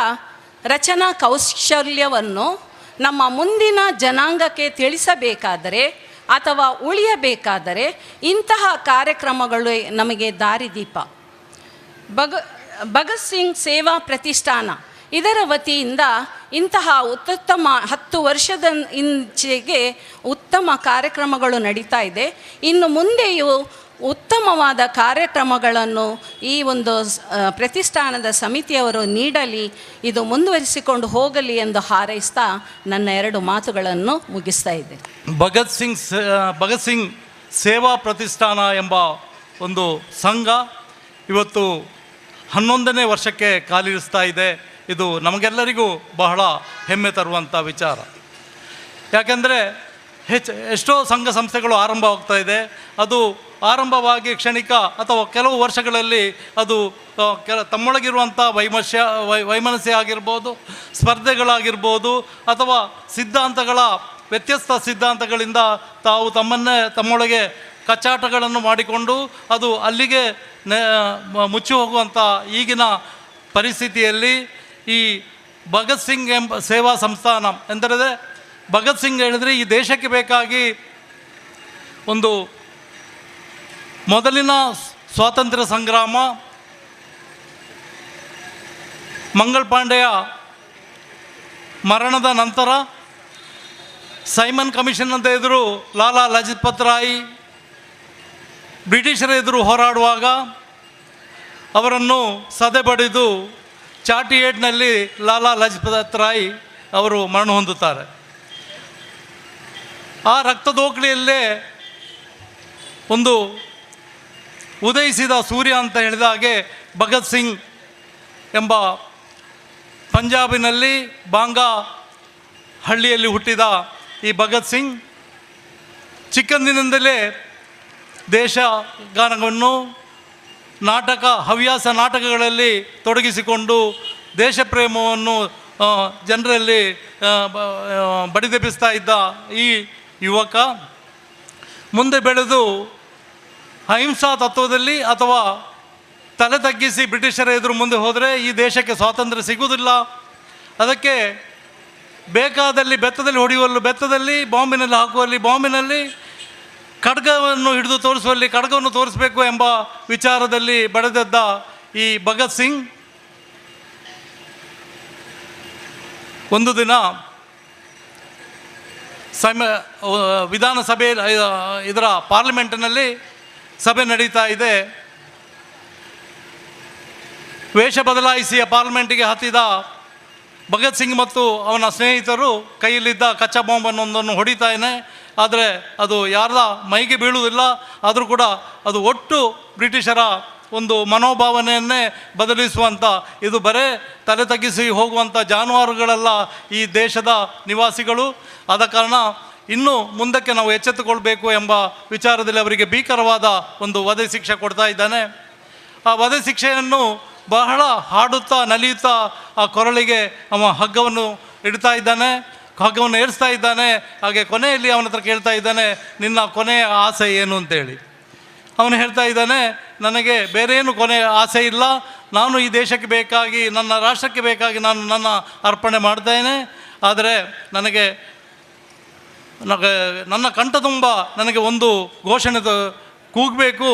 ರಚನಾ ಕೌಶಲ್ಯವನ್ನು ನಮ್ಮ ಮುಂದಿನ ಜನಾಂಗಕ್ಕೆ ತಿಳಿಸಬೇಕಾದರೆ ಅಥವಾ ಉಳಿಯಬೇಕಾದರೆ ಇಂತಹ ಕಾರ್ಯಕ್ರಮಗಳು ನಮಗೆ ದಾರಿದೀಪ. ಭಗತ್ ಸಿಂಗ್ ಸೇವಾ ಪ್ರತಿಷ್ಠಾನ ಇದರ ವತಿಯಿಂದ ಇಂತಹ ಉತ್ತಮ 10 ವರ್ಷದ ಇಂಚೆಗೆ ಉತ್ತಮ ಕಾರ್ಯಕ್ರಮಗಳು ನಡೀತಾ ಇದೆ. ಇನ್ನು ಮುಂದೆಯೂ ಉತ್ತಮವಾದ ಕಾರ್ಯಕ್ರಮಗಳನ್ನು ಈ ಒಂದು ಪ್ರತಿಷ್ಠಾನದ ಸಮಿತಿಯವರು ನೀಡಲಿ, ಇದು ಮುಂದುವರಿಸಿಕೊಂಡು ಹೋಗಲಿ ಎಂದು ಹಾರೈಸ್ತಾ ನನ್ನ 2 ಮಾತುಗಳನ್ನು ಮುಗಿಸ್ತಾ ಇದ್ದೇನೆ. ಭಗತ್ ಸಿಂಗ್ ಸೇವಾ ಪ್ರತಿಷ್ಠಾನ ಎಂಬ ಒಂದು ಸಂಘ ಇವತ್ತು 11ನೇ ವರ್ಷಕ್ಕೆ ಕಾಲಿರಿಸ್ತಾ ಇದೆ. ಇದು ನಮಗೆಲ್ಲರಿಗೂ ಬಹಳ ಹೆಮ್ಮೆ ತರುವಂಥ ವಿಚಾರ. ಯಾಕೆಂದರೆ ಎಷ್ಟೋ ಸಂಘ ಸಂಸ್ಥೆಗಳು ಆರಂಭವಾಗ್ತಾ ಇದೆ. ಅದು ಆರಂಭವಾಗಿ ಕ್ಷಣಿಕ ಅಥವಾ ಕೆಲವು ವರ್ಷಗಳಲ್ಲಿ ಅದು ತಮ್ಮೊಳಗಿರುವಂಥ ವೈಮನಸ್ಯ ಆಗಿರ್ಬೋದು, ಸ್ಪರ್ಧೆಗಳಾಗಿರ್ಬೋದು, ಅಥವಾ ಸಿದ್ಧಾಂತಗಳ ವ್ಯತ್ಯಸ್ತ ಸಿದ್ಧಾಂತಗಳಿಂದ ತಾವು ತಮ್ಮೊಳಗೆ ಕಚ್ಚಾಟಗಳನ್ನು ಮಾಡಿಕೊಂಡು ಅದು ಅಲ್ಲಿಗೆ ಮುಚ್ಚಿ ಹೋಗುವಂಥ ಈಗಿನ ಪರಿಸ್ಥಿತಿಯಲ್ಲಿ ಈ ಭಗತ್ ಸಿಂಗ್ ಎಂಬ ಸೇವಾ ಸಂಸ್ಥಾನ ಎಂದರೆ, ಭಗತ್ ಸಿಂಗ್ ಹೇಳಿದರೆ ಈ ದೇಶಕ್ಕೆ ಬೇಕಾಗಿ ಒಂದು ಮೊದಲಿನ ಸ್ವಾತಂತ್ರ್ಯ ಸಂಗ್ರಾಮ, ಮಂಗಲ್ ಪಾಂಡೆಯ ಮರಣದ ನಂತರ ಸೈಮನ್ ಕಮಿಷನ್ ಅಂತ ಎದುರು ಲಾಲಾ ಲಜಪತ್ ರಾಯ್ ಬ್ರಿಟಿಷರ ಎದುರು ಹೋರಾಡುವಾಗ ಅವರನ್ನು ಸದೆಬಡಿದು 48ನಲ್ಲಿ ಲಾಲಾ ಲಜಪತ್ ರಾಯ್ ಅವರು ಮರಣ ಹೊಂದುತ್ತಾರೆ. ಆ ರಕ್ತದೋಕಳಿಯಲ್ಲೇ ಒಂದು ಉದಯಿಸಿದ ಸೂರ್ಯ ಅಂತ ಹೇಳಿದ ಹಾಗೆ ಭಗತ್ ಸಿಂಗ್ ಎಂಬ ಪಂಜಾಬಿನಲ್ಲಿ ಬಾಂಗಾ ಹಳ್ಳಿಯಲ್ಲಿ ಹುಟ್ಟಿದ ಈ ಭಗತ್ ಸಿಂಗ್ ಚಿಕ್ಕಂದಿನಿಂದಲೇ ದೇಶ ಗಾನವನ್ನು, ನಾಟಕ, ಹವ್ಯಾಸ ನಾಟಕಗಳಲ್ಲಿ ತೊಡಗಿಸಿಕೊಂಡು ದೇಶಪ್ರೇಮವನ್ನು ಜನರಲ್ಲಿ ಬಡಿದೆಬ್ಬಿಸ್ತಾ ಇದ್ದ ಈ ಯುವಕ ಮುಂದೆ ಬೆಳೆದು ಅಹಿಂಸಾ ತತ್ವದಲ್ಲಿ ಅಥವಾ ತಲೆ ತಗ್ಗಿಸಿ ಬ್ರಿಟಿಷರ ಎದುರು ಮುಂದೆ ಹೋದರೆ ಈ ದೇಶಕ್ಕೆ ಸ್ವಾತಂತ್ರ್ಯ ಸಿಗುವುದಿಲ್ಲ, ಅದಕ್ಕೆ ಬೇಕಾದಲ್ಲಿ ಬೆತ್ತದಲ್ಲಿ ಹೊಡೆಯುವಲ್ಲೂ ಬೆತ್ತದಲ್ಲಿ, ಬಾಂಬಿನಲ್ಲಿ ಹಾಕುವಲ್ಲಿ ಬಾಂಬಿನಲ್ಲಿ, ಖಡ್ಗವನ್ನು ಹಿಡಿದು ತೋರಿಸುವಲ್ಲಿ ಖಡ್ಗವನ್ನು ತೋರಿಸಬೇಕು ಎಂಬ ವಿಚಾರದಲ್ಲಿ ಬಡಿದೆದ್ದ ಈ ಭಗತ್ ಸಿಂಗ್ ಒಂದು ದಿನ ವಿಧಾನಸಭೆ ಇದರ ಪಾರ್ಲಿಮೆಂಟಿನಲ್ಲಿ ಸಭೆ ನಡೀತಾ ಇದೆ. ವೇಷ ಬದಲಾಯಿಸಿ ಪಾರ್ಲಿಮೆಂಟಿಗೆ ಹತ್ತಿದ ಭಗತ್ ಸಿಂಗ್ ಮತ್ತು ಅವನ ಸ್ನೇಹಿತರು ಕೈಯಲ್ಲಿದ್ದ ಕಚ್ಚಾ ಬಾಂಬನ್ನೊಂದನ್ನು ಹೊಡಿತಾನೆ. ಆದರೆ ಅದು ಯಾರ ಮೈಗೆ ಬೀಳುವುದಿಲ್ಲ. ಆದರೂ ಕೂಡ ಅದು ಒಟ್ಟು ಬ್ರಿಟಿಷರ ಒಂದು ಮನೋಭಾವನೆಯನ್ನೇ ಬದಲಿಸುವಂಥ, ಇದು ಬರೇ ತಲೆ ತಗ್ಗಿಸಿ ಹೋಗುವಂಥ ಜಾನುವಾರುಗಳೆಲ್ಲ ಈ ದೇಶದ ನಿವಾಸಿಗಳು. ಆದ ಕಾರಣ ಇನ್ನೂ ಮುಂದಕ್ಕೆ ನಾವು ಎಚ್ಚೆತ್ತುಕೊಳ್ಬೇಕು ಎಂಬ ವಿಚಾರದಲ್ಲಿ ಅವರಿಗೆ ಭೀಕರವಾದ ಒಂದು ವಧೆ ಶಿಕ್ಷೆ ಕೊಡ್ತಾ ಇದ್ದಾನೆ. ಆ ವಧೆ ಶಿಕ್ಷೆಯನ್ನು ಬಹಳ ಹಾಡುತ್ತಾ ನಲಿಯುತ್ತಾ ಆ ಕೊರಳಿಗೆ ಅವ ಹಗ್ಗವನ್ನು ಇಡ್ತಾ ಇದ್ದಾನೆ, ಹಗ್ಗವನ್ನು ಏರಿಸ್ತಾ ಇದ್ದಾನೆ. ಹಾಗೆ ಕೊನೆಯಲ್ಲಿ ಅವನ ಹತ್ರ ಕೇಳ್ತಾ ಇದ್ದಾನೆ, ನಿನ್ನ ಕೊನೆಯ ಆಸೆ ಏನು ಅಂತೇಳಿ. ಅವನು ಹೇಳ್ತಾ ಇದ್ದಾನೆ, ನನಗೆ ಬೇರೇನು ಕೊನೆಯ ಆಸೆ ಇಲ್ಲ, ನಾನು ಈ ದೇಶಕ್ಕೆ ಬೇಕಾಗಿ, ನನ್ನ ರಾಷ್ಟ್ರಕ್ಕೆ ಬೇಕಾಗಿ ನಾನು ನನ್ನ ಅರ್ಪಣೆ ಮಾಡ್ತೇನೆ. ಆದರೆ ನನಗೆ ನನ್ನ ಕಂಠ ತುಂಬ ನನಗೆ ಒಂದು ಘೋಷಣೆ ಕೂಗಬೇಕು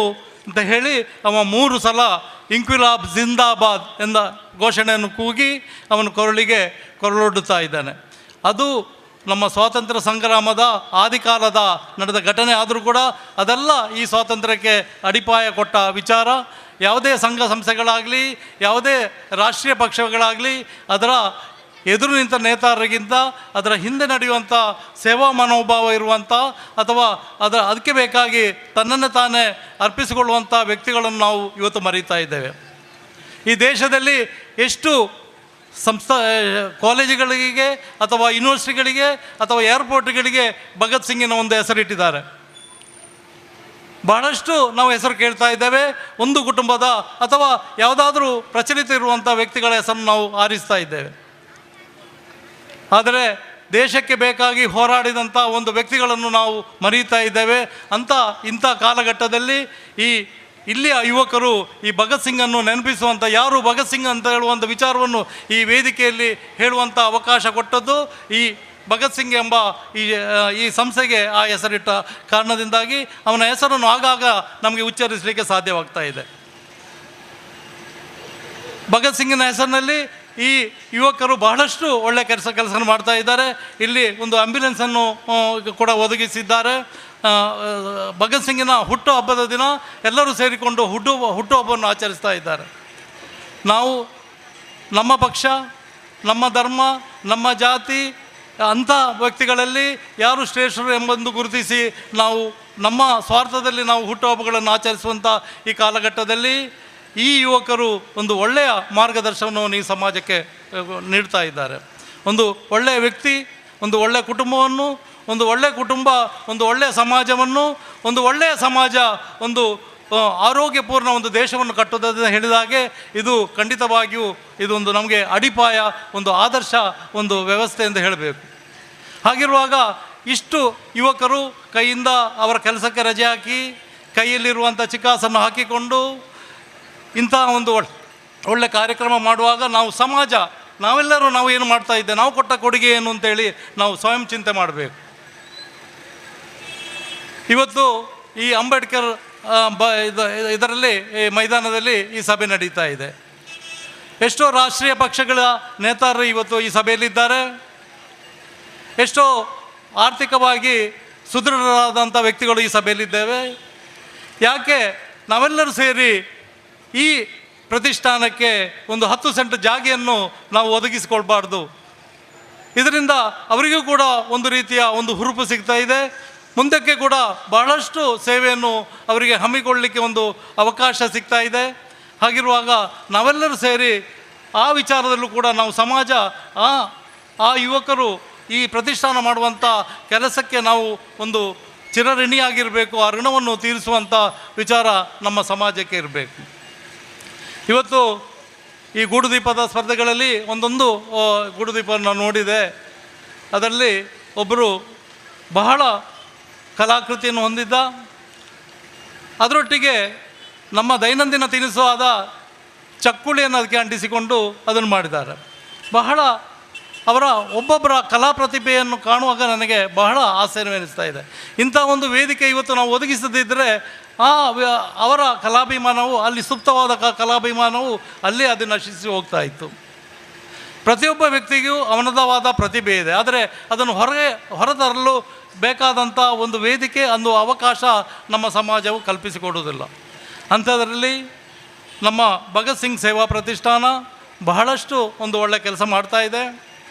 ಅಂತ ಹೇಳಿ ಅವ 3 ಸಲ ಇಂಕ್ವಿಲಾಬ್ ಜಿಂದಾಬಾದ್ ಎಂದ ಘೋಷಣೆಯನ್ನು ಕೂಗಿ ಅವನ ಕೊರಳಿಗೆ ಕೊರಳೊಡ್ಡುತ್ತಾ ಇದ್ದಾನೆ. ಅದು ನಮ್ಮ ಸ್ವಾತಂತ್ರ್ಯ ಸಂಗ್ರಾಮದ ಆದಿಕಾಲದ ನಡೆದ ಘಟನೆ ಆದರೂ ಕೂಡ ಅದೆಲ್ಲ ಈ ಸ್ವಾತಂತ್ರ್ಯಕ್ಕೆ ಅಡಿಪಾಯ ಕೊಟ್ಟ ವಿಚಾರ. ಯಾವುದೇ ಸಂಘ ಸಂಸ್ಥೆಗಳಾಗಲಿ, ಯಾವುದೇ ರಾಷ್ಟ್ರೀಯ ಪಕ್ಷಗಳಾಗಲಿ ಅದರ ಎದುರು ನಿಂತ ನೇತಾರರಿಗಿಂತ ಅದರ ಹಿಂದೆ ನಡೆಯುವಂಥ ಸೇವಾ ಮನೋಭಾವ ಇರುವಂಥ ಅಥವಾ ಅದಕ್ಕೆ ಬೇಕಾಗಿ ತನ್ನನ್ನು ತಾನೇ ಅರ್ಪಿಸಿಕೊಳ್ಳುವಂಥ ವ್ಯಕ್ತಿಗಳನ್ನು ನಾವು ಇವತ್ತು ಮರೀತಾ ಇದ್ದೇವೆ. ಈ ದೇಶದಲ್ಲಿ ಎಷ್ಟು ಕಾಲೇಜುಗಳಿಗೆ ಅಥವಾ ಯೂನಿವರ್ಸಿಟಿಗಳಿಗೆ ಅಥವಾ ಏರ್ಪೋರ್ಟ್ಗಳಿಗೆ ಭಗತ್ ಸಿಂಗಿನ ಒಂದು ಹೆಸರಿಟ್ಟಿದ್ದಾರೆ. ಬಹಳಷ್ಟು ನಾವು ಹೆಸರು ಕೇಳ್ತಾ ಇದ್ದೇವೆ. ಒಂದು ಕುಟುಂಬದ ಅಥವಾ ಯಾವುದಾದ್ರೂ ಪ್ರಚಲಿತ ಇರುವಂಥ ವ್ಯಕ್ತಿಗಳ ಹೆಸರನ್ನು ನಾವು ಆರಿಸ್ತಾ ಇದ್ದೇವೆ. ಆದರೆ ದೇಶಕ್ಕೆ ಬೇಕಾಗಿ ಹೋರಾಡಿದಂಥ ಒಂದು ವ್ಯಕ್ತಿಗಳನ್ನು ನಾವು ಮರೆಯುತ್ತಾ ಇದ್ದೇವೆ. ಇಂಥ ಕಾಲಘಟ್ಟದಲ್ಲಿ ಇಲ್ಲಿಯ ಯುವಕರು ಈ ಭಗತ್ ಸಿಂಗನ್ನು ನೆನಪಿಸುವಂಥ, ಯಾರು ಭಗತ್ ಸಿಂಗ್ ಅಂತ ಹೇಳುವಂಥ ವಿಚಾರವನ್ನು ಈ ವೇದಿಕೆಯಲ್ಲಿ ಹೇಳುವಂಥ ಅವಕಾಶ ಕೊಟ್ಟದ್ದು ಈ ಭಗತ್ ಸಿಂಗ್ ಎಂಬ ಈ ಸಂಸ್ಥೆಗೆ ಆ ಹೆಸರಿಟ್ಟ ಕಾರಣದಿಂದಾಗಿ ಅವನ ಹೆಸರನ್ನು ಆಗಾಗ ನಮಗೆ ಉಚ್ಚರಿಸಲಿಕ್ಕೆ ಸಾಧ್ಯವಾಗ್ತಾ ಇದೆ. ಭಗತ್ ಸಿಂಗಿನ ಹೆಸರಿನಲ್ಲಿ ಈ ಯುವಕರು ಬಹಳಷ್ಟು ಒಳ್ಳೆಯ ಕೆಲಸ ಮಾಡ್ತಾ ಇದ್ದಾರೆ. ಇಲ್ಲಿ ಒಂದು ಆಂಬ್ಯುಲೆನ್ಸನ್ನು ಕೂಡ ಒದಗಿಸಿದ್ದಾರೆ. ಭಗತ್ ಸಿಂಗಿನ ಹುಟ್ಟು ಹಬ್ಬದ ದಿನ ಎಲ್ಲರೂ ಸೇರಿಕೊಂಡು ಹುಟ್ಟುಹಬ್ಬವನ್ನು ಆಚರಿಸ್ತಾ ಇದ್ದಾರೆ. ನಾವು ನಮ್ಮ ಪಕ್ಷ, ನಮ್ಮ ಧರ್ಮ, ನಮ್ಮ ಜಾತಿ ಅಂಥ ವ್ಯಕ್ತಿಗಳಲ್ಲಿ ಯಾರು ಶ್ರೇಷ್ಠರು ಎಂಬುದನ್ನು ಗುರುತಿಸಿ ನಾವು ನಮ್ಮ ಸ್ವಾರ್ಥದಲ್ಲಿ ನಾವು ಹುಟ್ಟುಹಬ್ಬಗಳನ್ನು ಆಚರಿಸುವಂಥ ಈ ಕಾಲಘಟ್ಟದಲ್ಲಿ ಈ ಯುವಕರು ಒಂದು ಒಳ್ಳೆಯ ಮಾರ್ಗದರ್ಶನವನ್ನು ಈ ಸಮಾಜಕ್ಕೆ ನೀಡ್ತಾ ಇದ್ದಾರೆ. ಒಂದು ಒಳ್ಳೆಯ ವ್ಯಕ್ತಿ, ಒಂದು ಒಳ್ಳೆಯ ಕುಟುಂಬವನ್ನು, ಒಂದು ಒಳ್ಳೆಯ ಕುಟುಂಬ ಒಂದು ಒಳ್ಳೆಯ ಸಮಾಜವನ್ನು, ಒಂದು ಒಳ್ಳೆಯ ಸಮಾಜ ಒಂದು ಆರೋಗ್ಯಪೂರ್ಣ ಒಂದು ದೇಶವನ್ನು ಕಟ್ಟುವುದನ್ನು ಹೇಳಿದ ಹಾಗೆ ಇದು ಖಂಡಿತವಾಗಿಯೂ ಇದೊಂದು ನಮಗೆ ಅಡಿಪಾಯ, ಒಂದು ಆದರ್ಶ, ಒಂದು ವ್ಯವಸ್ಥೆ ಎಂದು ಹೇಳಬೇಕು. ಹಾಗಿರುವಾಗ ಇಷ್ಟು ಯುವಕರು ಕೈಯಿಂದ ಅವರ ಕೆಲಸಕ್ಕೆ ರಜೆ ಹಾಕಿ ಕೈಯಲ್ಲಿರುವಂಥ ಚಿಕಾಸನ್ನು ಹಾಕಿಕೊಂಡು ಇಂಥ ಒಂದು ಒಳ್ಳೆ ಕಾರ್ಯಕ್ರಮ ಮಾಡುವಾಗ ನಾವು ಸಮಾಜ, ನಾವೆಲ್ಲರೂ ನಾವು ಏನು ಮಾಡ್ತಾ ಇದ್ದೇವೆ, ನಾವು ಕೊಟ್ಟ ಕೊಡುಗೆ ಏನು ಅಂತೇಳಿ ನಾವು ಸ್ವಯಂ ಚಿಂತೆ ಮಾಡಬೇಕು. ಇವತ್ತು ಈ ಅಂಬೇಡ್ಕರ್ ಇದರಲ್ಲಿ ಈ ಮೈದಾನದಲ್ಲಿ ಈ ಸಭೆ ನಡೀತಾ ಇದೆ. ಎಷ್ಟೋ ರಾಷ್ಟ್ರೀಯ ಪಕ್ಷಗಳ ನೇತಾರರು ಇವತ್ತು ಈ ಸಭೆಯಲ್ಲಿದ್ದಾರೆ. ಎಷ್ಟೋ ಆರ್ಥಿಕವಾಗಿ ಸುದೃಢರಾದಂಥ ವ್ಯಕ್ತಿಗಳು ಈ ಸಭೆಯಲ್ಲಿದ್ದೇವೆ. ಯಾಕೆ ನಾವೆಲ್ಲರೂ ಸೇರಿ ಈ ಪ್ರತಿಷ್ಠಾನಕ್ಕೆ ಒಂದು 10 ಸೆಂಟ್ ಜಾಗೆಯನ್ನು ನಾವು ಒದಗಿಸಿಕೊಳ್ಬಾರ್ದು? ಇದರಿಂದ ಅವರಿಗೂ ಕೂಡ ಒಂದು ರೀತಿಯ ಒಂದು ಹುರುಪು ಸಿಗ್ತಾ ಇದೆ. ಮುಂದಕ್ಕೆ ಕೂಡ ಬಹಳಷ್ಟು ಸೇವೆಯನ್ನು ಅವರಿಗೆ ಹಮ್ಮಿಕೊಳ್ಳಲಿಕ್ಕೆ ಒಂದು ಅವಕಾಶ ಸಿಗ್ತಾ ಇದೆ. ಹಾಗಿರುವಾಗ ನಾವೆಲ್ಲರೂ ಸೇರಿ ಆ ವಿಚಾರದಲ್ಲೂ ಕೂಡ ನಾವು ಸಮಾಜ, ಆ ಯುವಕರು ಈ ಪ್ರತಿಷ್ಠಾನ ಮಾಡುವಂಥ ಕೆಲಸಕ್ಕೆ ನಾವು ಒಂದು ಚಿರಋಣಿಯಾಗಿರಬೇಕು. ಆ ಋಣವನ್ನು ತೀರಿಸುವಂಥ ವಿಚಾರ ನಮ್ಮ ಸಮಾಜಕ್ಕೆ ಇರಬೇಕು. ಇವತ್ತು ಈ ಗೂಡುದೀಪದ ಸ್ಪರ್ಧೆಗಳಲ್ಲಿ ಒಂದೊಂದು ಗೂಡುದೀಪವನ್ನು ನೋಡಿದೆ. ಅದರಲ್ಲಿ ಒಬ್ಬರು ಬಹಳ ಕಲಾಕೃತಿಯನ್ನು ಹೊಂದಿದ್ದ, ಅದರೊಟ್ಟಿಗೆ ನಮ್ಮ ದೈನಂದಿನ ತಿನಿಸು ಆದ ಚಕ್ಕುಳಿಯನ್ನು ಅದಕ್ಕೆ ಅಂಟಿಸಿಕೊಂಡು ಅದನ್ನು ಮಾಡಿದ್ದಾರೆ. ಬಹಳ ಅವರ ಒಬ್ಬೊಬ್ಬರ ಕಲಾ ಪ್ರತಿಭೆಯನ್ನು ಕಾಣುವಾಗ ನನಗೆ ಬಹಳ ಆಶ್ಚರ್ಯವೆನಿಸ್ತಾ ಇದೆ. ಇಂಥ ಒಂದು ವೇದಿಕೆ ಇವತ್ತು ನಾವು ಒದಗಿಸದಿದ್ದರೆ ಅವರ ಕಲಾಭಿಮಾನವು ಅಲ್ಲಿ ಸುಪ್ತವಾದ ಕಲಾಭಿಮಾನವು ಅಲ್ಲಿ ಅದು ನಶಿಸಿ ಹೋಗ್ತಾ ಇತ್ತು. ಪ್ರತಿಯೊಬ್ಬ ವ್ಯಕ್ತಿಗೂ ಅವನದವಾದ ಪ್ರತಿಭೆ ಇದೆ, ಆದರೆ ಅದನ್ನು ಹೊರತರಲು ಬೇಕಾದಂಥ ಒಂದು ವೇದಿಕೆ, ಒಂದು ಅವಕಾಶ ನಮ್ಮ ಸಮಾಜವು ಕಲ್ಪಿಸಿಕೊಡುವುದಿಲ್ಲ. ಅಂಥದ್ರಲ್ಲಿ ನಮ್ಮ ಭಗತ್ ಸಿಂಗ್ ಸೇವಾ ಪ್ರತಿಷ್ಠಾನ ಬಹಳಷ್ಟು ಒಂದು ಒಳ್ಳೆಯ ಕೆಲಸ ಮಾಡ್ತಾಯಿದೆ.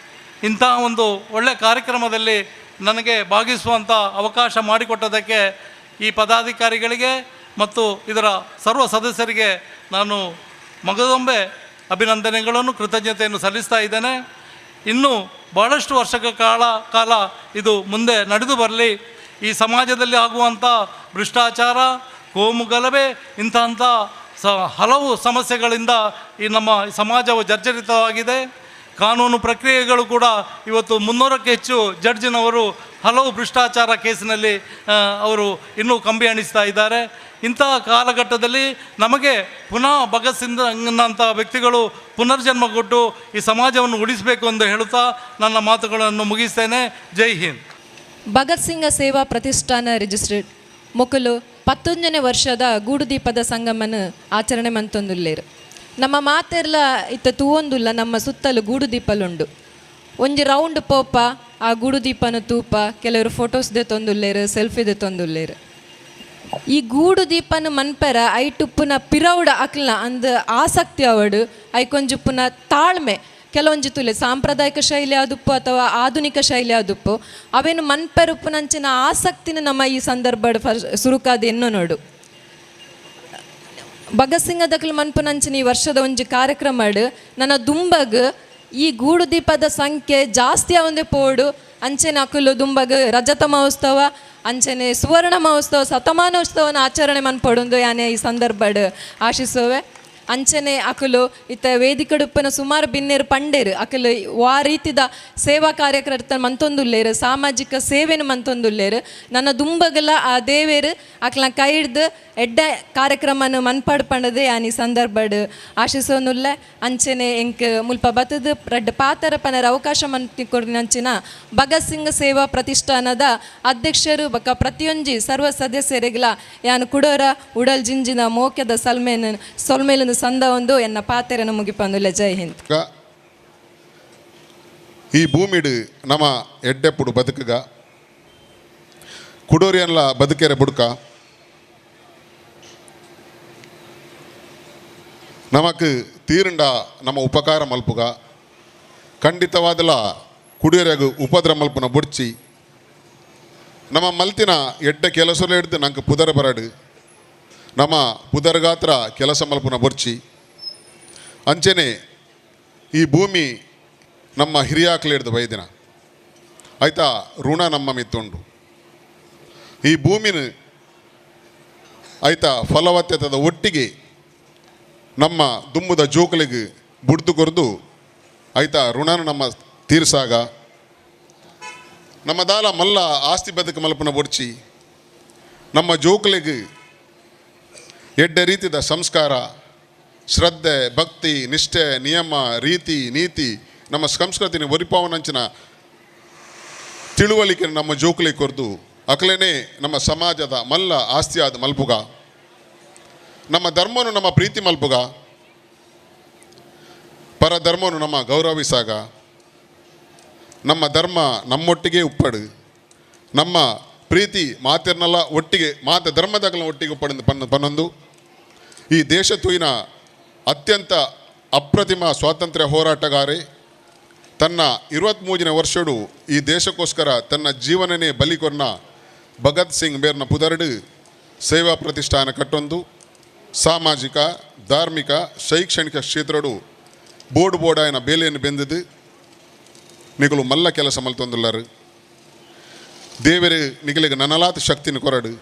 ಇಂಥ ಒಂದು ಒಳ್ಳೆಯ ಕಾರ್ಯಕ್ರಮದಲ್ಲಿ ನನಗೆ ಭಾಗಿಸುವಂಥ ಅವಕಾಶ ಮಾಡಿಕೊಟ್ಟದಕ್ಕೆ ಈ ಪದಾಧಿಕಾರಿಗಳಿಗೆ ಮತ್ತು ಇದರ ಸರ್ವ ಸದಸ್ಯರಿಗೆ ನಾನು ಮಗದೊಮ್ಮೆ ಅಭಿನಂದನೆಗಳನ್ನು, ಕೃತಜ್ಞತೆಯನ್ನು ಸಲ್ಲಿಸ್ತಾ ಇದ್ದೇನೆ. ಇನ್ನೂ ಭಾಳಷ್ಟು ವರ್ಷಗಳ ಕಾಲ ಇದು ಮುಂದೆ ನಡೆದು ಬರಲಿ. ಈ ಸಮಾಜದಲ್ಲಿ ಆಗುವಂಥ ಭ್ರಷ್ಟಾಚಾರ, ಕೋಮು ಗಲಭೆ ಇಂಥ ಹಲವು ಸಮಸ್ಯೆಗಳಿಂದ ಈ ನಮ್ಮ ಸಮಾಜವು ಜರ್ಜರಿತವಾಗಿದೆ. ಕಾನೂನು ಪ್ರಕ್ರಿಯೆಗಳು ಕೂಡ ಇವತ್ತು 300ಕ್ಕೂ ಹೆಚ್ಚು ಜಡ್ಜಿನವರು ಹಲವು ಭ್ರಷ್ಟಾಚಾರ ಕೇಸಿನಲ್ಲಿ ಅವರು ಇನ್ನೂ ಕಂಬಿ ಅಣಿಸ್ತಾ ಇದ್ದಾರೆ. ಇಂಥ ಕಾಲಘಟ್ಟದಲ್ಲಿ ನಮಗೆ ಪುನಃ ಭಗತ್ ಸಿಂಗ್ನಂಥ ವ್ಯಕ್ತಿಗಳು ಪುನರ್ಜನ್ಮ ಕೊಟ್ಟು ಈ ಸಮಾಜವನ್ನು ಉಳಿಸಬೇಕು ಎಂದು ಹೇಳುತ್ತಾ ನನ್ನ ಮಾತುಗಳನ್ನು ಮುಗಿಸ್ತೇನೆ. ಜೈ ಹಿಂದ್. ಭಗತ್ ಸಿಂಗ್ ಸೇವಾ ಪ್ರತಿಷ್ಠಾನ ರಿಜಿಸ್ಟರ್ಡ್ ಮೊಕಲು 19ನೇ ವರ್ಷದ ಗೂಡುದೀಪದ ಸಂಗಮನ ಆಚರಣೆ ಮಂತೊಂದುಲ್ಲೇರು. ನಮ್ಮ ಮಾತೆರ್ಲ ಇತ್ತ ತೂವೊಂದುಲ್ಲ, ನಮ್ಮ ಸುತ್ತಲೂ ಗೂಡುದೀಪಲುಂಡು. ಒಂಜಿ ರೌಂಡ್ ಪೋಪ ಆ ಗೂಡುದೀಪನ ತೂಪ, ಕೆಲವರು ಫೋಟೋಸ್ ದೆ ತೊಂದುಲ್ಲೇರು, ಸೆಲ್ಫಿ ದೆ ತೊಂದುಲ್ಲೇರು. ಈ ಗೂಡುದೀಪನ ಮನ್ಪೆರ ಐಟುಪ್ಪುನ ಪಿರೌಡ ಅಕ್ಲ ಅಂದ್ ಆಸಕ್ತಿ ಅವಡು, ಐಕೊಂಜುಪ್ಪುನ ತಾಳ್ಮೆ. ಕೆಲವೊಂಜಿ ತುಲೆ ಸಾಂಪ್ರದಾಯಿಕ ಶೈಲಿ ಆದುಪ್ಪು ಅಥವಾ ಆಧುನಿಕ ಶೈಲಿ ಆದುಪ್ಪು ಅವೇನು ಮನ್ಪೆರುಪ್ಪುನಂಚಿನ ಆಸಕ್ತಿನ ನಮ್ಮ ಈ ಸಂದರ್ಭಡ್ ಸುರುಕಾದ ಎನ್ನು ನೋಡು. ಭಗತ್ ಸಿಂಗ್ ದಕ್ಲು ಮನ್ಪುನಂಚಿನ ಈ ವರ್ಷದ ಒಂಜಿ ಕಾರ್ಯಕ್ರಮ ನನ್ನ ದುಂಬಗ್ ಈ ಗೂಡು ದೀಪದ ಸಂಖ್ಯೆ ಜಾಸ್ತಿ ಆವಂದೆ ಪೋಡು ಅಂಚೆನೆ ಅಕುಲು ದುಂಬಗ್ ರಜತ ಮಹೋತ್ಸವ ಅಂಚೆನೆ ಸುವರ್ಣ ಮಹೋತ್ಸವ ಶತಮಾನೋತ್ಸವನ ಆಚರಣೆ ಮನ್ಪೊಡುಂದು ಯಾನೆ ಈ ಸಂದರ್ಭಡ್ ಆಶಿಸುವೆ. ಅಂಚನೆ ಅಕುಲು ಇತ್ತ ವೇದಿಕಡುಪ್ಪನ ಸುಮಾರು ಬಿನ್ನೇರು ಪಂಡೇರು ಅಕುಲು ವಾ ರೀತಿದ ಸೇವಾ ಕಾರ್ಯಕರ್ತ ಮಂತೊಂದುಲ್ಲೇರು ಸಾಮಾಜಿಕ ಸೇವೆನು ಮಂತೊಂದುಲ್ಲೇರು ನನ್ನ ದುಂಬಗಲ ಆ ದೇವೇರು ಅಕ್ಲ ಕೈ ಹಿಡ್ದು ಎಡ್ಡ ಕಾರ್ಯಕ್ರಮನ ಮನ್ಪಾಡು ಪಂಡದೆ ಯಾನಿ ಸಂದರ್ಭಡ್ ಆಶಿಸೋನುಲ್ಲ. ಅಂಚನೆ ಎಂಕ್ ಮುಲ್ಪ ಬತ್ತದ ರಡ್ಡ್ ಪಾತರ ಪನರ ಅವಕಾಶ ಮನ್ತಿಕೊರ್ನಂಚಿನ ಭಗತ್ ಸಿಂಗ್ ಸೇವಾ ಪ್ರತಿಷ್ಠಾನದ ಅಧ್ಯಕ್ಷರು ಬೊಕ್ಕ ಪ್ರತಿಯೊಂಜಿ ಸರ್ವ ಸದಸ್ಯರಿಗ್ಲ ಯಾನು ಕುಡೋರ ಉಡಲ್ ಜಿಂಜಿನ ಮೋಕ್ಯದ ಸಲ್ಮೇನ ಸೊಲ್ಮೇಲನ ಸಂದ ಒಂದು ಎನ್ನ ಪಾತೆರನ್ನು ಮುಗಿಪಂದುಲ್ಲ. ಜೈ ಹಿಂದ್. ಈ ಭೂಮಿಡು ನಮ್ಮ ಎಡ್ಡೆಪ್ಪುಡು ಬದುಕುಗ ಕುಡೋರಿಯನ್ಲ ಬದುಕೆರೆ ಬುಡ್ಕ ನಮಕ್ ತೀರಂಡ ನಮ್ಮ ಉಪಕಾರ ಮಲ್ಪುಗ ಖಂಡಿತವಾದಲ ಕುಡಿಯರೆಗು ಉಪದ್ರ ಮಲ್ಪುನ ಬುಡ್ಚಿ ನಮ್ಮ ಮಲ್ತಿನ ಎಡ್ಡೆ ಕೆಲಸಲು ಹಿಡ್ದು ನಂಗೆ ಪುದರ ಬರಡು ನಮ್ಮ ಪುದರ್ಗಾತ್ರ ಕೆಲಸ ಮಲ್ಪುನ ಬೊರ್ಚಿ ಅಂಚೆನೆ ಈ ಭೂಮಿ ನಮ್ಮ ಹಿರಿಯಾಕ್ಲು ಹಿಡ್ದು ಬೈದಿನ ಆಯ್ತಾ ಋಣ ನಮ್ಮ ಮಿತ್ತುಂಡು ಈ ಭೂಮಿನ ಆಯ್ತಾ ಫಲವತ್ತತೆದ ಒಟ್ಟಿಗೆ ನಮ್ಮ ದುಂಬುದ ಜೋಕಲಿಗೆ ಬುಡ್ದು ಕೊರ್ದು ಆಯ್ತಾ ಋಣನ ನಮ್ಮ ತೀರ್ಸಾಗ ನಮ್ಮ ದಾಲ ಮಲ್ಲ ಆಸ್ತಿ ಬದುಕು ಮಲ್ಪನ ಬೊರ್ಚಿ ನಮ್ಮ ಜೋಕಲಿಗೆ ಎಡ್ಡೆ ರೀತಿದ ಸಂಸ್ಕಾರ ಶ್ರದ್ಧೆ ಭಕ್ತಿ ನಿಷ್ಠೆ ನಿಯಮ ರೀತಿ ನೀತಿ ನಮ್ಮ ಸಂಸ್ಕೃತಿನ ಒರಿಪಾವನಂಚಿನ ತಿಳುವಳಿಕೆ ನಮ್ಮ ಜೋಕುಲಿ ಕೊರ್ದು ಅಕಲೇನೆ ನಮ್ಮ ಸಮಾಜದ ಮಲ್ಲ ಆಸ್ತಿಯಾದ ಮಲ್ಪುಗ ನಮ್ಮ ಧರ್ಮನು ನಮ್ಮ ಪ್ರೀತಿ ಮಲ್ಪುಗ ಪರಧರ್ಮನು ನಮ್ಮ ಗೌರವಿಸಾಗ ನಮ್ಮ ಧರ್ಮ ನಮ್ಮೊಟ್ಟಿಗೆ ಉಪ್ಪಡು ನಮ್ಮ ಪ್ರೀತಿ ಮಾತಿರ್ನಲ್ಲ ಒಟ್ಟಿಗೆ ಮಾತ ಧರ್ಮದಾಗಲ ಒಟ್ಟಿಗೆ ಉಪ್ಪಡು ಪನ್ನೊಂದು ಈ ದೇಶ ತೂಯಿನ ಅತ್ಯಂತ ಅಪ್ರತಿಮ ಸ್ವಾತಂತ್ರ್ಯ ಹೋರಾಟಗಾರೆ ತನ್ನ 23ನೇ ವರ್ಷಡು ಈ ದೇಶಕ್ಕೋಸ್ಕರ ತನ್ನ ಜೀವನನೇ ಬಲಿಕೊರ್ನ ಭಗತ್ ಸಿಂಗ್ ಬೇರ್ನ ಪುದರಡು ಸೇವಾ ಪ್ರತಿಷ್ಠಾನ ಕಟ್ಟೊಂದು ಸಾಮಾಜಿಕ ಧಾರ್ಮಿಕ ಶೈಕ್ಷಣಿಕ ಕ್ಷೇತ್ರಡು ಬೋರ್ಡ್ ಬೋರ್ಡಾಯನ ಬೇಲೆಯನ್ನು ಬೆಂದದು ನಿಗಲು ಮಲ್ಲ ಕೆಲಸ ಮಲ್ತೊಂದುಲ್ಲರು ದೇವರು ನಿಗಲಿಗೆ ನನಲಾತ್ ಶಕ್ತಿನ ಕೊರಡು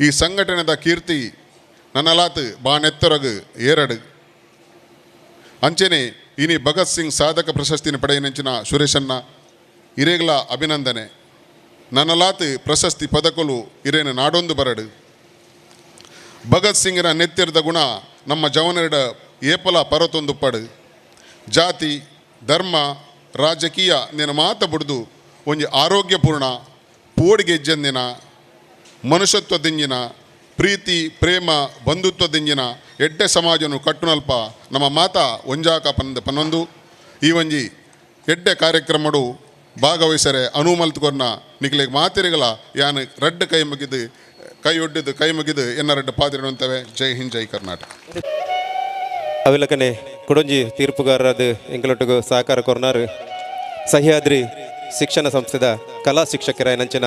ಈ ಸಂಘಟನೆದ ಕೀರ್ತಿ ನನಲಾತ್ ಬಾನೆತ್ತರಗು ಏರಡು ಅಂಚೆನೆ ಇನಿ ಭಗತ್ ಸಿಂಗ್ ಸಾಧಕ ಪ್ರಶಸ್ತಿನ ಪಡೆಯನಂಚಿನ ಸುರೇಶನ್ನ ಇರೇಗ್ಲ ಅಭಿನಂದನೆ ನನಲಾತ್ ಪ್ರಶಸ್ತಿ ಪದಕಲು ಇರೇನು ನಾಡೊಂದು ಬರಡು ಭಗತ್ ಸಿಂಗ್ರ ನೆತ್ತಿರದ ಗುಣ ನಮ್ಮ ಜವನರಿಡ ಏಪಲ ಪರತೊಂದು ಪಡು ಜಾತಿ ಧರ್ಮ ರಾಜಕೀಯ ನಿನ್ನ ಮಾತ ಬುಡ್ದು ಒಂಜಿ ಆರೋಗ್ಯಪೂರ್ಣ ಪೋಡಿಗೆಜ್ಜಂದಿನ ಮನುಷ್ಯತ್ವದಿಂಜಿನ ಪ್ರೀತಿ ಪ್ರೇಮ ಬಂಧುತ್ವದಿಂಜಿನ ಎಡ್ಡೆ ಸಮಾಜನು ಕಟ್ಟುನಲ್ಪ ನಮ್ಮ ಮಾತಾ ಒಂಜಾಕ ಪನ್ನೊಂದು ಈ ಒಂಜಿ ಎಡ್ಡೆ ಕಾರ್ಯಕ್ರಮಡು ಭಾಗವಹಿಸರೆ ಅನುಮಲ್ತುಕೊರ್ನ ನಿಕ್ಲೆಗ್ ಮಾತಿರಿಗಳ ಯಾನು ರಡ್ಡು ಕೈ ಮುಗಿದು ಕೈ ಒಡ್ಡಿದ್ದು ಕೈ ಮುಗಿದು ಎನ್ನ ರಡ್ಡು ಪಾದಿರುವಂತವೆ. ಜೈ ಹಿಂದ್, ಜೈ ಕರ್ನಾಟಕ. ಅವಿಲಕನೆ ಕೊಡೊಂಜಿ ತೀರ್ಪುಗಾರರಾದ ಎಂಕಲೊಟ್ಟಿಗೂ ಸಹಕಾರ ಕೊರ್ನಾರು ಸಹ್ಯಾದ್ರಿ ಶಿಕ್ಷಣ ಸಂಸ್ಥೆದ ಕಲಾ ಶಿಕ್ಷಕರಾಯ ನಂಚಿನ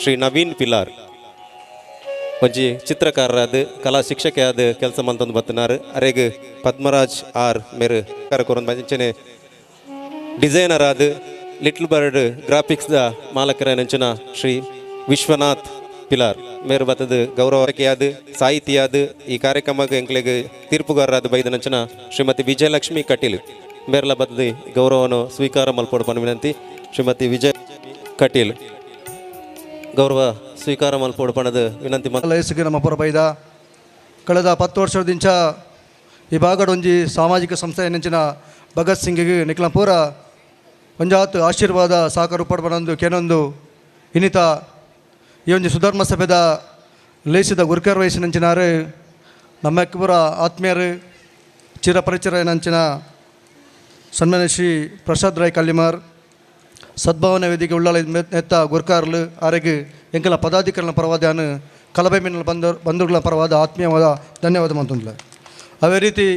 ಶ್ರೀ ನವೀನ್ ಪಿಲಾರ್ ಒಂಜಿ ಚಿತ್ರಕಾರರಾದ ಕಲಾ ಶಿಕ್ಷಕಿಯಾದ ಕೆಲಸ ಮಂತೊಂದು ಬತ್ತನಾರು ಅರೆಗ್ ಪದ್ಮರಾಜ್ ಆರ್ ಮೇರು ಕರಕೊರೊಂದು ಅಂಚನೆ ಡಿಸೈನರ್ ಆದ ಲಿಟ್ಲ್ ಬರ್ಡ್ ಗ್ರಾಫಿಕ್ಸ್ದ ಮಾಲಕರ ನಂಚಿನ ಶ್ರೀ ವಿಶ್ವನಾಥ್ ಪಿಲಾರ್ ಮೇರು ಬತ್ತದ ಗೌರವಕ್ಕೆಯಾದ ಸಾಹಿತಿಯಾದ ಈ ಕಾರ್ಯಕ್ರಮಕ್ಕೆ ಎಂಕ್ಲೆಗ್ ತೀರ್ಪುಗಾರರಾದ ಬೈದ ನಂಚಿನ ಶ್ರೀಮತಿ ವಿಜಯಲಕ್ಷ್ಮಿ ಕಟೀಲ್ ಮೇರ್ಲ ಬತ್ತದ ಗೌರವವನ್ನು ಸ್ವೀಕಾರ ಮಲ್ಪೊಡು ಪನ್ಪುನ ವಿನಂತಿ. ಶ್ರೀಮತಿ ವಿಜಯ ಕಟೀಲ್ ಗೌರವ ಸ್ವೀಕಾರ ಮಲ್ಪೊಡು ಪಣದ ವಿನಂತಿ. ಲಯಸ್ಸಿಗೆ ನಮ್ಮ ಪುರ ಬೈದ ಕಳೆದ 10 ವರ್ಷದಿಂಚ ಈ ಭಾಗಡೊಂಜಿ ಸಾಮಾಜಿಕ ಸಂಸ್ಥೆ ನೆಂಚಿನ ಭಗತ್ ಸಿಂಗಿಗೆ ನಿಕ್ಲ ಪೂರ ಒಂಜಾತ್ ಆಶೀರ್ವಾದ ಸಹಕಾರ ಉಪ್ಪಡು ಕೆನೊಂದು ಇನ್ನಿತ ಈ ಒಂಜಿ ಸುಧರ್ಮ ಸಭೆದ ಲೇಸಿದ ಗುರುಕರ್ ವಯಸ್ಸಿನಂಚಿನಾರು ನಮ್ಮ ಪೂರ ಆತ್ಮೀಯರು ಚಿರಪರಿಚಯ ನಂಚಿನ ಸನ್ಮಾನ್ಯ ಶ್ರೀ ಪ್ರಸಾದ್ ರಾಯ್ ಕಲ್ಲಿಮಾರ್ ಸದ್ಭಾವನೆ ವೇದಿಕೆ ಉಳ್ಳಾಲ ನೆತ್ತ ಗುರ್ಕಾರ್ಲು ಆರೆಗೆ ಎಂಕಲ ಪದಾಧಿಕಾರಿಗಳ ಪರವಾದ ಕಲಬೆ ಮಿನ್ನಲ್ ಬಂಧುಗಳ ಪರವಾದ ಆತ್ಮೀಯವಾದ ಧನ್ಯವಾದ ಮಂತಂದ್ಲ. ಅದೇ ರೀತಿ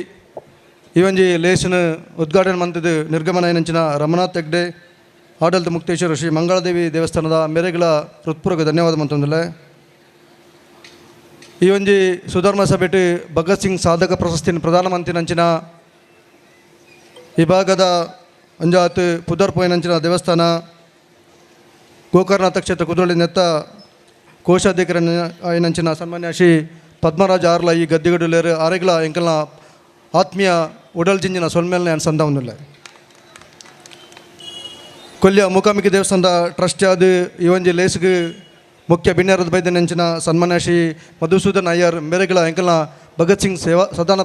ಈ ಒಂಜಿ ಲೇಸಿನ ಉದ್ಘಾಟನೆ ಮಂತದ ನಿರ್ಗಮನ ಏನಂಚಿನ ರಮನಾಥ್ ಹೆಗ್ಡೆ ಆಡಳಿತ ಮುಕ್ತೇಶ್ವರ ಶ್ರೀ ಮಂಗಳದೇವಿ ದೇವಸ್ಥಾನದ ಮೇರೆಗಳ ಹೃತ್ಪೂರ್ವಕ ಧನ್ಯವಾದ ಮಂತೊಂದಿಲ್ಲ. ಈ ಒಂಜಿ ಸುಧರ್ಮ ಸಭೆಟ್ ಭಗತ್ ಸಿಂಗ್ ಸಾಧಕ ಪ್ರಶಸ್ತಿನ ಪ್ರಧಾನಮಂತ್ರಿ ನಂಚಿನ ಈ ಭಾಗದ ಅಂಜಾತ್ ಪುದರ್ಪೋಯಿನಂಚಿನ ದೇವಸ್ಥಾನ ಗೋಕರ್ಣನಾಥ ಕ್ಷೇತ್ರ ಕುದ್ರೋಳಿ ನೆತ್ತ ಕೋಶಾಧಿಕಾರಿ అయినంచిన ಸನ್ಮಾನ್ಯ ಶ್ರೀ ಪದ್ಮರಾಜ್ ಆರ್ಲ ಈ ಗದ್ದಿಗಡುಲೇರು ಆರೆಗ್ಲ ಎಂಕಲ್ನ ಆತ್ಮೀಯ ಉಡಲ್ ಜಿಂಜಿನ ಸೊಲ್ಮೇಲ್ನ ಸಂದವನ್ನುಲ್ಲ. ಕೊಲ್ಯ ಮೂಕಾಂಬಿಕೆ ದೇವಸ್ಥಾನದ ಟ್ರಸ್ಟ್ ಆದ ಈ ಒಂಜಿ ಲೇಸ್ಗೆ ಮುಖ್ಯ ಬಿನ್ಯಾರದ ಬೈದನೆಂಚಿನ ಸನ್ಮಾನ್ಯ ಶ್ರೀ ಮಧುಸೂದನ್ ಅಯ್ಯರ್ ಮೇರೆಗಳ ಎಂಕಲ್ನ ಭಗತ್ ಸಿಂಗ್ ಸೇವಾ ಸದಾನ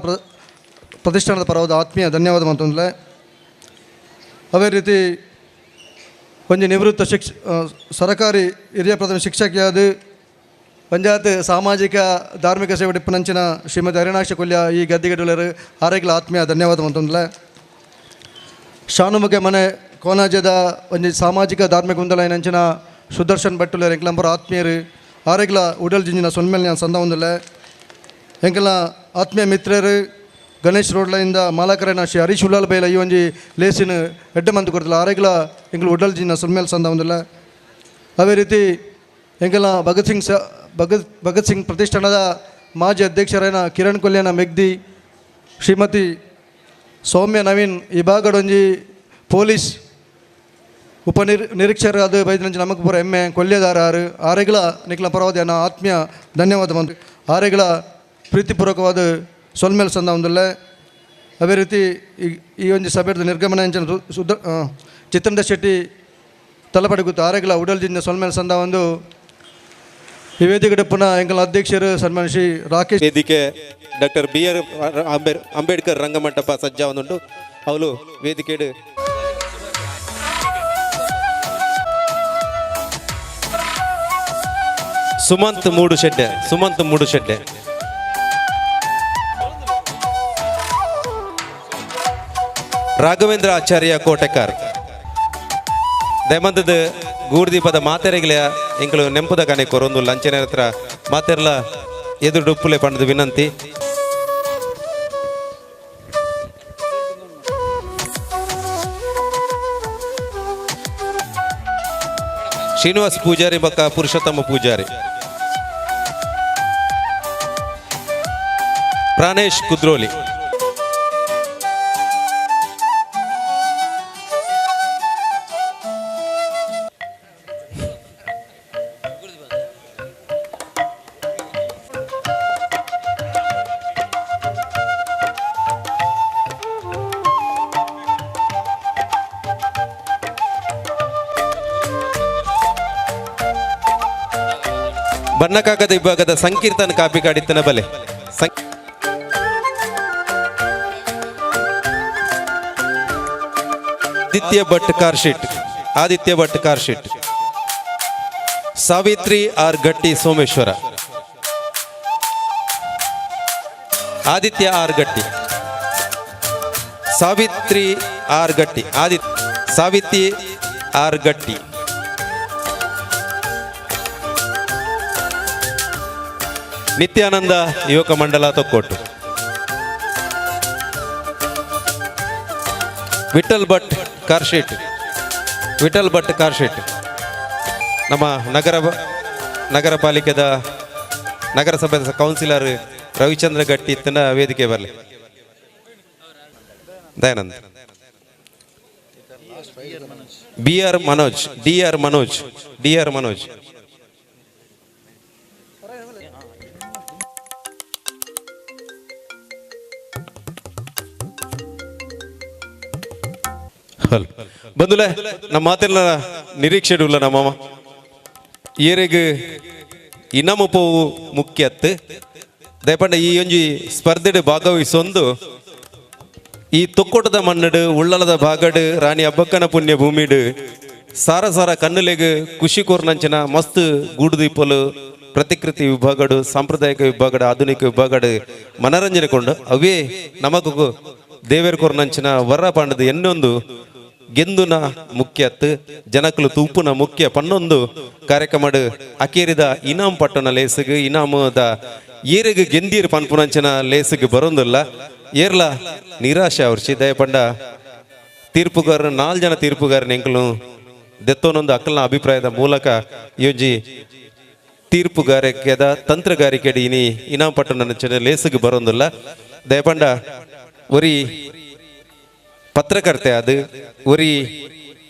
ಪ್ರತಿಷ್ಠಾನದ ಪರವಾದ ಆತ್ಮೀಯ ಧನ್ಯವಾದ ಮಂತಂದ್ರೆ. ಅದೇ ರೀತಿ ಒಂಜಿ ನಿವೃತ್ತ ಸರಕಾರಿ ಹಿರಿಯ ಪ್ರಥಮ ಶಿಕ್ಷಕಿಯಾದ ಪಂಚಾಯತ್ ಸಾಮಾಜಿಕ ಧಾರ್ಮಿಕ ಸೇವೆ ಡಿಪ್ಪನಂಚಿನ ಶ್ರೀಮತಿ ಹರಿಣಾಕ್ಷ ಕೊಲ್ಯ ಈ ಗದ್ದಿಗಡುಲರು ಆರೆಗ್ಲ ಆತ್ಮೀಯ ಧನ್ಯವಾದ ಮಂತಂದ್ರೆ. ಶಾನುಮುಖ ಮನೆ ಕೋನಾಜದ ಒಂಜಿ ಸಾಮಾಜಿಕ ಧಾರ್ಮಿಕ ಗೊಂದಲೈನಂಚಿನ ಸುದರ್ಶನ್ ಭಟ್ಟುಲರು ಎಂಕಲಂಬರ ಆತ್ಮೀಯರು ಆರೆಗ್ಲ ಉಡಲ್ ಜಿಂಜಿನ ಸೊನ್ಮೇಲೆ ಸಂದ ಒಂದಿಲ್ಲ. ಎಂಕಲ ಆತ್ಮೀಯ ಮಿತ್ರರು ಗಣೇಶ್ ರೋಡ್ಲೈಂದ ಮಾಲಕರೈನ ಶ್ರೀ ಹರೀಶ್ ಉಲ್ಲಾಲ್ ಬೈಲ ಈ ಒಂಜಿ ಲೇಸಿನ ಎಡ್ಡೆ ಮಂತು ಕೊಡ್ತಿಲ್ಲ ಆರೆಗ್ಲ ಎಂಕಲ್ ಉಡಲ್ ಜಿಂಜಿನ ಸೊನ್ಮೇಲೆ ಸಂದ ಒಂದಿಲ್ಲ. ಅದೇ ರೀತಿ ಎಂಕಲ ಭಗತ್ ಸಿಂಗ್ ಪ್ರತಿಷ್ಠಾನದ ಮಾಜಿ ಅಧ್ಯಕ್ಷರೈನ ಕಿರಣ್ ಕೊಲ್ಯನ ಮೆಗ್ದಿ ಶ್ರೀಮತಿ ಸೌಮ್ಯ ನವೀನ್ ಈ ಭಾಗಡೊಂಜಿ ಪೊಲೀಸ್ ಉಪ ನಿರೀಕ್ಷಕರಾದ ಬೈದನಂಚಿ ನಮಕ್ ಪೂರ ಹೆಮ್ಮೆ ಕೊಲ್ಯದಾರ ಆರು ಆರೆಗಳ ನಿಖಲ ಪರವಾದ ಆತ್ಮೀಯ ಧನ್ಯವಾದ ಮಂತ್ರಿ ಆರೆಗಳ ಪ್ರೀತಿಪೂರ್ವಕವಾದ ಸೊಲ್ಮೇಲ್ ಸಂದ ಒಂದಿಲ್ಲ. ಅದೇ ರೀತಿ ಈ ಒಂದು ಸಭೆಯ ನಿರ್ಗಮನ ಅಂಚಿನ ಚಿತ್ತಂದ ಶೆಟ್ಟಿ ತಲಪಡಿ ಗೊತ್ತು ಆರೆಗಳ ಉಡಲ್ಜಿಂದ ಸೊಲ್ಮೇಲ್ ಸಂದ ಒಂದು ಈ ವೇದಿಕೆ ಪುನಃ ಎಂಕಲ್ ಅಧ್ಯಕ್ಷರು ಸನ್ಮಾನ್ಯ ಶ್ರೀ ರಾಕೇಶ್ ವೇದಿಕೆ ಡಾಕ್ಟರ್ ಬಿ ಆರ್ ಅಂಬೇಡ್ಕರ್ ರಂಗಮಂಟಪ ಸಜ್ಜಾವನುಂಟು ಅವಳು ವೇದಿಕೆಡು ಸುಮಂತ್ ಮೂಡುಶೆಡ್ಡೆ ಸುಮಂತ್ ಮೂಡುಶೆಡ್ಡೆ ರಾಘವೇಂದ್ರ ಆಚಾರ್ಯ ಕೋಟೆಕಾರ್ ದಯಮಂತದ ಗೂಡ್ದೀಪದ ಮಾತೆರೆಗಳ ಎಂಕಲು ನೆಂಪುದ ಕನೆ ಕೊರೊಂದು ಲಂಚನೆ ಹತ್ರ ಮಾತೆರ್ಲ ಎದುರು ಡುಪ್ಪುಲೆ ಪಂಡದ ವಿನಂತಿ. ಶ್ರೀನಿವಾಸ್ ಪೂಜಾರಿ ಬಕ್ಕ ಪುರುಷೋತ್ತಮ ಪೂಜಾರಿ ಪ್ರಾಣೇಶ್ ಕುದ್ರೋಲಿ ಬಣ್ಣಕಾಗದ ವಿಭಾಗದ ಸಂಕೀರ್ತನ ಕಾಪಿ ಕಾಡಿತ್ತನ ಬಲೆ Aditya Bhat car sheet Aditya Bhat car sheet Savitri R Gatti Someshwara Aditya R Gatti Savitri R Gatti Savitri R Gatti Nithyananda Yuvaka Mandala Thokkottu Vittal Bhat car sheet Vittal Bhat car sheet ನಮ್ಮ ನಗರ ಪಾಲಿಕೆದ ನಗರಸಭೆ counsellor Ravichandra ಗಟ್ಟಿ ಇತ್ತನ ವೇದಿಕೆ ಬರಲಿ. Dayanand B R Manoj D R Manoj D R Manoj hello ಬಂದುಲೆ ನಮ್ಮ ಮಾತೆಲ್ಲ ನಿರೀಕ್ಷೆ ಇಲ್ಲ ನಮ್ಮಮ್ಮ ಏರೆಗ್ ಇನಮುಪವು ಮುಖ್ಯತ್ತು ದಯಪಂಡ ಈ ಒಂಜಿ ಸ್ಪರ್ಧೆಡ್ ಭಾಗವಹಿಸೊಂದು ಈ ತೊಕ್ಕೋಟದ ಮಣ್ಣಡು ಉಳ್ಳಲದ ಭಾಗಡು ರಾಣಿ ಅಬ್ಬಕ್ಕನ ಪುಣ್ಯ ಭೂಮಿಡು ಸಾರ ಸಾರ ಕಣ್ಣುಲೆಗ್ ಖುಷಿ ಕೋರ್ನಂಚಿನ ಮಸ್ತ್ ಗೂಡುದೀಪಲು ಪ್ರತಿಕೃತಿ ವಿಭಾಗಡು ಸಾಂಪ್ರದಾಯಿಕ ವಿಭಾಗಡು ಆಧುನಿಕ ವಿಭಾಗಡು ಮನರಂಜನೆ ಕೊಂಡು ಅವೇ ನಮಗೂ ದೇವೇರ್ ಕೋರ್ನಂಚಿನ ವರ ಪಾಂಡದ ಎನ್ನೊಂದು ಗೆಂದುನ ಮುಖ್ಯತ್ತು ಜನಕಲು ತೂಪುನ ಮುಖ್ಯ ಪನ್ನೊಂದು ಕಾರ್ಯಕ್ರಮಡು ಅಕೇರಿದ ಇನಾಮ್ ಪಟ್ಟಣ ಲೇಸುಗು ಇನಾಮದ ಏರೆಗ್ ಗೆಂದೀರ್ ಪನ್ಪುನಂಚಿನ ಲೇಸುಗು ಬರೋಂದಿಲ್ಲ. ಏರ್ಲ ನಿರಾಶೆ ಅವರ್ಚಿ ದಯಪಂಡ ತೀರ್ಪುಗಾರರು 4 ಜನ ತೀರ್ಪುಗಾರನ ಎಂಕಲು ದೆತ್ತೋನೊಂದು ಅಕ್ಕಲ್ನ ಅಭಿಪ್ರಾಯದ ಮೂಲಕ ಯೋಜಿ ತೀರ್ಪುಗಾರಿಕೆದ ತಂತ್ರಗಾರಿಕೆ ಇನಿ ಇನಾಮ್ ಪಟ್ಟಣ ಲೇಸುಗೆ ಬರೋದಿಲ್ಲ. ದಯಪಂಡ ಒರಿ ಪತ್ರಕರ್ತೆ ಅದು, ಒರಿ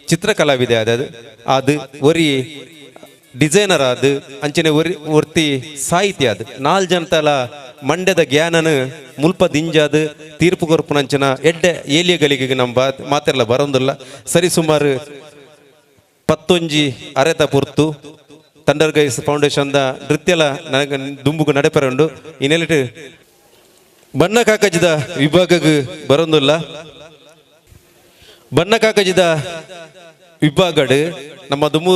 ಚಿತ್ರಕಲಾವಿದೆ ಅದು ಅದು ಒರಿ ಡಿಸೈನರ್ ಅದು, ಅಂಚನೆ ಒರಿ ಒರ್ತಿ ಸಾಹಿತ್ಯ ಅದು. 4 ಜನತಲ ಮಂಡ್ಯದ ಜ್ಞಾನನು ಮುಲ್ಪ ದಿಂಜಾದು ತೀರ್ಪು ಕೊರ್ಪುನಂಚಿನ ಎಡ್ಡೆ ಏಲಿಯಗಳಿಗೆ ನಮ್ಮ ಮಾತೆಲ್ಲ ಬರೋದಿಲ್ಲ. ಸರಿ ಸುಮಾರು 11 ಅರೆತ ಪುರ್ತು ಥಂಡರ್ ಗೈಸ್ ಫೌಂಡೇಶನ್ದ ನೃತ್ಯಲ ನನಗೆ ದುಂಬುಗು ನಡೆಪರುಂಡು. ಇನ್ನೆಲ್ಲಿಟ್ಟು ಬಣ್ಣ ಕಾಕಜಿದ ವಿಭಾಗಕ್ಕೆ ಬರೋದಿಲ್ಲ. ಬಣ್ಣ ಕಾಕಜಿದ ವಿಭಾಗಡು ನಮ್ಮ ದುಂಬು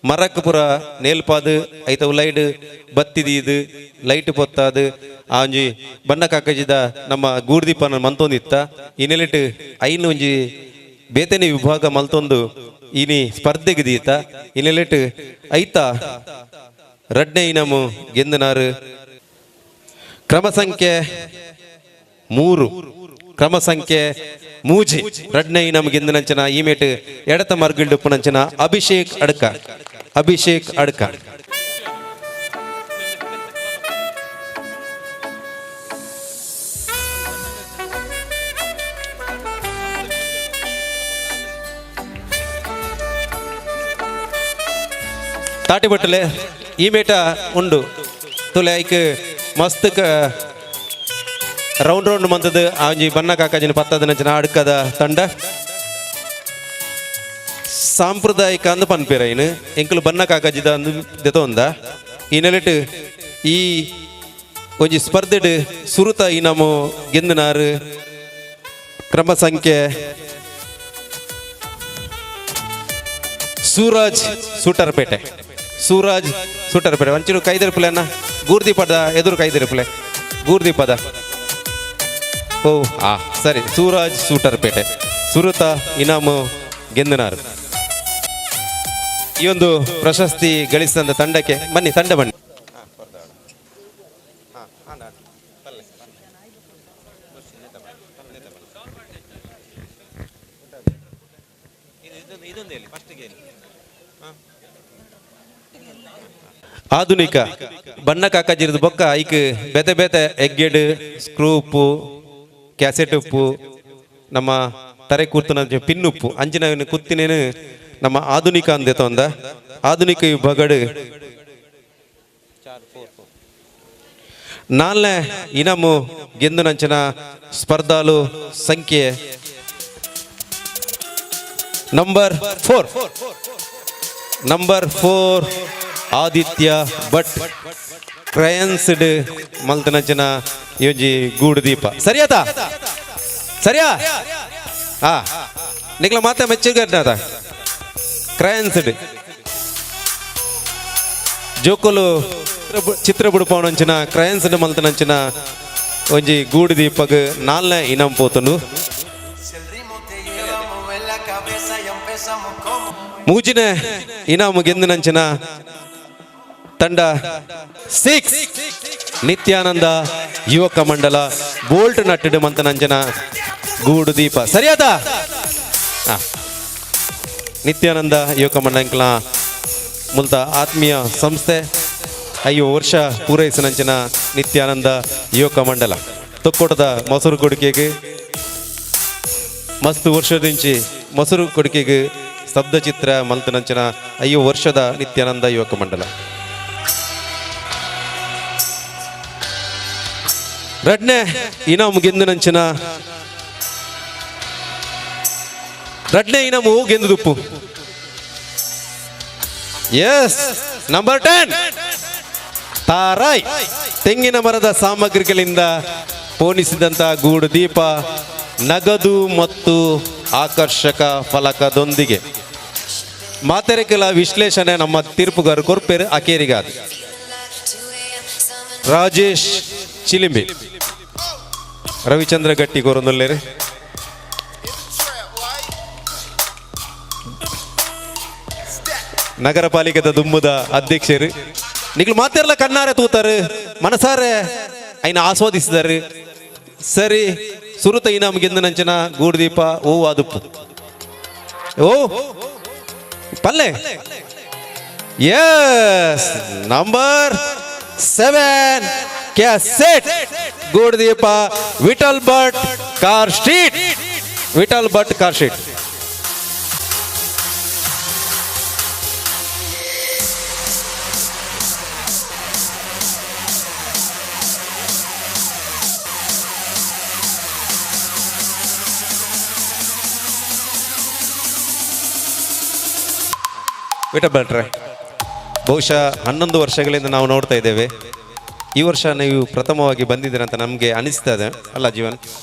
ಮರಕ್ಕಪುರ ನೇಲ್ಪಾದು ಐತ ಲೈಟ್ ಬತ್ತಿದೀದು ಲೈಟ್ ಪೊತ್ತಾದು ಆಂಜಿ ಬಣ್ಣ ಕಾಕಜಿದ ನಮ್ಮ ಗೂಡ್ದೀಪನ ಮಂತೊಂದಿತ್ತ. ಇನ್ನೆಲ್ಲಿಟ್ಟು ಐನು ಒಂಜಿ ಬೇತನೆ ವಿಭಾಗ ಮಲ್ತೊಂದು ಇನಿ ಸ್ಪರ್ಧೆಗೆ ದೀತ. ಇನ್ನೆಲ್ಲಿಟ್ಟು ಐತ ರಡ್ನೆ ಇನಮು ಗೆಂದನಾರು. ಕ್ರಮ ಸಂಖ್ಯೆ 3, ಕ್ರಮ ಸಂಖ್ಯೆ 3 ರಡ್ನೆ ಇನಮು ಗೆಂದನಂಚನ ಈಮೇಟ್ ಎಡತ ಮರ್ಗಿಲ್ಡುಪ್ಪುನಂಚನ ಅಭಿಷೇಕ್ ಅಡ್ಕ, ಅಭಿಷೇಕ್ ಅಡ್ಕ. ತಾಟಿ ಬಟ್ಟಲೆ ಈ ಮೇಟ ಉಂಡು ತುಲೆ ಐಕ್ ಮಸ್ತ್ ರೌಂಡ್ ರೌಂಡ್ ಮಂತದ ಆಂಜಿ ಬಣ್ಣ ಕಾಕಾಜಿನ ಪತ್ತದ ಅಡ್ಕದ ತಂಡ ಸಾಂಪ್ರದಾಯಿಕ ಅಂದು ಪನ್ಪೇರ ಇನ್ನು ಎಂಕುಲು ಬಣ್ಣ ಕಾಕಾಜಿದ ಅಂದು ದೆತೊಂದ. ಈ ನೆಲೆಟ್ ಈ ಒಂಜಿ ಸ್ಪರ್ಧೆಡ್ ಸುರುತ ಈ ನಮ್ಮ ಗೆಂದನಾರು ಕ್ರಮ ಸಂಖ್ಯೆ ಸೂರಜ್ ಸೂಟರ್ಪೇಟೆ, ಸೂರಜ್ ಸೂಟರ್ಪೇಟೆ. ಒಂಚೂರು ಕೈದಿರ್ಪಲೆ ಅನ್ನ ಗೂರ್ದೀಪದ ಎದುರು ಕೈದಿರ್ಪಲೆ ಗೂರ್ದೀಪದ. ಓ ಆ ಸರಿ, ಸೂರಜ್ ಸೂಟರ್ಪೇಟೆ ಸುರುತ ಇನಾಮು ಗೆಂದನಾರು. ಈ ಒಂದು ಪ್ರಶಸ್ತಿ ಗಳಿಸಿದಂಥ ತಂಡಕ್ಕೆ ಬನ್ನಿ, ತಂಡ ಬನ್ನಿ. ಆಧುನಿಕ ಬಣ್ಣ ಕಾಕಾಜಿರದ ಬೊಕ್ಕ ಐಕ್ ಬೇತೆ ಬೇತೆ ಎಗ್ಗೆಡ್ ಸ್ಕ್ರೂ ಉಪ್ಪು ಕ್ಯಾಸೆಟ್ ಉಪ್ಪು ನಮ್ಮ ತರೆ ಕೂರ್ತನ ಪಿನ್ನುಪ್ಪು ಅಂಚಿನ ಕುತ್ತಿನೇನು ನಮ್ಮ ಆಧುನಿಕ ಅಂದೆ ತೊಂದ. ಆಧುನಿಕ ವಿಭಾಗಡು 4ನೇ ಇನಾಮು ಗೆಂದುನಂಚಿನ ಸ್ಪರ್ಧಾಲು ಸಂಖ್ಯೆ ನಂಬರ್ 4, ನಂಬರ್ 4 ಆದಿತ್ಯ ಭಟ್ ಕ್ರಯನ್ಸ್ಡ್ ಮಲ್ತನಂಚಿನ ಯೋಜಿ ಗೂಡುದೀಪ. ಸರಿಯಾತ ಸರಿಯಾ? ಹಾ ನಿಕ್ಲ ಮಾತಾ ಮೆಚ್ಚುಗೆ ಕ್ರಯನ್ಸ್ಡ್ ಜೋಕುಲು ಚಿತ್ರ ಬುಡುಪವನಂಚಿನ ಕ್ರಯನ್ಸ್ಡ್ ಮಲ್ತನಂಚಿನ ಒಂಜಿ ಗೂಡುದೀಪಗ್ 4ನೇ ಇನಾಮ್ ಪೋತುಂಡು. 3ನೇ ಇನಾಮು ಗೆಂದಿನಂಚಿನ ತಂಡ 6 ನಿತ್ಯಾನಂದ ಯುವಕ ಮಂಡಲ ಬೋಲ್ಟ್ ನಟ್ಟಿಡು ಮಂತನಂಚನ ಗೂಡುದೀಪ. ಸರಿಯಾದ ನಿತ್ಯಾನಂದ ಯುವಕ ಮಂಡಲ ಮುಲ್ತ ಆತ್ಮೀಯ ಸಂಸ್ಥೆ 5 ವರ್ಷ ಪೂರೈಸಿನಂಚಿನ ನಿತ್ಯಾನಂದ ಯುವಕ ಮಂಡಲ ತೊಕ್ಕೋಟದ ಮೊಸರು ಕೊಡುಗೆಗೆ ಮಸ್ತ್ ವರ್ಷದಿಂಚಿ ಮೊಸರು ಕೊಡುಗೆಗೆ ಸ್ತಬ್ಧಚಿತ್ರ ಮಲ್ತನಂಚಿನ 5 ವರ್ಷದ ನಿತ್ಯಾನಂದ ಯುವಕ ಮಂಡಲ. ರಡ್ನೆ ಇನಾಮು ಗೆಂದಿನಂಚಿನ ರಡ್ನೆ ಇನಾಮು ಗೆಂದುದುಪ್ಪು. ಎಸ್ ನಂಬರ್ 10 ತಾರಾಯ್ ತೆಂಗಿನ ಮರದ ಸಾಮಗ್ರಿಗಳಿಂದ ಪೋಣಿಸಿದಂಥ ಗೂಡು ದೀಪ ನಗದು ಮತ್ತು ಆಕರ್ಷಕ ಫಲಕದೊಂದಿಗೆ. ಮಾತೆರೆಕೆಲ ವಿಶ್ಲೇಷಣೆ ನಮ್ಮ ತೀರ್ಪುಗಾರ ಕೊರ್ಪೇರು ಅಕೇರಿಗಾದ ರಾಜೇಶ್ ಚಿಲಿಂಬಿ ರವಿಚಂದ್ರ ಗಟ್ಟಿ ಕೋರೊಂದುಲ್ಲೇರು. ನಗರ ಪಾಲಿಕೆದ ದುಂಬುದ ಅಧ್ಯಕ್ಷರು ನಿಗ್ಲು ಮಾತೆರ್ಲ ಕಣ್ಣಾರೆ ತೂತಾರೆ ಮನಸಾರೆ ಐನ ಆಸ್ವಾದಿಸಿದಾರೆ. ಸರಿ ಸುರುತ ಇನಾಮ್ ಗೆಂದನಂಚಿನ ಗೂಡುದೀಪ ಓ ಆದುಪ್ಪು ಓ ಪಲ್ಲೆ ಎಸ್ ನಂಬರ್ 7 ಕ್ಯಾಸೆಟ್ ಗೂಡುದೀಪ Vithal Bhat car street, Vithal Bhat car street. Vithal ಭಟ್ರೆ, ಬಹುಶಃ 11 ವರ್ಷಗಳಿಂದ ನಾವು ನೋಡ್ತಾ ಇದ್ದೇವೆ. ಈ ವರ್ಷ ನೀವು ಪ್ರಥಮವಾಗಿ ಬಂದಿದ್ದೀರಂತ ನಮಗೆ ಅನಿಸ್ತದೆ ಅಲ್ಲ ಜೀವನ್?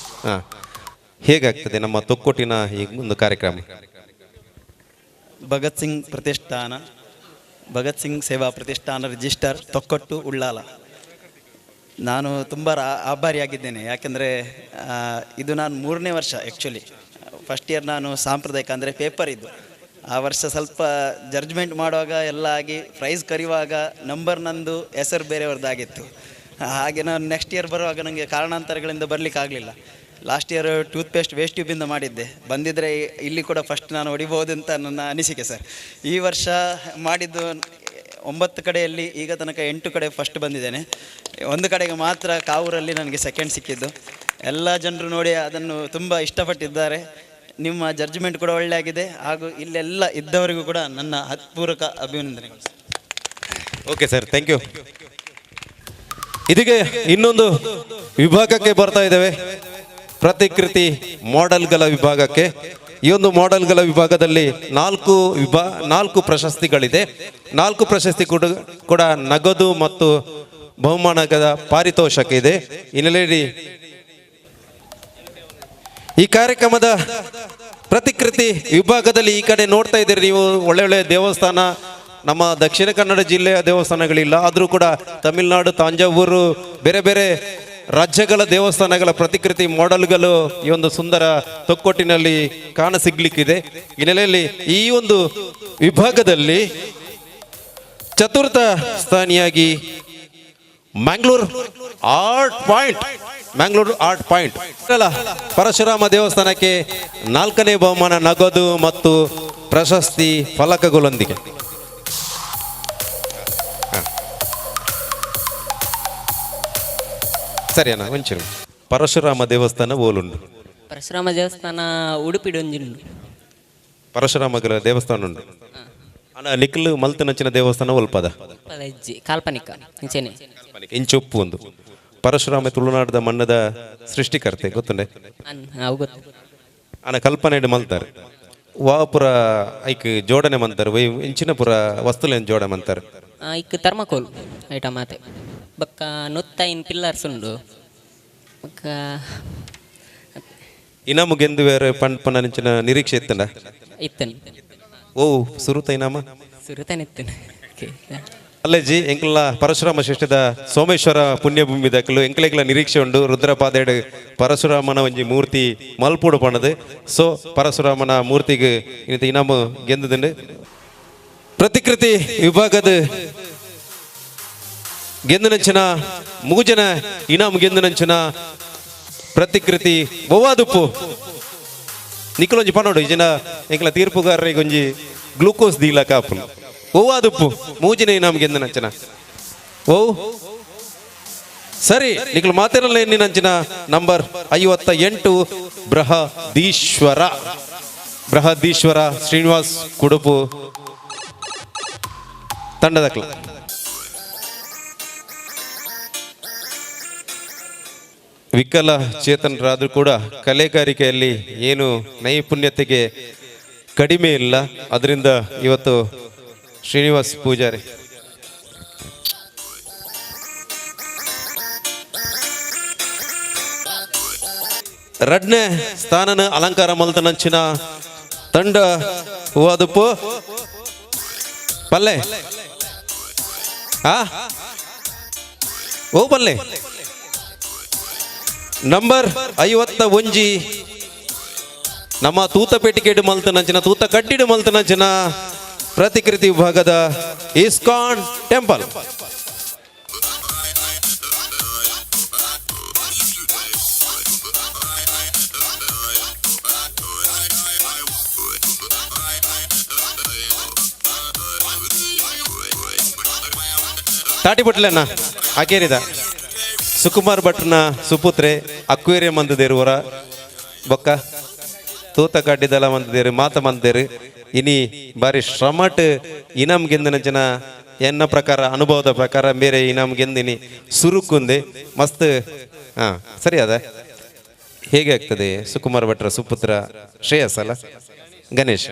ಹಾಂ, ಹೇಗಾಗ್ತದೆ ನಮ್ಮ ತೊಕ್ಕೊಟ್ಟಿನ ಈ ಒಂದು ಕಾರ್ಯಕ್ರಮ? ಭಗತ್ ಸಿಂಗ್ ಪ್ರತಿಷ್ಠಾನ, ಭಗತ್ ಸಿಂಗ್ ಸೇವಾ ಪ್ರತಿಷ್ಠಾನ ರಿಜಿಸ್ಟರ್, ತೊಕ್ಕೊಟ್ಟು, ಉಳ್ಳಾಲ. ನಾನು ತುಂಬ ಆಭಾರಿಯಾಗಿದ್ದೇನೆ. ಯಾಕೆಂದರೆ ಇದು ನಾನು 3ನೇ ವರ್ಷ. ಆ್ಯಕ್ಚುಲಿ ಫಸ್ಟ್ ಇಯರ್ ನಾನು ಸಾಂಪ್ರದಾಯಿಕ ಅಂದರೆ ಪೇಪರ್ ಇದ್ದು, ಆ ವರ್ಷ ಸ್ವಲ್ಪ ಜಡ್ಜ್ಮೆಂಟ್ ಮಾಡುವಾಗ ಎಲ್ಲ ಆಗಿ ಪ್ರೈಸ್ ಕರೆಯುವಾಗ ನಂಬರ್ ನಂದು, ಹೆಸರು ಬೇರೆಯವ್ರದ್ದಾಗಿತ್ತು. ಹಾಗೆ ನಾನು ನೆಕ್ಸ್ಟ್ ಇಯರ್ ಬರುವಾಗ ನನಗೆ ಕಾರಣಾಂತರಗಳಿಂದ ಬರಲಿಕ್ಕಾಗಲಿಲ್ಲ. ಲಾಸ್ಟ್ ಇಯರ್ ಟೂತ್ಪೇಸ್ಟ್ ವೇಸ್ಟ್ ಟ್ಯೂಬಿಂದ ಮಾಡಿದ್ದೆ, ಬಂದಿದ್ದರೆ ಇಲ್ಲಿ ಕೂಡ ಫಸ್ಟ್ ನಾನು ಹೊಡಿಬೋದು ಅಂತ ನನ್ನ ಅನಿಸಿಕೆ ಸರ್. ಈ ವರ್ಷ ಮಾಡಿದ್ದು 9 ಕಡೆಯಲ್ಲಿ ಈಗ ತನಕ 8 ಕಡೆ ಫಸ್ಟ್ ಬಂದಿದ್ದೇನೆ. ಒಂದು ಕಡೆಗೆ ಮಾತ್ರ ಕಾವೂರಲ್ಲಿ ನನಗೆ ಸೆಕೆಂಡ್ ಸಿಕ್ಕಿದ್ದು. ಎಲ್ಲ ಜನರು ನೋಡಿ ಅದನ್ನು ತುಂಬ ಇಷ್ಟಪಟ್ಟಿದ್ದಾರೆ. ನಿಮ್ಮ ಜಡ್ಜ್ಮೆಂಟ್ ಕೂಡ ಒಳ್ಳೆಯಾಗಿದೆ ಹಾಗೂ ಇಲ್ಲೆಲ್ಲ ಇದ್ದವರಿಗೂ ಕೂಡ ನನ್ನ ಹತ್ಪೂರ್ವಕ ಅಭಿನಂದನೆಗಳು. Okay sir, thank you. ಇದೀಗ ಇನ್ನೊಂದು ವಿಭಾಗಕ್ಕೆ ಬರ್ತಾ ಇದ್ದೇವೆ, ಪ್ರತಿಕೃತಿ ಮಾಡೆಲ್ಗಳ ವಿಭಾಗಕ್ಕೆ. ಈ ಒಂದು ಮಾಡೆಲ್ಗಳ ವಿಭಾಗದಲ್ಲಿ 4 ಪ್ರಶಸ್ತಿಗಳಿದೆ. 4 ಪ್ರಶಸ್ತಿ ಕೂಡ ನಗದು ಮತ್ತು ಬಹುಮಾನದ ಪಾರಿತೋಷಕ ಇದೆ. ಹಿನ್ನೆಲೆಯಲ್ಲಿ ಈ ಕಾರ್ಯಕ್ರಮದ ಪ್ರತಿಕೃತಿ ವಿಭಾಗದಲ್ಲಿ ಈ ಕಡೆ ನೋಡ್ತಾ ಇದ್ದೀರಿ ನೀವು, ಒಳ್ಳೆ ಒಳ್ಳೆ ದೇವಸ್ಥಾನ, ನಮ್ಮ ದಕ್ಷಿಣ ಕನ್ನಡ ಜಿಲ್ಲೆಯ ದೇವಸ್ಥಾನಗಳಿಲ್ಲ, ಆದರೂ ಕೂಡ ತಮಿಳುನಾಡು, ತಾಂಜಾವೂರು, ಬೇರೆ ಬೇರೆ ರಾಜ್ಯಗಳ ದೇವಸ್ಥಾನಗಳ ಪ್ರತಿಕೃತಿ ಮಾಡೆಲ್ಗಳು ಈ ಒಂದು ಸುಂದರ ತೊಕ್ಕೊಟ್ಟಿನಲ್ಲಿ ಕಾಣ ಸಿಗ್ಲಿಕ್ಕಿದೆ. ಹಿನ್ನೆಲೆಯಲ್ಲಿ ಈ ಒಂದು ವಿಭಾಗದಲ್ಲಿ ಚತುರ್ಥ ಸ್ಥಾನಿಯಾಗಿ Mangalore art point, Mangalore art point ಅಲ್ಲ, ಪರಶುರಾಮ ದೇವಸ್ಥಾನಕ್ಕೆ 4ನೇ ಬಹುಮಾನ ನಗದು ಮತ್ತು ಪ್ರಶಸ್ತಿ ಫಲಕಗಳೊಂದಿಗೆ. ಸರಿ ಅಣ್ಣ, ಒಂಚೂರು ಪರಶುರಾಮ ದೇವಸ್ಥಾನ ಓಲುಂಡು. ಪರಶುರಾಮ ದೇವಸ್ಥಾನ ಉಡುಪಿ ಒಂಜಿ ಪರಶುರಾಮಗಳ ದೇವಸ್ಥಾನ ಉಂಟು ಅಣ್ಣ. ನಿಖಲು ಮಲ್ತನಂಚಿನ ದೇವಸ್ಥಾನ ಒಲ್ಪದ ಕಾಲ್ಪನಿಕ ಇಂಚೆನೆ ಇಂಚೊಪ್ಪು ಒಂದು ಪರಶುರಾಮ ತುಳುನಾಡದ ಮಣ್ಣದ ಸೃಷ್ಟಿಕರ್ತೆ ಗೊತ್ತುಂಡೆ ಅಣ್ಣ. ಕಲ್ಪನೆ ಮಲ್ತಾರೆ ವಾಪುರ ಐಕ್ ಜೋಡಣೆ ಮಂತಾರೆ, ಇಂಚಿನ ಪುರ ವಸ್ತುಲೇನು ಜೋಡಣೆ ಮಂತಾರೆ. ಐಕ್ ಥರ್ಮಕೋಲ್ ಐಟಮ್ ಮಾತೆ ಬಕ್ಕ ನೊತ್ತೈನ್ ಪಿಲ್ಲರ್ಸ್ ಉಂಡು ಬಕ್ಕ. ಇನಾಮು ಗೆಂದು ಬೇರೆ ಪಂಪನ ನಿಂಚಿನ ನಿರೀಕ್ಷೆ ಇತ್ತಂಡ ಇತ್ತನ್. ಓ ಸುರುತ ಇನಾಮ ಸುರುತನ ಇತ್ತನ ಅಲ್ಲೇಜಿ ಎಂಕಲ್ನ ಪರಶುರಾಮ ಶ್ರೇಷ್ಠದ ಸೋಮೇಶ್ವರ ಪುಣ್ಯಭೂಮಿ ದಕ್ಕಲು ಎಂಕಲೆಗ್ಲ ನಿರೀಕ್ಷೆ ಉಂಡು. ರುದ್ರಪಾದೇಡು ಪರಶುರಾಮನ ಒಂಜಿ ಮೂರ್ತಿ ಮಲ್ಪುಡು ಪಣದು. ಸೊ ಪರಶುರಾಮನ ಮೂರ್ತಿಗೆ ಇನ್ನಿತ ಇನಾಮು ಗೆಂದುದುಂಡು. ಪ್ರತಿಕೃತಿ ವಿಭಾಗದ ಗೆಂದುನಂಚಿನ ಮೂಜನ ಇನಾಮು ಗೆಂದುನಂಚಿನ ಪ್ರತಿಕೃತಿ ಒವ್ವಾದುಪ್ಪು ನಿಕ್ಕಲೊಂಜಿ ಪನೋಡು ಇಜಿನ ಎಂಕಲ ತೀರ್ಪುಗಾರರಿಗೆ ಒಂಜಿ ಗ್ಲೂಕೋಸ್ ದೀಲ ಕಾಪುಲು. ಒವ್ವಾದುಪ್ಪು ಮೂಜಿನ ಇನಾಮ್ ಗೆಂದನಂಚಿನ ಓ ಸರಿ ನಿಕ್ಕಲು ಮಾತಿರಲ್ಲ ಎನ್ನಿನಂಚಿನ ನಂಬರ್ 58 ಬೃಹದೀಶ್ವರ, ಬೃಹದೀಶ್ವರ ಶ್ರೀನಿವಾಸ್ ಕುಡುಪು ತಂಡದಕ್ಲ. ವಿಕಲ ಚೇತನರಾದರೂ ಕೂಡ ಕಲೆಗಾರಿಕೆಯಲ್ಲಿ ಏನು ನೈಪುಣ್ಯತೆಗೆ ಕಡಿಮೆ ಇಲ್ಲ. ಅದರಿಂದ ಇವತ್ತು ಶ್ರೀನಿವಾಸ್ ಪೂಜಾರಿ ರಡ್ನೆ ಸ್ಥಾನನ ಅಲಂಕಾರ ಮಲ್ತನಂಚಿನ ತಂಡ ಹೂವಾದುಪ್ಪು ಪಲ್ಲೆ ಆ ಓ ಪಲ್ಲೆ ನಂಬರ್ 51 ನಮ್ಮ ತೂತಪೇಟಿಕೆಡು ಮಲ್ತನಂಚಿನ ತೂತ ಕಡ್ಡಿಡು ಮಲ್ತನಂಚಿನ ಪ್ರತಿಕೃತಿ ವಿಭಾಗದ ಇಸ್ಕಾನ್ ಟೆಂಪಲ್. ತಾಟಿಪಟ್ಲಣ್ಣ ಆಕೇರಿದ ಸುಕುಮಾರ್ ಭಟ್ನ ಸುಪುತ್ರೆ ಅಕ್ವೇರಿಯಂ ಅಂದದೇರು ಹೊರ ಬೊಕ್ಕ ತೂತ ಕಡ್ಡಿದಲ ಮಂತದೇರು ಮಾತ ಮಂತದೇರು ಇನಿ ಬಾರಿ ಶ್ರಮಟ್ ಇನಾಮ್ ಗೆಂದಿನ ಜನ ಎನ್ನ ಪ್ರಕಾರ ಅನುಭವದ ಪ್ರಕಾರ ಬೇರೆ ಇನಾಮ್ ಗೆಂದಿನಿ ಸುರುಕುಂದೆ ಮಸ್ತ್. ಹಾಂ ಸರಿ, ಅದ ಹೇಗೆ ಆಗ್ತದೆ? ಸುಕುಮಾರ್ ಭಟ್ರ ಸುಪುತ್ರ ಶ್ರೇಯಸ್ ಅಲ್ಲ ಗಣೇಶ್.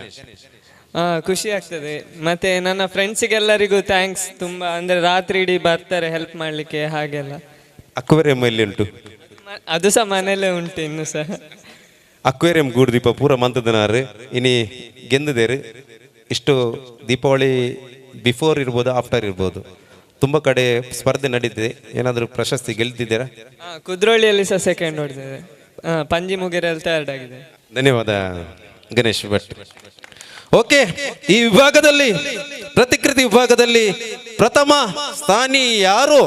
ಖುಷಿ ಆಗ್ತದೆ. ಮತ್ತೆ ನನ್ನ ಫ್ರೆಂಡ್ಸಿಗೆಲ್ಲರಿಗೂ thanks ತುಂಬ. ಅಂದರೆ ರಾತ್ರಿ ಇಡೀ ಬರ್ತಾರೆ ಹೆಲ್ಪ್ ಮಾಡಲಿಕ್ಕೆ ಹಾಗೆಲ್ಲ. ಅಕ್ವೇರಿಯಂ ಎಲ್ಲಿ ಉಂಟು? ಅದು ಸಹ ಮನೆಯಲ್ಲೇ ಉಂಟು ಇನ್ನು ಸಹ. ಅಕ್ವೇರಿಯಂ ಗೂಡುದೀಪ ಪೂರ ಮಂತದನಾರು ಇನಿ ಗೆಂದದೇರು. ಇಷ್ಟು ದೀಪಾವಳಿ ಬಿಫೋರ್ ಇರ್ಬೋದು, ಆಫ್ಟರ್ ಇರ್ಬೋದು, ತುಂಬ ಕಡೆ ಸ್ಪರ್ಧೆ ನಡೀತಿದೆ. ಏನಾದರೂ ಪ್ರಶಸ್ತಿ ಗೆಲ್ತಿದ್ದೀರಾ? ಕುದ್ರೋಳಿಯಲ್ಲಿ ಸಹ ಸೆಕೆಂಡ್ ಹೊಡೆದಿದೆ, ಪಂಜಿ ಮುಗಿರಲ್ಲಿ ಥರ್ಡ್ ಆಗಿದೆ. ಧನ್ಯವಾದ ಗಣೇಶ್ ಭಟ್. ಓಕೆ, ಈ ವಿಭಾಗದಲ್ಲಿ ಪ್ರತಿಕೃತಿ ವಿಭಾಗದಲ್ಲಿ ಪ್ರಥಮ ಸ್ಥಾನಿ ಯಾರು?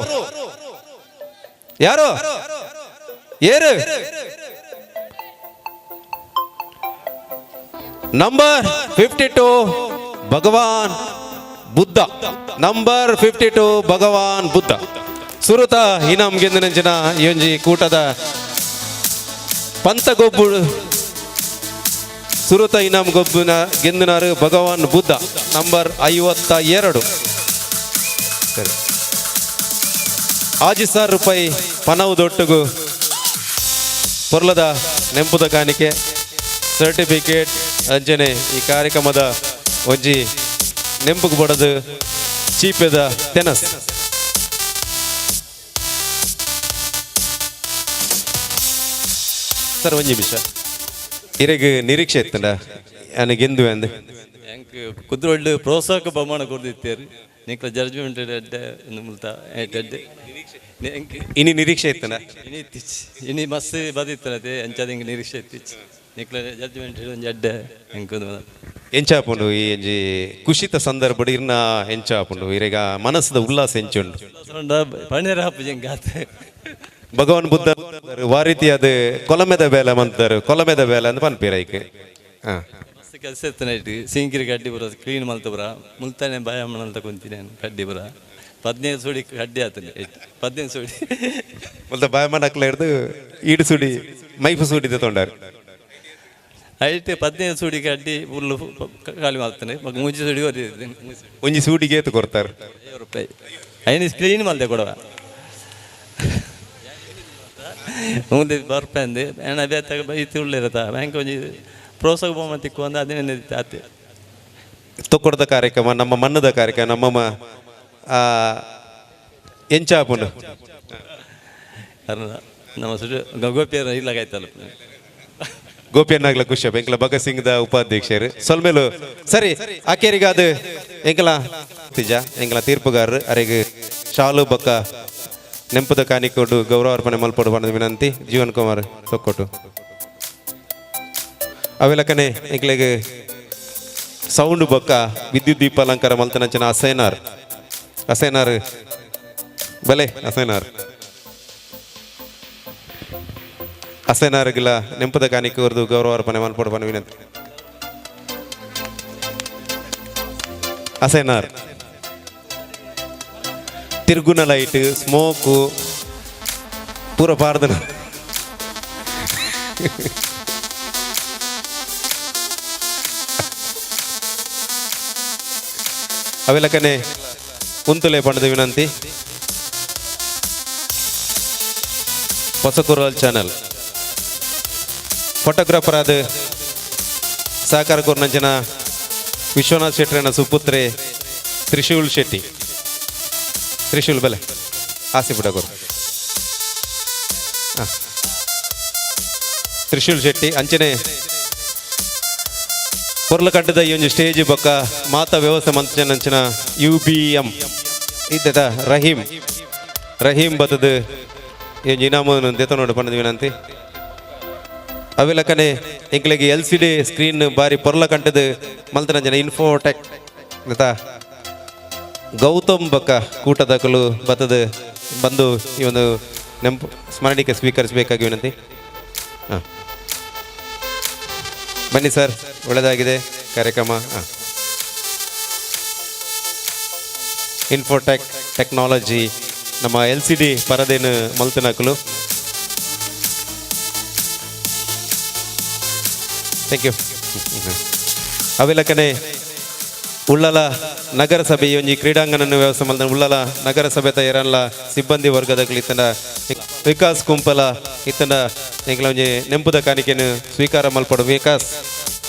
ಯಾರು ಏರು? Number 52 Bhagwan Buddha. Number 52 Bhagwan Buddha. ಸುರುತ ಇನಾಮ್ ಗೆಂದಿನಂಚಿನ ಈ ಒಂಜಿ ಕೂಟದ ಪಂತಗೊಬ್ಬು ಸುರುತ ಇನಾಮ್ ಗೊಬ್ಬುನ ಗೆಂದಿನಾರು ಭಗವಾನ್ ಬುದ್ಧ ನಂಬರ್ 52. ಸರಿ, 5000 ರೂಪಾಯಿ ಪನವು ದೊಟ್ಟುಗು ಪೊರ್ಲದ ನೆಂಪುದ ಕಾಣಿಕೆ ಸರ್ಟಿಫಿಕೇಟ್ ಅಂಚನೆ ಈ ಕಾರ್ಯಕ್ರಮದ ಒಂಜಿ ನೆಂಪುಗು ಬಡದು ಚೀಪೆದ ತೆನಸ್. ಸರ್ ಒಂಜಿ ನಿಮಿಷ, ಇರೆಗ್ ನಿರೀಕ್ಷೆ ಇತ್ತಂಡ ಯಾನ್ ಗೆಂದುವೆ ಅಂದ್? ಎಂಕ್ ಕುದ್ರೋಳ್ಳು ಪ್ರೋತ್ಸಾಹಕ ಬಹುಮಾನ ಕೊರ್ದಿತ್ತೇರು ನಿಕ್ಲ ಜಡ್ಜ್ಮೆಂಟ್ ಎಡ್ಡೆ ಮುಲ್ತ ಎಡ್ಡೆ. ಇನಿ ನಿರೀಕ್ಷೆ ಇತ್ತಂಡ? ಇನಿ ಇತ್ತಿಚ್ಚಿ, ಇನಿ ಮಸ್ತ್ ಬದಿತ್ತನತೆ ಅಂಚಾದ ಹಿಂಗೆ ನಿರೀಕ್ಷೆ ಇತ್ತಿಚ್ಚಿ. ನಿಕ್ಲ ಜಡ್ಜ್ಮೆಂಟ್ ಒಂಜಿ ಎಡ್ಡೆ ಎಂಕ್ ಎಂಚಾಪುಂಡು ಈ ಒಂಜಿ ಖುಷಿತ ಸಂದರ್ಭಡ್ ಇರ್ನ ಎಂಚಾಪುಂಡು ಇರೆಗ ಮನಸ್ಸದ ಉಲ್ಲಾಸ ಎಂಚುಂಡು? ಪಣೇರ ಹಾಪು ಎಂಗಾತೆ. ಭಗವಾನ್ ಬುದ್ಧ ವಾರೀತಿಯಾದ ಕೊಲಮೆದ ಬೇಲೆ ಮಂತಾರೆ, ಕೊಲಮೆದ ಬೇಲೆ ಅಂತ ಪನ್ಪೀರ ಐಕ್. ಹಾಂ ಮಸ್ತ್ ಕೆಲಸ ಇತ್ತು ನೈಟ್ ಸಿಂಕಿರಿ ಕಡ್ಡಿ ಬರ ಕ್ಲೀನ್ ಮಲ್ತ ಬರ ಮುಲ್ತಾನೆ ಭಯ ಅಂತ ಕುಂತೀನಿ ನಾನು. ಕಡ್ಡಿ ಬರ 15 ಸುಡಿ ಕಡ್ಡಿ ಆತನೆ 15 ಸುಡಿ ಮುಲ್ತ ಬಾಯಮ್ಮನ ಅಕ್ಲ ಹಿಡ್ದು ಈಡು ಸುಡಿ ಮೈಫು ಸುಡಿ ತೊಂಡಾರು. ಐಟ್ 15 ಸುಡಿ ಕಡ್ಡಿ ಹುಲ್ಲು ಖಾಲಿ ಮಾಡ್ತಾನೆ. ಮುಂಚೆ ಸುಡಿ ಒಂಜಿ ಸೂಡಿಗೆ ಏತು ಕೊಡ್ತಾರೆ? 50 ರೂಪಾಯಿ. ಐನು ಕ್ಲೀನ್ ಮಲ್ದೆ ಕೊಡವ ಮುಂದೆ ಬರ್ಪಂದು ಏನ ಬೇತಾಗ ಇತ್ತು ಉಳ್ಳಿರತ್ತ ಬ್ಯಾಂಕ್ ಒಂಜಿ ಪ್ರೋತ್ಸಾಹ ಬಹುಮಾನ ತಿಕ್ಕು ಅಂದ ಅದೇನೇ ಆತೆ. ತೊಕ್ಕೊಡದ ಕಾರ್ಯಕ್ರಮ ನಮ್ಮ ಮಣ್ಣದ ಕಾರ್ಯಕ್ರಮ ನಮ್ಮ ಎಂಚಾಪುಂಡು ನಮ್ಮ ಸುಡು ಗೋಪಿಯರ ಇಲ್ಲಾಗಾಯ್ತಲ್ಲ. ಗೋಪಿಯನ್ನಾಗ್ಲ ಖುಷಿ ಎಂಕಲ ಭಗತ್ ಸಿಂಗ್ದ ಉಪಾಧ್ಯಕ್ಷರು ಸೊಲ್ಮೇಲು. ಸರಿ, ಆಕೇರಿಗ ಅದು ಎಂಕಲ ತಿಜ ಎಂಕಲ ತೀರ್ಪುಗಾರರು ಅರೆಗ್ ಶಾಲು ಬಕ್ಕ ನೆಂಪುದ ಕಾಣಿಕೊಡು ಗೌರವಾರ್ಪಣೆ ಮಲ್ಪೊಡು ಬಣ್ಣದ ವಿನಂತಿ. ಜೀವನ್ ಕುಮಾರ್ ತೊಕ್ಕೊಟ್ಟು ಅವೆಲಕನೆ ಎಂಕ್ಲೆಗ್ ಸೌಂಡ್ ಬೊಕ್ಕ ವಿದ್ಯುತ್ ದೀಪ ಅಲಂಕಾರ ಮಲ್ತನಂಚಿನ ಅಸೈನಾರ್ ಅಸೈನಾರ್ ಬಲೆ ಅಸೈನಾರ್ ಅಸೈನಾರ್ಗಿಲ ನೆಂಪುದ ಕಾಣಿಕೆ ಗೌರವಾರ್ಪಣೆ ಮಲ್ಪೊಡು ಬಣ್ಣ ವಿನಂತಿ. ಅಸೈನಾರ್ ತಿರುಗುನ ಲೈಟ್ ಸ್ಮೋಕು ಪೂರ ಪಾರ್ದನ. ಅವೆಲ್ಲಕನೆ ಉಂತುಲೆ ಪಂಡದ ವಿನಂತಿ. ಹೊಸಕುರಲ್ ಚಾನಲ್ ಫೋಟೋಗ್ರಾಫರ್ ಆದ ಸಹಕಾರ ಕೋರ್ನಂಚಿನ ವಿಶ್ವನಾಥ್ ಶೆಟ್ಟರನ ಸುಪುತ್ರೆ ತ್ರಿಶೂಲ್ ಶೆಟ್ಟಿ. ತ್ರಿಶೂಲ್ ಬಲೆ ಆಸೆ ಬಿಡಗೋರು. ಹಾಂ ತ್ರಿಶೂಲ್ ಶೆಟ್ಟಿ ಅಂಚನೆ ಪೊರ್ಲಕಂಟದ ಈ ಒಂಜಿ ಸ್ಟೇಜ್ ಬೊಕ್ಕ ಮಾತಾ ವ್ಯವಸ್ಥೆ ಮಂಚನಂಚಿನ ಯು ಬಿ ಎಂ ಇದ್ದದ ರಹೀಂ ರಹೀಂ ಬತ್ತದ ಈ ಒಂಜಿ ಇನಾಮನ್ನು ದೆತನೋಡು ಪಂಡದ ವಿನಂತಿ. ಅವೆಲಕನೆ ಎಂಕ್ಲೆಗ್ ಎಲ್ ಸಿ ಡಿ ಸ್ಕ್ರೀನ್ ಬಾರಿ ಪೊರ್ಲಕಂಟದ ಮಲ್ತನಂಚಿನ ಇನ್ಫೋಟೆಕ್ ಗೊತ್ತಾ ಗೌತಮ್ ಬಕ್ಕ ಕೂಟದಕಲು ಬತ್ತದ ಬಂದು ಈ ಒಂದು ನೆಂಪು ಸ್ಮರಣಿಕೆ ಸ್ವೀಕರಿಸಬೇಕಾಗಿ ವಿನಂತಿ. ಹಾಂ ಬನ್ನಿ ಸರ್, ಒಳ್ಳೆಯದಾಗಿದೆ ಕಾರ್ಯಕ್ರಮ. ಹಾಂ ಇನ್ಫೋಟೆಕ್ Technology ನಮ್ಮ L C D ಪರದೇನು ಮಲ್ತನಕುಲು. Thank you. ಅವೆಲಕನೆ ಉಳ್ಳಲ ನಗರಸಭೆ ಒಂಜಿ ಕ್ರೀಡಾಂಗಣನ್ನು ವ್ಯವಸ್ಥೆ ಮಲ್ದ ಉಳ್ಳಲ ನಗರಸಭೆತ ಎರನ್ಲ ಸಿಬ್ಬಂದಿ ವರ್ಗದಕುಲು ಇತ್ತಂಡ ವಿಕಾಸ್ ಕುಂಪಲ ಇತ್ತಂಡ ಎಂಕ್ಲ ಒಂಜಿ ನೆಂಪುದ ಕಾಣಿಕೆನು ಸ್ವೀಕಾರ ಮಲ್ಪಡು. ವಿಕಾಸ್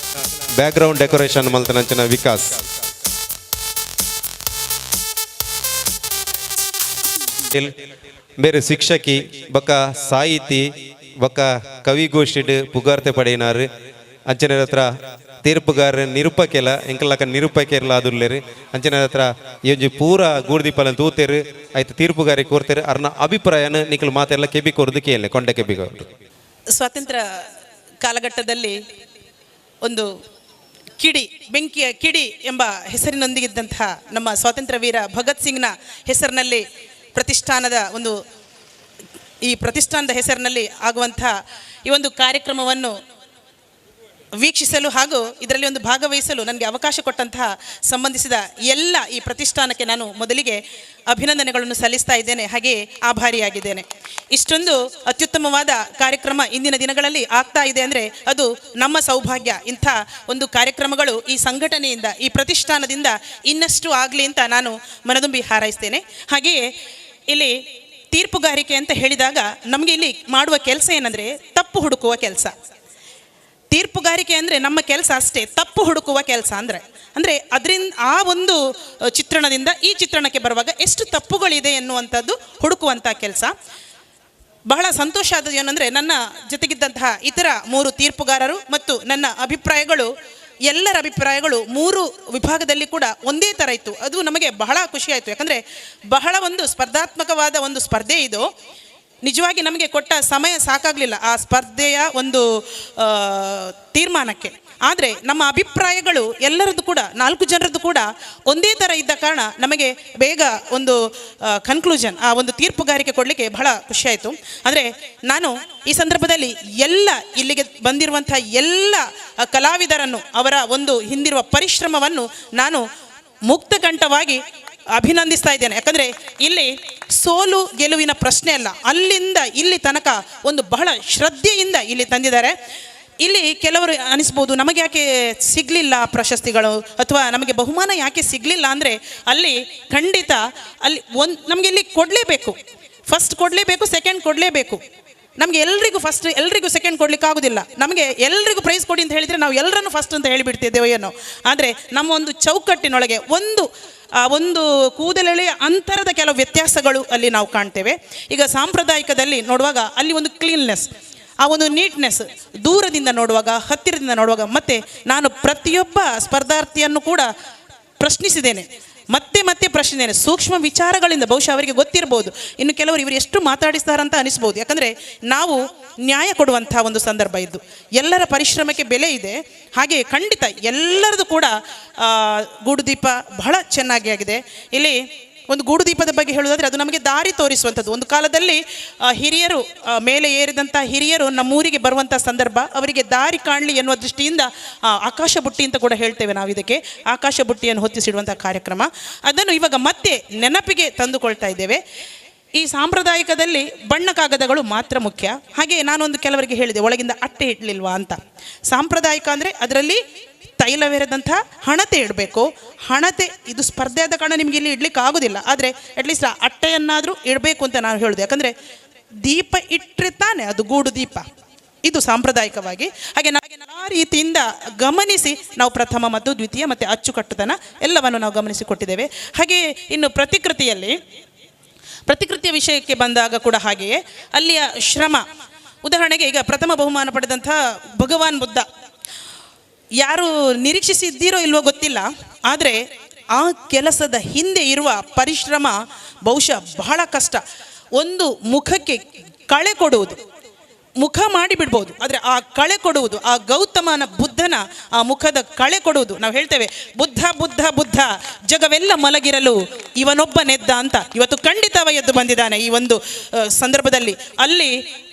ಬ್ಯಾಕ್ಗ್ರೌಂಡ್ ಡೆಕೋರೇಷನ್ ಮಲ್ತನಂಚಿನ ವಿಕಾಸ್. ಬೇರೆ ಶಿಕ್ಷಕಿ ಬೊಕ್ಕ ಸಾಹಿತಿ ಬೊಕ್ಕ ಕವಿಗೋಷ್ಠಿಡ್ ಪುಗಾರ್ತೆ ಪಡೆಯಿನಾರು. ಅಂಚನೆ ಹತ್ರ ತೀರ್ಪುಗಾರ ನಿರೂಪಕೆಲ ಎಂಕಲಕ ನಿರೂಪಕೆರ್ಲ ಆದುಲ್ಲೇರು. ಅಂಚನೆ ಹತ್ರ ಈ ಒಂಜಿ ಪೂರ ಗೂಡ್ದೀಪಲ ತೂತೇರು ಆಯ್ತು ತೀರ್ಪುಗಾರಿ ಕೋರ್ತೇರು. ಅರ್ನ ಅಭಿಪ್ರಾಯನ ನಿಕಲ್ ಮಾತೆಲ್ಲ ಕೆಬಿ ಕೋರ್ದು ಕೇಳಲೆ ಕೊಂಡೆ ಕೆಬಿ ಕೋರ್ದು. ಸ್ವಾತಂತ್ರ್ಯ ಕಾಲಘಟ್ಟದಲ್ಲಿ ಒಂದು ಕಿಡಿ, ಬೆಂಕಿಯ ಕಿಡಿ ಎಂಬ ಹೆಸರಿನೊಂದಿಗಿದ್ದಂತಹ ನಮ್ಮ ಸ್ವಾತಂತ್ರ್ಯ ವೀರ ಭಗತ್ ಸಿಂಗ್ನ ಹೆಸರಿನಲ್ಲಿ ಪ್ರತಿಷ್ಠಾನದ ಒಂದು ಈ ಪ್ರತಿಷ್ಠಾನದ ಹೆಸರಿನಲ್ಲಿ ಆಗುವಂಥ ಈ ಒಂದು ಕಾರ್ಯಕ್ರಮವನ್ನು ವೀಕ್ಷಿಸಲು ಹಾಗೂ ಇದರಲ್ಲಿ ಒಂದು ಭಾಗವಹಿಸಲು ನನಗೆ ಅವಕಾಶ ಕೊಟ್ಟಂತಹ ಸಂಬಂಧಿಸಿದ ಎಲ್ಲ ಈ ಪ್ರತಿಷ್ಠಾನಕ್ಕೆ ನಾನು ಮೊದಲಿಗೆ ಅಭಿನಂದನೆಗಳನ್ನು ಸಲ್ಲಿಸ್ತಾ ಇದ್ದೇನೆ, ಹಾಗೆಯೇ ಆಭಾರಿಯಾಗಿದ್ದೇನೆ. ಇಷ್ಟೊಂದು ಅತ್ಯುತ್ತಮವಾದ ಕಾರ್ಯಕ್ರಮ ಇಂದಿನ ದಿನಗಳಲ್ಲಿ ಆಗ್ತಾ ಇದೆ ಅಂದರೆ ಅದು ನಮ್ಮ ಸೌಭಾಗ್ಯ. ಇಂಥ ಒಂದು ಕಾರ್ಯಕ್ರಮಗಳು ಈ ಸಂಘಟನೆಯಿಂದ, ಈ ಪ್ರತಿಷ್ಠಾನದಿಂದ ಇನ್ನಷ್ಟು ಆಗಲಿ ಅಂತ ನಾನು ಮನದುಂಬಿ ಹಾರೈಸ್ತೇನೆ. ಹಾಗೆಯೇ ಇಲ್ಲಿ ತೀರ್ಪುಗಾರಿಕೆ ಅಂತ ಹೇಳಿದಾಗ ನಮಗೆ ಇಲ್ಲಿ ಮಾಡುವ ಕೆಲಸ ಏನಂದರೆ ತಪ್ಪು ಹುಡುಕುವ ಕೆಲಸ. ತೀರ್ಪುಗಾರಿಕೆ ಅಂದರೆ ನಮ್ಮ ಕೆಲಸ ಅಷ್ಟೇ, ತಪ್ಪು ಹುಡುಕುವ ಕೆಲಸ. ಅಂದರೆ ಅಂದರೆ ಅದರಿಂದ ಆ ಒಂದು ಚಿತ್ರಣದಿಂದ ಈ ಚಿತ್ರಣಕ್ಕೆ ಬರುವಾಗ ಎಷ್ಟು ತಪ್ಪುಗಳಿದೆ ಎನ್ನುವಂಥದ್ದು ಹುಡುಕುವಂಥ ಕೆಲಸ. ಬಹಳ ಸಂತೋಷ ಆದದ್ದು ಏನಂದರೆ ನನ್ನ ಜೊತೆಗಿದ್ದಂತಹ ಇತರ 3 ತೀರ್ಪುಗಾರರು ಮತ್ತು ನನ್ನ ಅಭಿಪ್ರಾಯಗಳು, ಎಲ್ಲರ ಅಭಿಪ್ರಾಯಗಳು 3 ವಿಭಾಗದಲ್ಲಿ ಕೂಡ ಒಂದೇ ಥರ ಇತ್ತು. ಅದು ನಮಗೆ ಬಹಳ ಖುಷಿಯಾಯಿತು. ಯಾಕಂದರೆ ಬಹಳ ಒಂದು ಸ್ಪರ್ಧಾತ್ಮಕವಾದ ಒಂದು ಸ್ಪರ್ಧೆ ಇದು. ನಿಜವಾಗಿ ನಮಗೆ ಕೊಟ್ಟ ಸಮಯ ಸಾಕಾಗಲಿಲ್ಲ ಆ ಸ್ಪರ್ಧೆಯ ಒಂದು ತೀರ್ಮಾನಕ್ಕೆ. ಆದರೆ ನಮ್ಮ ಅಭಿಪ್ರಾಯಗಳು ಎಲ್ಲರದ್ದು ಕೂಡ, 4 ಜನರದ್ದು ಕೂಡ ಒಂದೇ ಥರ ಇದ್ದ ಕಾರಣ ನಮಗೆ ಬೇಗ ಒಂದು ಕನ್ಕ್ಲೂಷನ್, ಆ ಒಂದು ತೀರ್ಪುಗಾರಿಕೆ ಕೊಡಲಿಕ್ಕೆ ಬಹಳ ಖುಷಿಯಾಯಿತು. ಅಂದರೆ ನಾನು ಈ ಸಂದರ್ಭದಲ್ಲಿ ಎಲ್ಲ ಇಲ್ಲಿಗೆ ಬಂದಿರುವಂಥ ಎಲ್ಲ ಕಲಾವಿದರನ್ನು, ಅವರ ಒಂದು ಹಿಂದಿರುವ ಪರಿಶ್ರಮವನ್ನು ನಾನು ಮುಕ್ತಕಂಠವಾಗಿ ಅಭಿನಂದಿಸ್ತಾ ಇದ್ದೇನೆ. ಯಾಕಂದರೆ ಇಲ್ಲಿ ಸೋಲು ಗೆಲುವಿನ ಪ್ರಶ್ನೆ ಅಲ್ಲ, ಅಲ್ಲಿಂದ ಇಲ್ಲಿ ತನಕ ಒಂದು ಬಹಳ ಶ್ರದ್ಧೆಯಿಂದ ಇಲ್ಲಿ ತಂದಿದ್ದಾರೆ. ಇಲ್ಲಿ ಕೆಲವರು ಅನಿಸ್ಬೋದು ನಮಗೆ ಯಾಕೆ ಸಿಗಲಿಲ್ಲ ಪ್ರಶಸ್ತಿಗಳು ಅಥವಾ ನಮಗೆ ಬಹುಮಾನ ಯಾಕೆ ಸಿಗಲಿಲ್ಲ ಅಂದರೆ, ಅಲ್ಲಿ ಖಂಡಿತ ಅಲ್ಲಿ ಒಂದು ನಮಗೆ ಇಲ್ಲಿ ಕೊಡಲೇಬೇಕು, ಫಸ್ಟ್ ಕೊಡಲೇಬೇಕು, ಸೆಕೆಂಡ್ ಕೊಡಲೇಬೇಕು. ನಮಗೆ ಎಲ್ರಿಗೂ ಫಸ್ಟ್, ಎಲ್ರಿಗೂ ಸೆಕೆಂಡ್ ಕೊಡಲಿಕ್ಕಾಗೋದಿಲ್ಲ. ನಮಗೆ ಎಲ್ರಿಗೂ ಪ್ರೈಸ್ ಕೊಡಿ ಅಂತ ಹೇಳಿದರೆ ನಾವು ಎಲ್ಲರನ್ನೂ ಫಸ್ಟ್ ಅಂತ ಹೇಳಿಬಿಡ್ತಿದ್ದೇವೆ ಏನೋ. ಆದರೆ ನಮ್ಮ ಒಂದು ಚೌಕಟ್ಟಿನೊಳಗೆ ಒಂದು ಒಂದು ಕೂದಲೆಳೆಯ ಅಂತರದ ಕೆಲವು ವ್ಯತ್ಯಾಸಗಳು ಅಲ್ಲಿ ನಾವು ಕಾಣ್ತೇವೆ. ಈಗ ಸಾಂಪ್ರದಾಯಿಕದಲ್ಲಿ ನೋಡುವಾಗ ಅಲ್ಲಿ ಒಂದು ಕ್ಲೀನ್ನೆಸ್, ಆ ಒಂದು ನೀಟ್ನೆಸ್ ದೂರದಿಂದ ನೋಡುವಾಗ, ಹತ್ತಿರದಿಂದ ನೋಡುವಾಗ. ಮತ್ತು ನಾನು ಪ್ರತಿಯೊಬ್ಬ ಸ್ಪರ್ಧಾರ್ಥಿಯನ್ನು ಕೂಡ ಪ್ರಶ್ನಿಸಿದ್ದೇನೆ, ಮತ್ತೆ ಮತ್ತೆ ಪ್ರಶ್ನಿದ್ದೇನೆ. ಸೂಕ್ಷ್ಮ ವಿಚಾರಗಳಿಂದ ಬಹುಶಃ ಅವರಿಗೆ ಗೊತ್ತಿರ್ಬೋದು, ಇನ್ನು ಕೆಲವರು ಇವರು ಎಷ್ಟು ಮಾತಾಡಿಸ್ತಾರಂತ ಅನಿಸ್ಬೋದು. ಯಾಕಂದರೆ ನಾವು ನ್ಯಾಯ ಕೊಡುವಂಥ ಒಂದು ಸಂದರ್ಭ ಇದ್ದು ಎಲ್ಲರ ಪರಿಶ್ರಮಕ್ಕೆ ಬೆಲೆ ಇದೆ. ಹಾಗೆಯೇ ಖಂಡಿತ ಎಲ್ಲರದು ಕೂಡ ಗೂಡುದೀಪ ಬಹಳ ಚೆನ್ನಾಗಿ ಆಗಿದೆ. ಇಲ್ಲಿ ಒಂದು ಗೂಡುದೀಪದ ಬಗ್ಗೆ ಹೇಳುವುದಾದರೆ ಅದು ನಮಗೆ ದಾರಿ ತೋರಿಸುವಂಥದ್ದು. ಒಂದು ಕಾಲದಲ್ಲಿ ಹಿರಿಯರು, ಮೇಲೆ ಏರಿದಂಥ ಹಿರಿಯರು ನಮ್ಮೂರಿಗೆ ಬರುವಂಥ ಸಂದರ್ಭ, ಅವರಿಗೆ ದಾರಿ ಕಾಣಲಿ ಎನ್ನುವ ದೃಷ್ಟಿಯಿಂದ ಆಕಾಶ ಬುಟ್ಟಿ ಅಂತ ಕೂಡ ಹೇಳ್ತೇವೆ ನಾವು ಇದಕ್ಕೆ, ಆಕಾಶ ಬುಟ್ಟಿಯನ್ನು ಹೊತ್ತಿಸಿಡುವಂಥ ಕಾರ್ಯಕ್ರಮ ಅದನ್ನು ಇವಾಗ ಮತ್ತೆ ನೆನಪಿಗೆ ತಂದುಕೊಳ್ತಾ ಇದ್ದೇವೆ. ಈ ಸಾಂಪ್ರದಾಯಿಕದಲ್ಲಿ ಬಣ್ಣ ಕಾಗದಗಳು ಮಾತ್ರ ಮುಖ್ಯ. ಹಾಗೆಯೇ ನಾನೊಂದು ಕೆಲವರಿಗೆ ಹೇಳಿದೆ, ಒಳಗಿಂದ ಅಟ್ಟೆ ಇಡಲಿಲ್ವಾ ಅಂತ. ಸಾಂಪ್ರದಾಯಿಕ ಅಂದರೆ ಅದರಲ್ಲಿ ತೈಲವೇರದಂಥ ಹಣತೆ ಇಡಬೇಕು. ಹಣತೆ ಇದು ಸ್ಪರ್ಧೆ ಆದ ಕಾರಣ ನಿಮಗೆ ಇಲ್ಲಿ ಇಡಲಿಕ್ಕೆ ಆಗೋದಿಲ್ಲ, ಆದರೆ ಅಟ್ಲೀಸ್ಟ್ ಆ ಅಟ್ಟೆಯನ್ನಾದರೂ ಇಡಬೇಕು ಅಂತ ನಾನು ಹೇಳೋದು. ಯಾಕಂದರೆ ದೀಪ ಇಟ್ಟರೆ ತಾನೇ ಅದು ಗೂಡು ದೀಪ, ಇದು ಸಾಂಪ್ರದಾಯಿಕವಾಗಿ. ಹಾಗೆ ನಾವು ಆ ರೀತಿಯಿಂದ ಗಮನಿಸಿ ನಾವು ಪ್ರಥಮ ಮತ್ತು ದ್ವಿತೀಯ ಮತ್ತು ಅಚ್ಚುಕಟ್ಟುತನ ಎಲ್ಲವನ್ನು ನಾವು ಗಮನಿಸಿ ಕೊಟ್ಟಿದ್ದೇವೆ. ಹಾಗೆಯೇ ಇನ್ನು ಪ್ರತಿಕೃತಿಯ ವಿಷಯಕ್ಕೆ ಬಂದಾಗ ಕೂಡ ಹಾಗೆಯೇ ಅಲ್ಲಿಯ ಶ್ರಮ. ಉದಾಹರಣೆಗೆ ಈಗ ಪ್ರಥಮ ಬಹುಮಾನ ಪಡೆದಂಥ ಭಗವಾನ್ ಬುದ್ಧ, ಯಾರು ನಿರೀಕ್ಷಿಸಿದ್ದೀರೋ ಇಲ್ವೋ ಗೊತ್ತಿಲ್ಲ, ಆದರೆ ಆ ಕೆಲಸದ ಹಿಂದೆ ಇರುವ ಪರಿಶ್ರಮ ಬಹುಶಃ ಬಹಳ ಕಷ್ಟ. ಒಂದು ಮುಖಕ್ಕೆ ಕಳೆ ಕೊಡುವುದು, ಮುಖ ಮಾಡಿಬಿಡ್ಬೋದು, ಆದರೆ ಆ ಕಳೆ ಕೊಡುವುದು, ಆ ಗೌತಮನ ಬುದ್ಧನ ಆ ಮುಖದ ಕಳೆ ಕೊಡುವುದು, ನಾವು ಹೇಳ್ತೇವೆ ಬುದ್ಧ ಬುದ್ಧ ಬುದ್ಧ ಜಗವೆಲ್ಲ ಮಲಗಿರಲು ಇವನೊಬ್ಬ ನೆದ್ದ ಅಂತ ಇವತ್ತು ಖಂಡಿತವ ಎದ್ದು ಬಂದಿದ್ದಾನೆ. ಈ ಒಂದು ಸಂದರ್ಭದಲ್ಲಿ ಅಲ್ಲಿ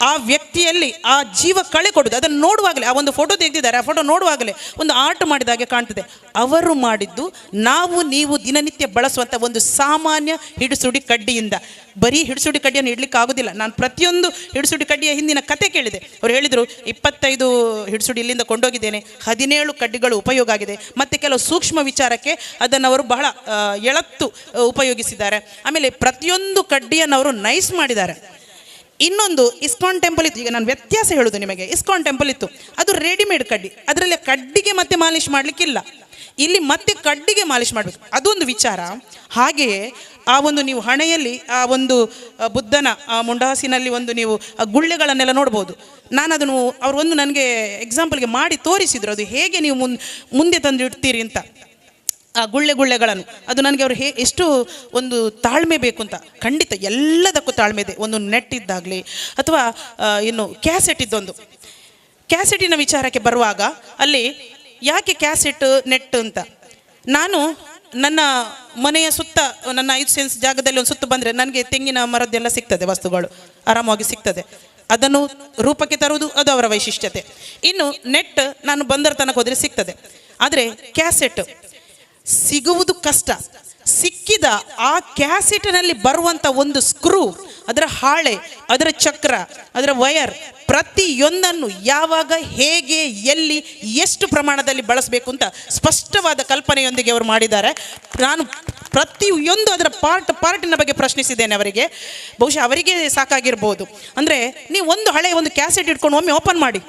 ಆ ವ್ಯಕ್ತಿಯಲ್ಲಿ ಆ ಜೀವ ಕಳೆ ಕೊಡೋದು ಅದನ್ನು ನೋಡುವಾಗಲೇ, ಆ ಒಂದು ಫೋಟೋ ತೆಗೆದಿದ್ದಾರೆ, ಆ ಫೋಟೋ ನೋಡುವಾಗಲೇ ಒಂದು ಆರ್ಟ್ ಮಾಡಿದ ಹಾಗೆ ಕಾಣ್ತದೆ. ಅವರು ಮಾಡಿದ್ದು ನಾವು ನೀವು ದಿನನಿತ್ಯ ಬಳಸುವಂಥ ಒಂದು ಸಾಮಾನ್ಯ ಹಿಡಿಸುಡಿ ಕಡ್ಡಿಯಿಂದ. ಬರೀ ಹಿಡಿಸುಡಿ ಕಡ್ಡಿಯನ್ನು ಇಡಲಿಕ್ಕೆ ಆಗೋದಿಲ್ಲ. ನಾನು ಪ್ರತಿಯೊಂದು ಹಿಡಿಸುಡಿ ಕಡ್ಡಿಯ ಹಿಂದಿನ ಕತೆ ಕೇಳಿದೆ. ಅವರು ಹೇಳಿದರು 25 ಹಿಡಿಸುಡಿ ಇಲ್ಲಿಂದ ಕೊಂಡೋಗಿದ್ದೇನೆ, 17 ಕಡ್ಡಿಗಳು ಉಪಯೋಗ ಆಗಿದೆ. ಮತ್ತು ಕೆಲವು ಸೂಕ್ಷ್ಮ ವಿಚಾರಕ್ಕೆ ಅದನ್ನು ಅವರು ಬಹಳ ಎಳತ್ತು ಉಪಯೋಗಿಸಿದ್ದಾರೆ. ಆಮೇಲೆ ಪ್ರತಿಯೊಂದು ಕಡ್ಡಿಯನ್ನು ಅವರು ನೈಸ್ ಮಾಡಿದ್ದಾರೆ. ಇನ್ನೊಂದು ಇಸ್ಕಾನ್ ಟೆಂಪಲ್ ಇತ್ತು, ಈಗ ನಾನು ವ್ಯತ್ಯಾಸ ಹೇಳೋದು ನಿಮಗೆ. ಇಸ್ಕಾನ್ ಟೆಂಪಲ್ ಇತ್ತು, ಅದು ರೆಡಿಮೇಡ್ ಕಡ್ಡಿ, ಅದರಲ್ಲಿ ಕಡ್ಡಿಗೆ ಮತ್ತೆ ಮಾಲಿಶ್ ಮಾಡಲಿಕ್ಕಿಲ್ಲ. ಇಲ್ಲಿ ಮತ್ತೆ ಕಡ್ಡಿಗೆ ಮಾಲಿಶ್ ಮಾಡಬೇಕು, ಅದೊಂದು ವಿಚಾರ. ಹಾಗೆಯೇ ಆ ಒಂದು ನೀವು ಹಣೆಯಲ್ಲಿ ಆ ಒಂದು ಬುದ್ಧನ ಆ ಮುಂಡಾಸಿನಲ್ಲಿ ಒಂದು ನೀವು ಆ ಗುಳ್ಳೆಗಳನ್ನೆಲ್ಲ ನೋಡ್ಬೋದು. ನಾನು ಅದನ್ನು ಅವರು ಒಂದು ನನಗೆ ಎಕ್ಸಾಂಪಲ್ಗೆ ಮಾಡಿ ತೋರಿಸಿದರು, ಅದು ಹೇಗೆ ನೀವು ಮುಂದೆ ತಂದು ಇಡ್ತೀರಿ ಅಂತ ಆ ಗುಳ್ಳೆಗಳನ್ನು. ಅದು ನನಗೆ ಅವರು ಎಷ್ಟು ಒಂದು ತಾಳ್ಮೆ ಬೇಕು ಅಂತ. ಖಂಡಿತ ಎಲ್ಲದಕ್ಕೂ ತಾಳ್ಮೆ ಇದೆ, ಒಂದು ನೆಟ್ ಇದ್ದಾಗಲಿ ಅಥವಾ ಇನ್ನು ಕ್ಯಾಸೆಟ್ ಇದ್ದೊಂದು. ಕ್ಯಾಸೆಟಿನ ವಿಚಾರಕ್ಕೆ ಬರುವಾಗ ಅಲ್ಲಿ ಯಾಕೆ ಕ್ಯಾಸೆಟ್ ನೆಟ್ ಅಂತ, ನಾನು ನನ್ನ ಮನೆಯ ಸುತ್ತ ನನ್ನ 5 ಸೆನ್ಸ್ ಜಾಗದಲ್ಲಿ ಒಂದು ಸುತ್ತು ಬಂದರೆ ನನಗೆ ತೆಂಗಿನ ಮರದ್ದೆಲ್ಲ ಸಿಗ್ತದೆ, ವಸ್ತುಗಳು ಆರಾಮವಾಗಿ ಸಿಗ್ತದೆ. ಅದನ್ನು ರೂಪಕ್ಕೆ ತರುವುದು ಅದು ಅವರ ವೈಶಿಷ್ಟ್ಯತೆ. ಇನ್ನು ನೆಟ್ ನಾನು ಬಂದರ ತನಕ ಹೋದರೆ ಸಿಗ್ತದೆ, ಆದರೆ ಕ್ಯಾಸೆಟ್ ಸಿಗುವುದು ಕಷ್ಟ. ಸಿಕ್ಕಿದ ಆ ಕ್ಯಾಸೆಟಿನಲ್ಲಿ ಬರುವಂಥ ಒಂದು ಸ್ಕ್ರೂ, ಅದರ ಹಾಳೆ, ಅದರ ಚಕ್ರ, ಅದರ ವಯರ್, ಪ್ರತಿಯೊಂದನ್ನು ಯಾವಾಗ ಹೇಗೆ ಎಲ್ಲಿ ಎಷ್ಟು ಪ್ರಮಾಣದಲ್ಲಿ ಬಳಸಬೇಕು ಅಂತ ಸ್ಪಷ್ಟವಾದ ಕಲ್ಪನೆಯೊಂದಿಗೆ ಅವರು ಮಾಡಿದ್ದಾರೆ. ನಾನು ಪ್ರತಿಯೊಂದು ಅದರ ಪಾರ್ಟಿನ ಬಗ್ಗೆ ಪ್ರಶ್ನಿಸಿದ್ದೇನೆ ಅವರಿಗೆ, ಬಹುಶಃ ಅವರಿಗೆ ಸಾಕಾಗಿರ್ಬೋದು. ಅಂದರೆ ನೀವು ಒಂದು ಹಳೆಯ ಒಂದು ಕ್ಯಾಸೆಟ್ ಇಟ್ಕೊಂಡು ಒಮ್ಮೆ ಓಪನ್ ಮಾಡಿ,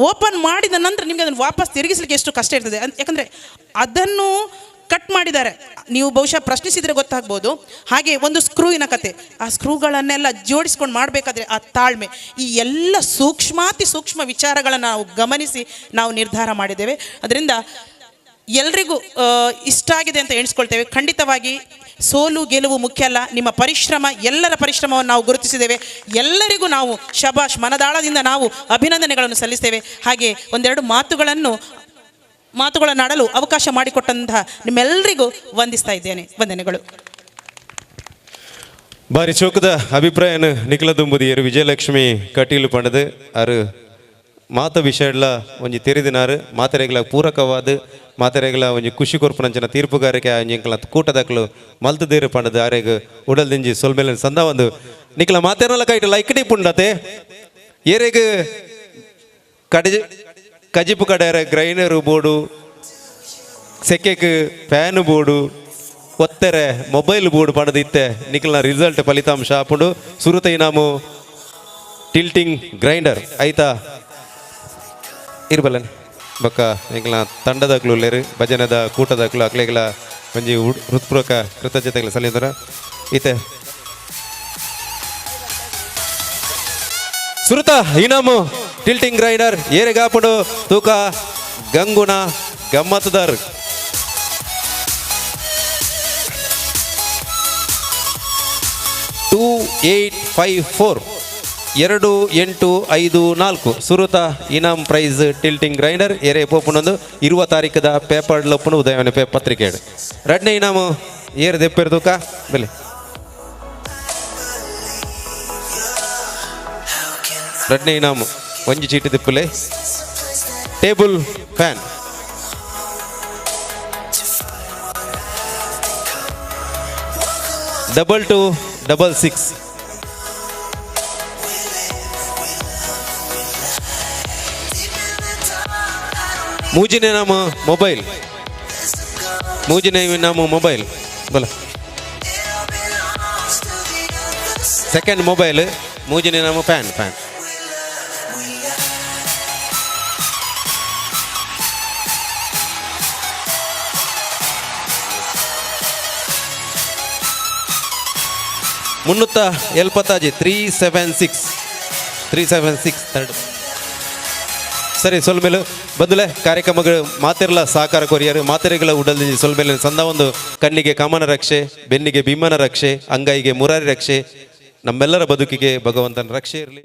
ಓಪನ್ ಮಾಡಿದ ನಂತರ ನಿಮಗೆ ಅದನ್ನು ವಾಪಸ್ ತಿರುಗಿಸಲಿಕ್ಕೆ ಎಷ್ಟು ಕಷ್ಟ ಇರ್ತದೆ. ಯಾಕಂದರೆ ಅದನ್ನು ಕಟ್ ಮಾಡಿದ್ದಾರೆ, ನೀವು ಬಹುಶಃ ಪ್ರಶ್ನಿಸಿದರೆ ಗೊತ್ತಾಗ್ಬೋದು. ಹಾಗೆ ಒಂದು ಸ್ಕ್ರೂವಿನ ಕತೆ, ಆ ಸ್ಕ್ರೂಗಳನ್ನೆಲ್ಲ ಜೋಡಿಸ್ಕೊಂಡು ಮಾಡಬೇಕಾದ್ರೆ ಆ ತಾಳ್ಮೆ, ಈ ಎಲ್ಲ ಸೂಕ್ಷ್ಮಾತಿ ಸೂಕ್ಷ್ಮ ವಿಚಾರಗಳನ್ನು ನಾವು ಗಮನಿಸಿ ನಾವು ನಿರ್ಧಾರ ಮಾಡಿದ್ದೇವೆ. ಅದರಿಂದ ಎಲ್ರಿಗೂ ಇಷ್ಟ ಆಗಿದೆ ಅಂತ ಎಣಿಸ್ಕೊಳ್ತೇವೆ. ಖಂಡಿತವಾಗಿ ಸೋಲು ಗೆಲುವು ಮುಖ್ಯ ಅಲ್ಲ, ನಿಮ್ಮ ಪರಿಶ್ರಮ, ಎಲ್ಲರ ಪರಿಶ್ರಮವನ್ನು ನಾವು ಗುರುತಿಸಿದ್ದೇವೆ. ಎಲ್ಲರಿಗೂ ನಾವು ಶಬಾಷ್ ಮನದಾಳದಿಂದ ನಾವು ಅಭಿನಂದನೆಗಳನ್ನು ಸಲ್ಲಿಸ್ತೇವೆ. ಹಾಗೆ ಒಂದೆರಡು ಮಾತುಗಳನ್ನಾಡಲು ಅವಕಾಶ ಮಾಡಿಕೊಟ್ಟಂತಹ ನಿಮ್ಮೆಲ್ಲರಿಗೂ ವಂದಿಸ್ತಾ ಇದ್ದೇನೆ. ವಂದನೆಗಳು. ಬಾರಿ ಚೌಕದ ಅಭಿಪ್ರಾಯನ ನಿಖಿಲ ದುಂಬುದಿಯರು ವಿಜಯಲಕ್ಷ್ಮಿ ಕಟೀಲು ಪಂಡದು ಅರು ಮಾತ ವಿಷಯಡ್ಲ ಒಂಜಿ ತೆರಿದಿನಾರು ಮಾತೆರೆಗಳ ಪೂರಕವಾದ ಮಾತೆರೆಗಳ ಒಂಜಿ ಖುಷಿ ಕೊರ್ಪುನಂಚಿನ ತೀರ್ಪುಗಾರಿಕೆ ಅಂಜಿಂಕಲ ಕೂಟದಕ್ಲು ಮಲ್ತದೇರು ಪಂಡದು ಆರೆಗ್ ಉಡಲ್ದಿಂಜಿ ಸೊಲ್ಮೇಲೆ ಸಂದ ಒಂದು ನಿಖಿಲ ಮಾತೆರಲ್ಲ ಕೈಟ್ ಲೈಕ್ ಡಿ ಪುಂಡತೆ ಏರೆಗ್ ಕಡಿಜ ಕಜಿಪು ಕಡೆಯರ ಗ್ರೈಂಡರು ಬೋರ್ಡು ಸೆಕೆಗೆ ಫ್ಯಾನು ಬೋರ್ಡು ಒತ್ತೆರೆ ಮೊಬೈಲ್ ಬೋರ್ಡು ಪಡೆದು ಇತ್ತೆ ನಿಖಲ್ನ ರಿಸಲ್ಟ್ ಫಲಿತಾಂಶ ಆಪುಂಡು. ಸುರುತ ಇನಾಮು ಟಿಲ್ಟಿಂಗ್ ಗ್ರೈಂಡರ್ ಆಯ್ತಾ ಇರ್ಬಲ್ಲನೆ ಬೊಕ್ಕ ಎಂಕ್ಲ ತಂಡದಾಕ್ಲು ಉಲ್ಲೇರು ಭಜನದ ಕೂಟದಾಕ್ಲು ಅಕ್ಲೆಗಳ ಒಂಜಿ ಹೃತ್ಪೂರ್ವಕ ಕೃತಜ್ಞತೆಗಳ ಸಲ್ಲಿಸಿದರ ಇತ್ತೆ ಸುರುತ ಇನಾಮು ಟಿಲ್ಟಿಂಗ್ ಗ್ರೈಂಡರ್ ಏರೆಗಾಪುಂಡು ತೂಕ ಗಂಗುಣ ಗಮ್ಮತ್ತದಾರ್ ಟೂ 2854 2854 ಸುರುತ ಇನಾಮ್ ಪ್ರೈಸ್ ಟಿಲ್ಟಿಂಗ್ ಗ್ರೈಂಡರ್ ಏರೆ ಪೋಪುನೊಂದು 20 ತಾರೀಕದ ಪೇಪರ್ ಲಪ್ಪುನು ಉದಯವಾಣಿ ಪತ್ರಿಕೆ ರಡ್ನೇ ಇನಾಮು ಏರ್ ದೆಪ್ಪೇರು ತೂಕ ಬೆಲೆ ರಡ್ನೇ ಇನಾಮು ಒಂಜಿ ಚೀಟಿ ದಿಪ್ಪುಲೆ table fan 2266 ಮೂಜಿನೇ ನಾಮ ಮೊಬೈಲ್ ಮೂಜಿನೇ ನಾಮ ಮೊಬೈಲ್ ಬಲ ಸೆಕೆಂಡ್ ಮೊಬೈಲ್ ಮೂಜಿನೇ ನಾಮ ಫ್ಯಾನ್ ಫ್ಯಾನ್ 376 376 376 ಥರ್ಡ್. ಸರಿ ಸೊಲ್ಮೇಲು ಬಂದುಲೆ ಕಾರ್ಯಕ್ರಮಗಳು ಮಾತಿರಲ ಸಹಕಾರ ಕೊರಿಯರು ಮಾತೆರೆಗಳ ಉಡಲ್ ಸೊಲ್ಮೇಲೆ ಸಂದ ಒಂದು ಕಣ್ಣಿಗೆ ಕಾಮನ ರಕ್ಷೆ, ಬೆನ್ನಿಗೆ ಭೀಮನ ರಕ್ಷೆ, ಅಂಗೈಗೆ ಮುರಾರಿ ರಕ್ಷೆ, ನಮ್ಮೆಲ್ಲರ ಬದುಕಿಗೆ ಭಗವಂತನ ರಕ್ಷೆ ಇರಲಿ.